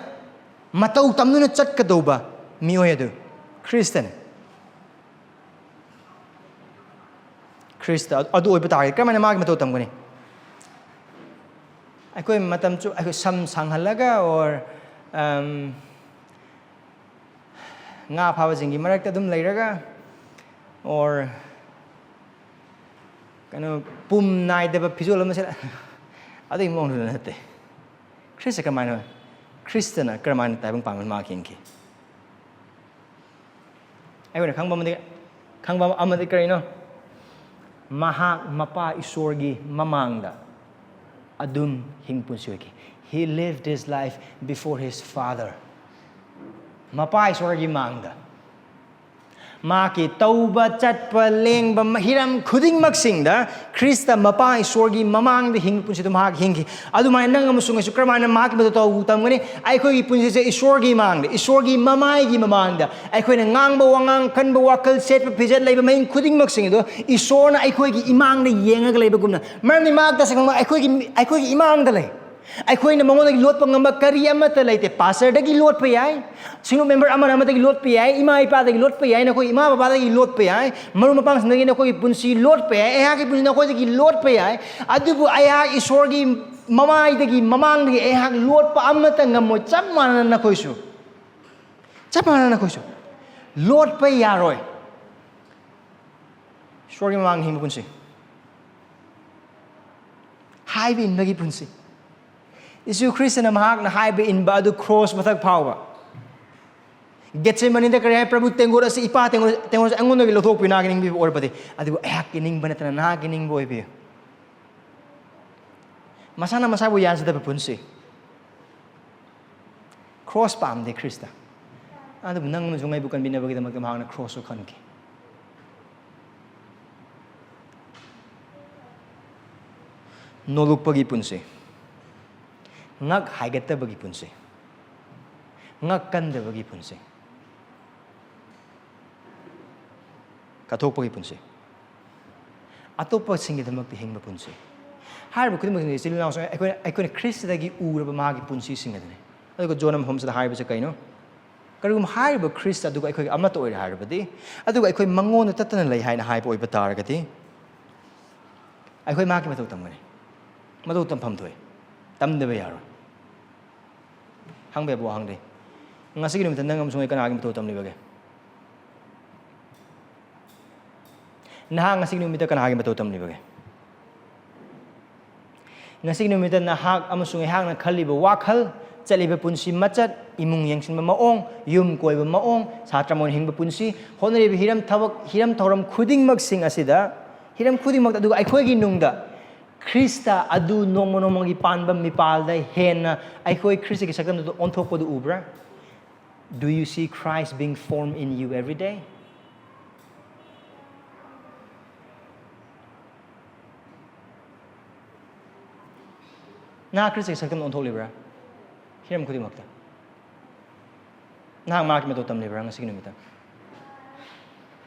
ꯃꯇꯧ ꯇꯝꯗꯨꯅ ꯆꯠꯀꯗꯧꯕ ꯃꯤꯑꯣꯏ ꯑꯗꯨ ꯈ꯭ꯔꯤꯁꯇꯅꯤ꯫ ꯈ꯭ꯔꯤꯁꯇ ꯑꯗꯨ ꯑꯣꯏꯕ ꯇꯥꯔꯒꯗꯤ ꯀꯔꯝꯍꯥꯏꯅ ꯃꯥꯒꯤ ꯃꯇꯧ ꯇꯝꯒꯅꯤ? ꯑꯩꯈꯣꯏ ꯃꯇꯝ ꯆꯨꯞ ꯑꯩꯈꯣꯏ ꯁꯝ ꯁꯥꯡꯍꯜꯂꯒ, or ꯉꯥ ꯐꯥꯕꯁꯤꯡꯒꯤ ꯃꯔꯛꯇ ꯑꯗꯨꯝ ꯂꯩꯔꯒ, or ꯀꯩꯅꯣ, ꯄꯨꯝ ꯅꯥꯏꯗꯕ ꯐꯤꯖꯣꯜ ꯑꯃ ꯁꯦꯠꯂ, ꯑꯗꯨꯒꯤ ꯃꯑꯣꯡꯗꯨꯗ ꯅꯠꯇꯦ꯫ ꯈ꯭ꯔꯤꯁꯇ ꯀꯃꯥꯏꯅ, ꯈ꯭ꯔꯤꯁꯇꯅ ꯀꯔꯝꯍꯥꯏꯅ ꯇꯥꯏꯕꯪ ꯄꯥꯟꯕ ꯃꯥ ꯍꯤꯡꯈꯤ? ꯑꯩꯈꯣꯏꯅ ꯈꯪꯕ ꯑꯃꯗꯤ, ꯈꯪꯕ ꯑꯃꯗꯤ ꯀꯔꯤꯅꯣ? ꯃꯍꯥꯛ ꯃꯄꯥ ꯏꯁꯣꯔꯒꯤ ꯃꯃꯥꯡꯗ ꯑꯗꯨꯝ ꯍꯤꯡ ꯄꯨꯟꯁꯤ ꯑꯣꯏꯈꯤ꯫ He lived his life before his father. ꯃꯄꯥ ꯏꯁꯣꯔꯒꯤ ꯃꯥꯡꯗ ꯃꯍꯥꯛꯀꯤ ꯇꯧꯕ, ꯆꯠꯄ, ꯂꯦꯡꯕ, ꯍꯤꯔꯝ ꯈꯨꯗꯤꯡꯃꯛꯁꯤꯡꯗ ꯈ꯭ꯔꯤꯁꯇ ꯃꯄꯥ ꯏꯁꯣꯔꯒꯤ ꯃꯃꯥꯡꯗ ꯍꯤꯡꯕ ꯄꯨꯟꯁꯤꯗꯣ ꯃꯍꯥꯛ ꯍꯤꯡꯈꯤ꯫ ꯑꯗꯨꯃꯥꯏꯅ ꯅꯪ ꯑꯃꯁꯨꯡ ꯑꯩꯁꯨ ꯀꯔꯝꯍꯥꯏꯅ ꯃꯍꯥꯛꯀꯤ ꯃꯇꯧ ꯇꯧꯕ ꯇꯝꯒꯅꯤ? ꯑꯩꯈꯣꯏꯒꯤ ꯄꯨꯟꯁꯤꯁꯦ ꯏꯁꯣꯔꯒꯤ ꯃꯥꯡꯗ, ꯏꯁꯣꯔꯒꯤ ꯃꯃꯥꯏꯒꯤ ꯃꯃꯥꯡꯗ ꯑꯩꯈꯣꯏꯅ ꯉꯥꯡꯕ ꯋꯥꯉꯥꯡ, ꯈꯟꯕ ꯋꯥꯈꯜ, ꯁꯦꯠꯄ ꯐꯤꯖꯦꯠ, ꯂꯩꯕ ꯃꯍꯤꯡ ꯈꯨꯗꯤꯡꯃꯛꯁꯤꯡ ꯑꯗꯣ ꯏꯁꯣꯔꯅ ꯑꯩꯈꯣꯏꯒꯤ ꯏꯃꯥꯡꯗ ꯌꯦꯡꯉꯒ ꯂꯩꯕꯒꯨꯝꯅ꯫ ꯃꯔꯝꯗꯤ ꯃꯍꯥꯛ ꯇꯁꯦꯡꯅꯃꯛ ꯑꯩꯈꯣꯏꯒꯤ, ꯑꯩꯈꯣꯏꯒꯤ ꯏꯃꯥꯡꯗ ꯂꯩ꯫ ꯑꯩꯈꯣꯏꯅ ꯃꯉꯣꯟꯗꯒꯤ ꯂꯣꯠꯄ ꯉꯝꯕ ꯀꯔꯤ ꯑꯃꯠꯇ ꯂꯩꯇꯦ꯫ ꯄꯥꯁꯇꯔꯗꯒꯤ ꯂꯣꯠꯄ ꯌꯥꯏ, ꯁꯤꯡꯂꯨꯞ ꯃꯦꯝꯕꯔ ꯑꯃꯅ ꯑꯃꯗꯒꯤ ꯂꯣꯠꯄ ꯌꯥꯏ, ꯏꯃꯥ ꯏꯄꯥꯗꯒꯤ ꯂꯣꯠꯄ ꯌꯥꯏ, ꯅꯈꯣꯏ ꯏꯃꯥ ꯕꯕꯥꯗꯒꯤ ꯂꯣꯠꯄ ꯌꯥꯏ, ꯃꯔꯨꯞ ꯃꯄꯥꯡꯁꯤꯡꯗꯒꯤ ꯅꯈꯣꯏꯒꯤ ꯄꯨꯟꯁꯤ ꯂꯣꯠꯄ ꯌꯥꯏ, ꯑꯩꯍꯥꯛꯀꯤ ꯄꯨꯟꯁꯤ ꯅꯈꯣꯏꯗꯒꯤ ꯂꯣꯠꯄ ꯌꯥꯏ꯫ ꯑꯗꯨꯕꯨ ꯑꯩꯍꯥꯛ ꯏꯁꯣꯔꯒꯤ ꯃꯃꯥꯏꯗꯒꯤ, ꯃꯃꯥꯡꯗꯒꯤ ꯑꯩꯍꯥꯛ ꯂꯣꯠꯄ ꯑꯃꯠꯇ ꯉꯝꯃꯣꯏ꯫ ꯆꯞ ꯃꯥꯟꯅꯅ ꯅꯈꯣꯏꯁꯨ, ꯆꯞ ꯃꯥꯟꯅꯅ ꯅꯈꯣꯏꯁꯨ ꯂꯣꯠꯄ ꯌꯥꯔꯣꯏ꯫ ꯏꯁꯣꯔꯒꯤ ꯃꯃꯥꯡ ꯍꯤꯡꯕ ꯄꯨꯟꯁꯤ, ꯍꯥꯏꯕ ꯏꯟꯕꯒꯤ ꯄꯨꯟꯁꯤ꯫ ꯌꯤꯁꯨ ꯈ꯭ꯔꯤꯁꯇꯅ ꯃꯍꯥꯛꯅ ꯍꯥꯏꯕ ꯏꯟꯕ ꯑꯗꯨ ꯀ꯭ꯔꯣꯁ ꯃꯊꯛ ꯐꯥꯎꯕ꯫ ꯒꯦꯠꯁꯦꯃꯅꯤꯗ ꯀꯔꯤ ꯍꯥꯏ? "ꯄ꯭ꯔꯚꯨ, ꯇꯦꯡꯒꯣꯠ ꯑꯁꯤ, ꯏꯄꯥ, ꯇꯦꯡꯒꯣꯠ, ꯇꯦꯡꯒꯣꯠ ꯑꯁꯤ ꯑꯩꯉꯣꯟꯗꯒꯤ ꯂꯧꯊꯣꯛꯄꯤꯌꯨ, ꯅꯍꯥꯛꯀꯤ ꯅꯤꯡꯕꯤꯕ ꯑꯣꯏꯔꯕꯗꯤ, ꯑꯗꯨꯕꯨ ꯑꯩꯍꯥꯛꯀꯤ ꯅꯤꯡꯕ ꯅꯠꯇꯅ ꯅꯍꯥꯛꯀꯤ ꯅꯤꯡꯕ ꯑꯣꯏꯕꯤꯌꯨ"꯫ ꯃꯁꯥꯅ ꯃꯁꯥꯕꯨ ꯌꯥꯟꯖꯗꯕ ꯄꯨꯟꯁꯤ꯫ ꯀ꯭ꯔꯣꯁ ꯄꯥꯝꯗꯦ ꯈ꯭ꯔꯤꯁꯇ꯫ ꯑꯗꯨꯕꯨ ꯅꯪ ꯑꯃꯁꯨꯡ ꯑꯩꯕꯨ ꯀꯟꯕꯤꯅꯕꯒꯤꯗꯃꯛꯇ ꯃꯍꯥꯛꯅ ꯀ꯭ꯔꯣꯁꯁꯨ ꯈꯟꯈꯤ꯫ ꯅꯣꯂꯨꯛꯄꯒꯤ ꯄꯨꯟꯁꯤ, ꯉꯛ ꯍꯥꯏꯒꯠꯇꯕꯒꯤ ꯄꯨꯟꯁꯤ, ꯉꯛ ꯀꯟꯗꯕꯒꯤ ꯄꯨꯟꯁꯤ, ꯀꯠꯊꯣꯛꯄꯒꯤ ꯄꯨꯟꯁꯤ, ꯑꯇꯣꯞꯄꯁꯤꯡꯒꯤꯗꯃꯛꯇ ꯍꯤꯡꯕ ꯄꯨꯟꯁꯤ꯫ ꯍꯥꯏꯔꯤꯕ ꯈꯨꯗꯤꯡꯃꯛꯁꯤꯡ ꯑꯁꯤ ꯏꯆꯤꯜ ꯏꯅꯥꯎꯁꯤꯡ ꯑꯩꯈꯣꯏꯅ, ꯑꯩꯈꯣꯏꯅ ꯈ꯭ꯔꯤꯁꯇꯗꯒꯤ ꯎꯔꯕ ꯃꯥꯒꯤ ꯄꯨꯟꯁꯤꯁꯤꯡ ꯑꯗꯨꯅꯤ꯫ ꯑꯗꯨꯒ ꯖꯣꯟ ꯑꯃ ꯍꯣꯝꯁꯤꯗ ꯍꯥꯏꯔꯤꯕꯁꯦ ꯀꯩꯅꯣ? "ꯀꯔꯤꯒꯨꯝꯕ ꯍꯥꯏꯔꯤꯕ ꯈ꯭ꯔꯤꯁꯇ ꯑꯗꯨꯒ ꯑꯩꯈꯣꯏꯒ ꯑꯃꯠꯇ ꯑꯣꯏꯔꯦ ꯍꯥꯏꯔꯕꯗꯤ, ꯑꯗꯨꯒ ꯑꯩꯈꯣꯏ ꯃꯉꯣꯟꯗ ꯇꯠꯇꯅ ꯂꯩ ꯍꯥꯏꯅ ꯍꯥꯏꯕ ꯑꯣꯏꯕ ꯇꯥꯔꯒꯗꯤ, ꯑꯩꯈꯣꯏ ꯃꯍꯥꯛꯀꯤ ꯃꯇꯧ ꯇꯝꯒꯅꯤ"꯫ ꯃꯇꯧ ꯇꯝꯐꯝ ꯊꯣꯛꯏ꯫ ꯇꯝꯗꯕ ꯌꯥꯔꯣꯏ꯫ ꯍꯪꯕ ꯌꯥꯕ ꯋꯥꯍꯪꯗꯤ, ꯉꯁꯤꯒꯤ ꯅꯨꯃꯤꯠꯇ ꯅꯪ ꯑꯃꯁꯨꯡ ꯑꯩ ꯀꯅꯥꯒꯤ ꯃꯇꯧ ꯇꯝꯂꯤꯕꯒꯦ? ꯅꯍꯥꯛ ꯉꯁꯤꯒꯤ ꯅꯨꯃꯤꯠꯇ ꯀꯅꯥꯒꯤ ꯃꯇꯧ ꯇꯝꯂꯤꯕꯒꯦ? ꯉꯁꯤꯒꯤ ꯅꯨꯃꯤꯠꯇ ꯅꯍꯥꯛ ꯑꯃꯁꯨꯡ ꯑꯩꯍꯥꯛꯅ ꯈꯜꯂꯤꯕ ꯋꯥꯈꯜ, ꯆꯠꯂꯤꯕ ꯄꯨꯟꯁꯤ ꯃꯆꯠ, ꯏꯃꯨꯡ ꯌꯦꯡꯁꯤꯟꯕ ꯃꯑꯣꯡ, ꯌꯨꯝ ꯀꯣꯏꯕ ꯃꯑꯣꯡ, ꯁꯥꯇ꯭ꯔ ꯑꯣꯏꯅ ꯍꯤꯡꯕ ꯄꯨꯟꯁꯤ, ꯍꯣꯠꯅꯔꯤꯕ ꯍꯤꯔꯝ ꯊꯕꯛ, ꯍꯤꯔꯝ ꯊꯧꯔꯝ ꯈꯨꯗꯤꯡꯃꯛꯁꯤꯡ ꯑꯁꯤꯗ, ꯍꯤꯔꯝ ꯈꯨꯗꯤꯡꯃꯛꯇ, ꯑꯗꯨꯒ ꯑꯩꯈꯣꯏꯒꯤ ꯅꯨꯡꯗ ꯈ꯭ꯔꯤꯁꯇ ꯑꯗꯨ ꯅꯣꯡꯃ ꯅꯣꯡꯃꯒꯤ ꯄꯥꯟꯕ ꯃꯤꯄꯥꯜꯗ ꯍꯦꯟꯅ ꯑꯩꯈꯣꯏ ꯈ꯭ꯔꯤꯁꯇꯒꯤ ꯁꯛꯇꯝꯗꯨꯗ ꯑꯣꯟꯊꯣꯛꯄꯗꯨ ꯎꯕ꯭ꯔꯥ? Do you see Christ being formed in you every day? ꯅꯍꯥꯛ ꯈ꯭ꯔꯤꯁꯇꯒꯤ ꯁꯛꯇꯝ ꯑꯣꯟꯊꯣꯛꯂꯤꯕ꯭ꯔꯥ? ꯍꯤꯔꯝ ꯈꯨꯗꯤꯡꯃꯛꯇ ꯅꯍꯥꯛ ꯃꯍꯥꯛꯀꯤ ꯃꯇꯧ ꯇꯝꯂꯤꯕ꯭ꯔꯥ ꯉꯁꯤꯒꯤ ꯅꯨꯃꯤꯠꯇ?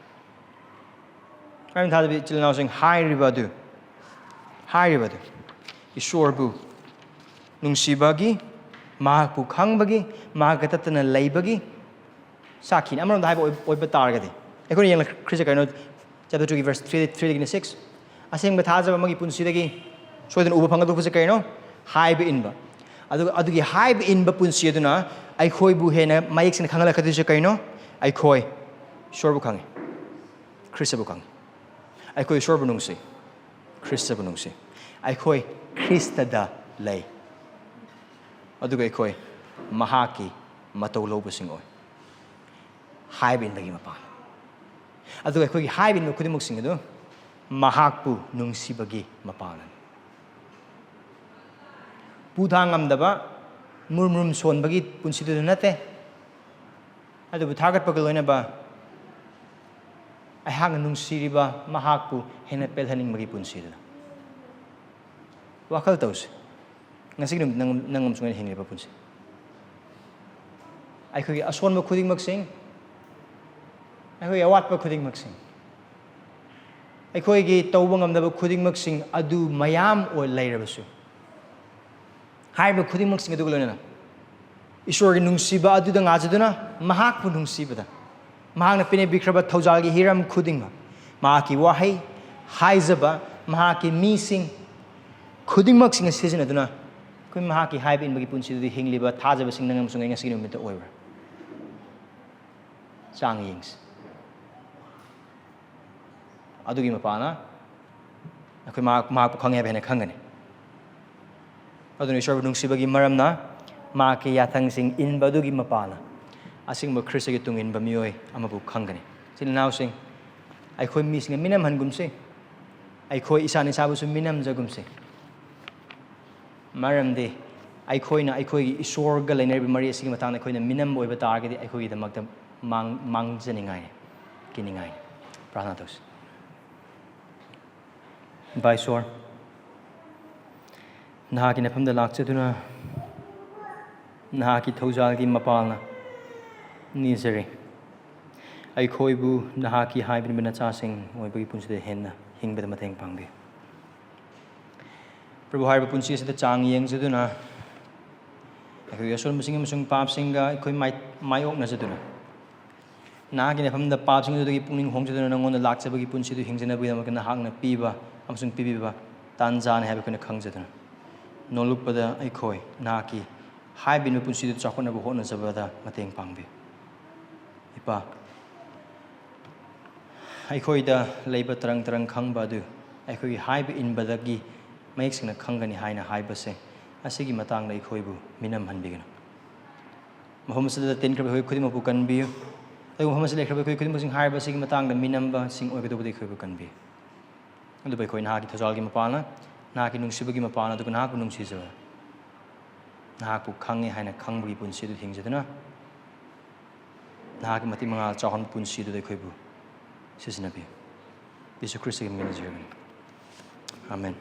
ꯃꯔꯝ ꯊꯥꯗꯕꯤ ꯏꯆꯤꯜ ꯏꯅꯥꯎꯁꯤꯡ, ꯍꯥꯏꯔꯤꯕ ꯑꯗꯨ, ꯍꯥꯏꯔꯤꯕ ꯑꯗꯨ, ꯏꯁꯣꯔꯕꯨ ꯅꯨꯡꯁꯤꯕꯒꯤ, ꯃꯍꯥꯛꯄꯨ ꯈꯪꯕꯒꯤ, ꯃꯍꯥꯛꯀ ꯇꯠꯇꯅ ꯂꯩꯕꯒꯤ ꯁꯥꯈꯤꯅꯤ꯫ ꯑꯃꯔꯣꯝꯗ ꯍꯥꯏꯕ ꯑꯣꯏ-, ꯑꯣꯏꯕ ꯇꯥꯔꯒꯗꯤ, ꯑꯩꯈꯣꯏꯅ ꯌꯦꯡꯂꯛꯈ꯭ꯔꯤꯁꯦ ꯀꯩꯅꯣ? Chapter two ꯒꯤ verse three, three ꯗꯒꯤꯅ six꯫ ꯑꯁꯦꯡꯕ ꯊꯥꯖꯕ ꯑꯃꯒꯤ ꯄꯨꯟꯁꯤꯗꯒꯤ ꯁꯣꯏꯗꯅ ꯎꯕ ꯐꯪꯒꯗꯧꯕꯁꯦ ꯀꯩꯅꯣ? ꯍꯥꯏꯕ ꯏꯟꯕ꯫ ꯑꯗꯨꯒ ꯑꯗꯨꯒꯤ ꯍꯥꯏꯕ ꯏꯟꯕ ꯄꯨꯟꯁꯤ ꯑꯗꯨꯅ ꯑꯩꯈꯣꯏꯕꯨ ꯍꯦꯟꯅ ꯃꯌꯦꯛ ꯁꯦꯡꯅ ꯈꯪꯍꯜꯂꯛꯀꯗꯣꯏꯁꯦ ꯀꯩꯅꯣ? ꯑꯩꯈꯣꯏ ꯏꯁꯣꯔꯕꯨ ꯈꯪꯉꯤ, ꯈ꯭ꯔꯤꯁꯇꯕꯨ ꯈꯪꯉꯤ꯫ ꯑꯩꯈꯣꯏ ꯏꯁꯣꯔꯕꯨ ꯅꯨꯡꯁꯤ, ꯈ꯭ꯔꯤꯁꯇꯕꯨ ꯅꯨꯡꯁꯤ꯫ ꯑꯩꯈꯣꯏ ꯈ꯭ꯔꯤꯁꯇꯗ ꯂꯩ, ꯑꯗꯨꯒ ꯑꯩꯈꯣꯏ ꯃꯍꯥꯛꯀꯤ ꯃꯇꯧ ꯂꯧꯕꯁꯤꯡ ꯑꯣꯏ꯫ ꯍꯥꯏꯕ ꯏꯟꯕꯒꯤ ꯃꯄꯥꯜ꯫ ꯑꯗꯨꯒ ꯑꯩꯈꯣꯏꯒꯤ ꯍꯥꯏꯕ ꯏꯟꯕ ꯈꯨꯗꯤꯡꯃꯛꯁꯤꯡ ꯑꯗꯨ ꯃꯍꯥꯛꯄꯨ ꯅꯨꯡꯁꯤꯕꯒꯤ ꯃꯄꯥꯜꯅꯤ꯫ ꯄꯨ ꯊꯥꯡ ꯉꯝꯗꯕ, ꯃꯨꯔꯨꯝ ꯃꯨꯔꯨꯝ ꯁꯣꯟꯕꯒꯤ ꯄꯨꯟꯁꯤꯗꯨꯗ ꯅꯠꯇꯦ꯫ ꯑꯗꯨꯕꯨ ꯊꯥꯒꯠꯄꯒ ꯂꯣꯏꯅꯕ ꯑꯩꯍꯥꯛꯅ ꯅꯨꯡꯁꯤꯔꯤꯕ ꯃꯍꯥꯛꯄꯨ ꯍꯦꯟꯅ ꯄꯦꯜꯍꯟꯅꯤꯡꯕꯒꯤ ꯄꯨꯟꯁꯤꯗꯨꯅ꯫ ꯋꯥꯈꯜ ꯇꯧꯁꯤ꯫ ꯉꯁꯤꯒꯤ ꯅꯨꯃꯤꯠ ꯅꯪ, ꯅꯪ ꯑꯃꯁꯨꯡ ꯑꯩꯅ ꯍꯤꯡꯂꯤꯕ ꯄꯨꯟꯁꯤ, ꯑꯩꯈꯣꯏꯒꯤ ꯑꯁꯣꯟꯕ ꯈꯨꯗꯤꯡꯃꯛꯁꯤꯡ, ꯑꯩꯈꯣꯏꯒꯤ ꯑꯋꯥꯠꯄ ꯈꯨꯗꯤꯡꯃꯛꯁꯤꯡ, ꯑꯩꯈꯣꯏꯒꯤ ꯇꯧꯕ ꯉꯝꯗꯕ ꯈꯨꯗꯤꯡꯃꯛꯁꯤꯡ ꯑꯗꯨ ꯃꯌꯥꯝ ꯑꯣꯏ ꯂꯩꯔꯕꯁꯨ, ꯍꯥꯏꯔꯤꯕ ꯈꯨꯗꯤꯡꯃꯛꯁꯤꯡ ꯑꯗꯨꯒ ꯂꯣꯏꯅꯅ ꯏꯁꯣꯔꯒꯤ ꯅꯨꯡꯁꯤꯕ ꯑꯗꯨꯗ ꯉꯥꯖꯗꯨꯅ, ꯃꯍꯥꯛꯄꯨ ꯅꯨꯡꯁꯤꯕꯗ, ꯃꯍꯥꯛꯅ ꯄꯤꯅꯕꯤꯈ꯭ꯔꯕ ꯊꯧꯖꯥꯜꯒꯤ ꯍꯤꯔꯝ ꯈꯨꯗꯤꯡꯃꯛ, ꯃꯍꯥꯛꯀꯤ ꯋꯥꯍꯩ, ꯍꯥꯏꯖꯕ, ꯃꯍꯥꯛꯀꯤ ꯃꯤꯁꯤꯡ ꯈꯨꯗꯤꯡꯃꯛꯁꯤꯡ ꯁꯤꯖꯤꯟꯅꯗꯨꯅ ꯑꯩꯈꯣꯏ ꯃꯍꯥꯛꯀꯤ ꯍꯥꯏꯕ ꯏꯟꯕꯒꯤ ꯄꯨꯟꯁꯤꯗꯨꯗꯤ ꯍꯤꯡꯂꯤꯕ ꯊꯥꯖꯕꯁꯤꯡ ꯅꯪ ꯑꯃꯁꯨꯡ ꯑꯩ ꯉꯁꯤꯒꯤ ꯅꯨꯃꯤꯠꯇ ꯑꯣꯏꯕ꯭ꯔꯥ? ꯆꯥꯡ ꯌꯦꯡꯁꯤ꯫ ꯑꯗꯨꯒꯤ ꯃꯄꯥꯅ ꯑꯩꯈꯣꯏ ꯃꯍꯥꯛ, ꯃꯍꯥꯛꯄꯨ ꯈꯪꯉꯦ ꯍꯥꯏꯕ ꯍꯦꯟꯅ ꯈꯪꯒꯅꯤ꯫ ꯑꯗꯨꯅ ꯏꯁꯣꯔꯕꯨ ꯅꯨꯡꯁꯤꯕꯒꯤ ꯃꯔꯝꯅ ꯃꯍꯥꯛꯀꯤ ꯌꯥꯊꯪꯁꯤꯡ ꯏꯟꯕ ꯑꯗꯨꯒꯤ ꯃꯄꯥꯅ ꯑꯁꯦꯡꯕ ꯈ꯭ꯔꯤꯁꯇꯒꯤ ꯇꯨꯡ ꯏꯟꯕ ꯃꯤꯑꯣꯏ ꯑꯃꯕꯨ ꯈꯪꯒꯅꯤ꯫ ꯏꯆꯤꯜ ꯏꯅꯥꯎꯁꯤꯡ, ꯑꯩꯈꯣꯏ ꯃꯤꯁꯤꯡꯅ ꯃꯤꯅꯝꯍꯟꯒꯨꯝꯁꯤ, ꯑꯩꯈꯣꯏ ꯏꯁꯥꯅ ꯏꯁꯥꯕꯨꯁꯨ ꯃꯤꯅꯝꯖꯒꯨꯝꯁꯤ꯫ ꯃꯔꯝꯗꯤ ꯑꯩꯈꯣꯏꯅ ꯑꯩꯈꯣꯏꯒꯤ ꯏꯁꯣꯔꯒ ꯂꯩꯅꯔꯤꯕ ꯃꯔꯤ ꯑꯁꯤꯒꯤ ꯃꯇꯥꯡꯗ ꯑꯩꯈꯣꯏꯅ ꯃꯤꯅꯝꯕ ꯑꯣꯏꯕ ꯇꯥꯔꯒꯗꯤ ꯑꯩꯈꯣꯏꯒꯤꯗꯃꯛꯇ ꯃꯥꯡ-, ꯃꯥꯡꯖꯅꯤꯡꯉꯥꯏꯅꯤ, ꯀꯤꯅꯤꯡꯉꯥꯏꯅꯤ꯫ ꯄ꯭ꯔꯥꯔꯊꯅꯥ ꯇꯧꯁꯤ꯫ ꯏꯄꯥ ꯏꯁꯣꯔ, ꯅꯍꯥꯛꯀꯤ ꯅꯐꯝꯗ ꯂꯥꯛꯆꯗꯨꯅ ꯅꯍꯥꯛꯀꯤ ꯊꯧꯖꯥꯜꯒꯤ ꯃꯄꯥꯜꯅ ꯅꯤꯖꯔꯤ꯫ ꯑꯩꯈꯣꯏꯕꯨ ꯅꯍꯥꯛꯀꯤ ꯍꯥꯏꯕꯤꯔꯤꯕ ꯅꯆꯥꯁꯤꯡ ꯑꯣꯏꯕꯒꯤ ꯄꯨꯟꯁꯤꯗ ꯍꯦꯟꯅ ꯍꯤꯡꯕꯗ ꯃꯇꯦꯡ ꯄꯥꯡꯕꯤꯌꯨ꯫ ꯄ꯭ꯔꯚꯨ, ꯍꯥꯏꯔꯤꯕ ꯄꯨꯟꯁꯤ ꯑꯁꯤꯗ ꯆꯥꯡ ꯌꯦꯡꯖꯗꯨꯅ ꯑꯩꯈꯣꯏꯒꯤ ꯑꯁꯣꯟꯕꯁꯤꯡ ꯑꯃꯁꯨꯡ ꯄꯥꯞꯁꯤꯡꯒ ꯑꯩꯈꯣꯏ ꯃꯥꯏ-, ꯃꯥꯌꯣꯛꯅꯖꯗꯨꯅ ꯅꯍꯥꯛꯀꯤ ꯅꯐꯝꯗ ꯄꯥꯞꯁꯤꯡ ꯑꯗꯨꯗꯒꯤ ꯄꯨꯛꯅꯤꯡ ꯍꯣꯡꯖꯗꯨꯅ ꯅꯉꯣꯟꯗ ꯂꯥꯛꯆꯕꯒꯤ ꯄꯨꯟꯁꯤꯗꯨ ꯍꯤꯡꯖꯅꯕꯒꯤꯗꯃꯛꯇ ꯅꯍꯥꯛꯅ ꯄꯤꯕ ꯑꯃꯁꯨꯡ ꯄꯤꯕꯤꯕ ꯇꯥꯟꯖꯥꯅꯤ ꯍꯥꯏꯕ ꯑꯩꯈꯣꯏꯅ ꯈꯪꯖꯗꯨꯅ ꯅꯣꯜꯂꯨꯛꯄꯗ ꯑꯩꯈꯣꯏ ꯅꯍꯥꯛꯀꯤ ꯍꯥꯏꯕ ꯏꯟꯕ ꯄꯨꯟꯁꯤꯗꯨ ꯆꯥꯎꯈꯠꯅꯕ ꯍꯣꯠꯅꯖꯕꯗ ꯃꯇꯦꯡ ꯄꯥꯡꯕꯤꯌꯨ꯫ ꯏꯄꯥ, ꯑꯩꯈꯣꯏꯗ ꯂꯩꯕ ꯇꯔꯪ ꯇꯔꯪ ꯈꯪꯕ ꯑꯗꯨ ꯑꯩꯈꯣꯏꯒꯤ ꯍꯥꯏꯕ ꯏꯟꯕꯗꯒꯤ ꯃꯌꯦꯛ ꯁꯦꯡꯅ ꯈꯪꯒꯅꯤ ꯍꯥꯏꯅ ꯍꯥꯏꯕꯁꯦ, ꯑꯁꯤꯒꯤ ꯃꯇꯥꯡꯗ ꯑꯩꯈꯣꯏꯕꯨ ꯃꯤꯅꯝꯍꯟꯕꯤꯒꯅꯨ꯫ ꯃꯐꯝ ꯑꯁꯤꯗ ꯇꯤꯟꯈ꯭ꯔꯕ ꯑꯩꯈꯣꯏ ꯈꯨꯗꯤꯡꯃꯛꯄꯨ ꯀꯟꯕꯤꯌꯨ꯫ ꯑꯗꯨꯒ ꯃꯐꯝ ꯑꯁꯤꯗ ꯂꯩꯈ꯭ꯔꯕ ꯑꯩꯈꯣꯏ ꯈꯨꯗꯤꯡꯃꯛꯁꯤꯡ ꯍꯥꯏꯔꯤꯕ ꯑꯁꯤꯒꯤ ꯃꯇꯥꯡꯗ ꯃꯤꯅꯝꯕꯁꯤꯡ ꯑꯣꯏꯒꯗꯧꯕꯗ ꯑꯩꯈꯣꯏꯕꯨ ꯀꯟꯕꯤꯌꯨ꯫ ꯑꯗꯨꯕꯨ ꯑꯩꯈꯣꯏ ꯅꯍꯥꯛꯀꯤ ꯊꯧꯖꯥꯜꯒꯤ ꯃꯄꯥꯜꯅ, ꯅꯍꯥꯛꯀꯤ ꯅꯨꯡꯁꯤꯕꯒꯤ ꯃꯄꯥꯜꯅ, ꯑꯗꯨꯒ ꯅꯍꯥꯛꯄꯨ ꯅꯨꯡꯁꯤꯖꯕ, ꯅꯍꯥꯛꯄꯨ ꯈꯪꯉꯦ ꯍꯥꯏꯅ ꯈꯪꯕꯒꯤ ꯄꯨꯟꯁꯤ ꯑꯗꯨ ꯍꯤꯡꯖꯗꯨꯅ ꯅꯍꯥꯛꯀꯤ ꯃꯇꯤꯛ ꯃꯉꯥꯜ ꯆꯥꯎꯍꯟꯕ ꯄꯨꯟꯁꯤ ꯑꯗꯨꯗ ꯑꯩꯈꯣꯏꯕꯨ ꯁꯤꯖꯤꯟꯅꯕꯤꯌꯨ꯫ ꯌꯦꯁꯨ ꯈ꯭ꯔꯤꯁꯇꯒꯤ ꯃꯤꯡꯗ ꯅꯤꯖꯔꯕꯅꯤ꯫ ꯑꯥꯃꯦꯟ꯫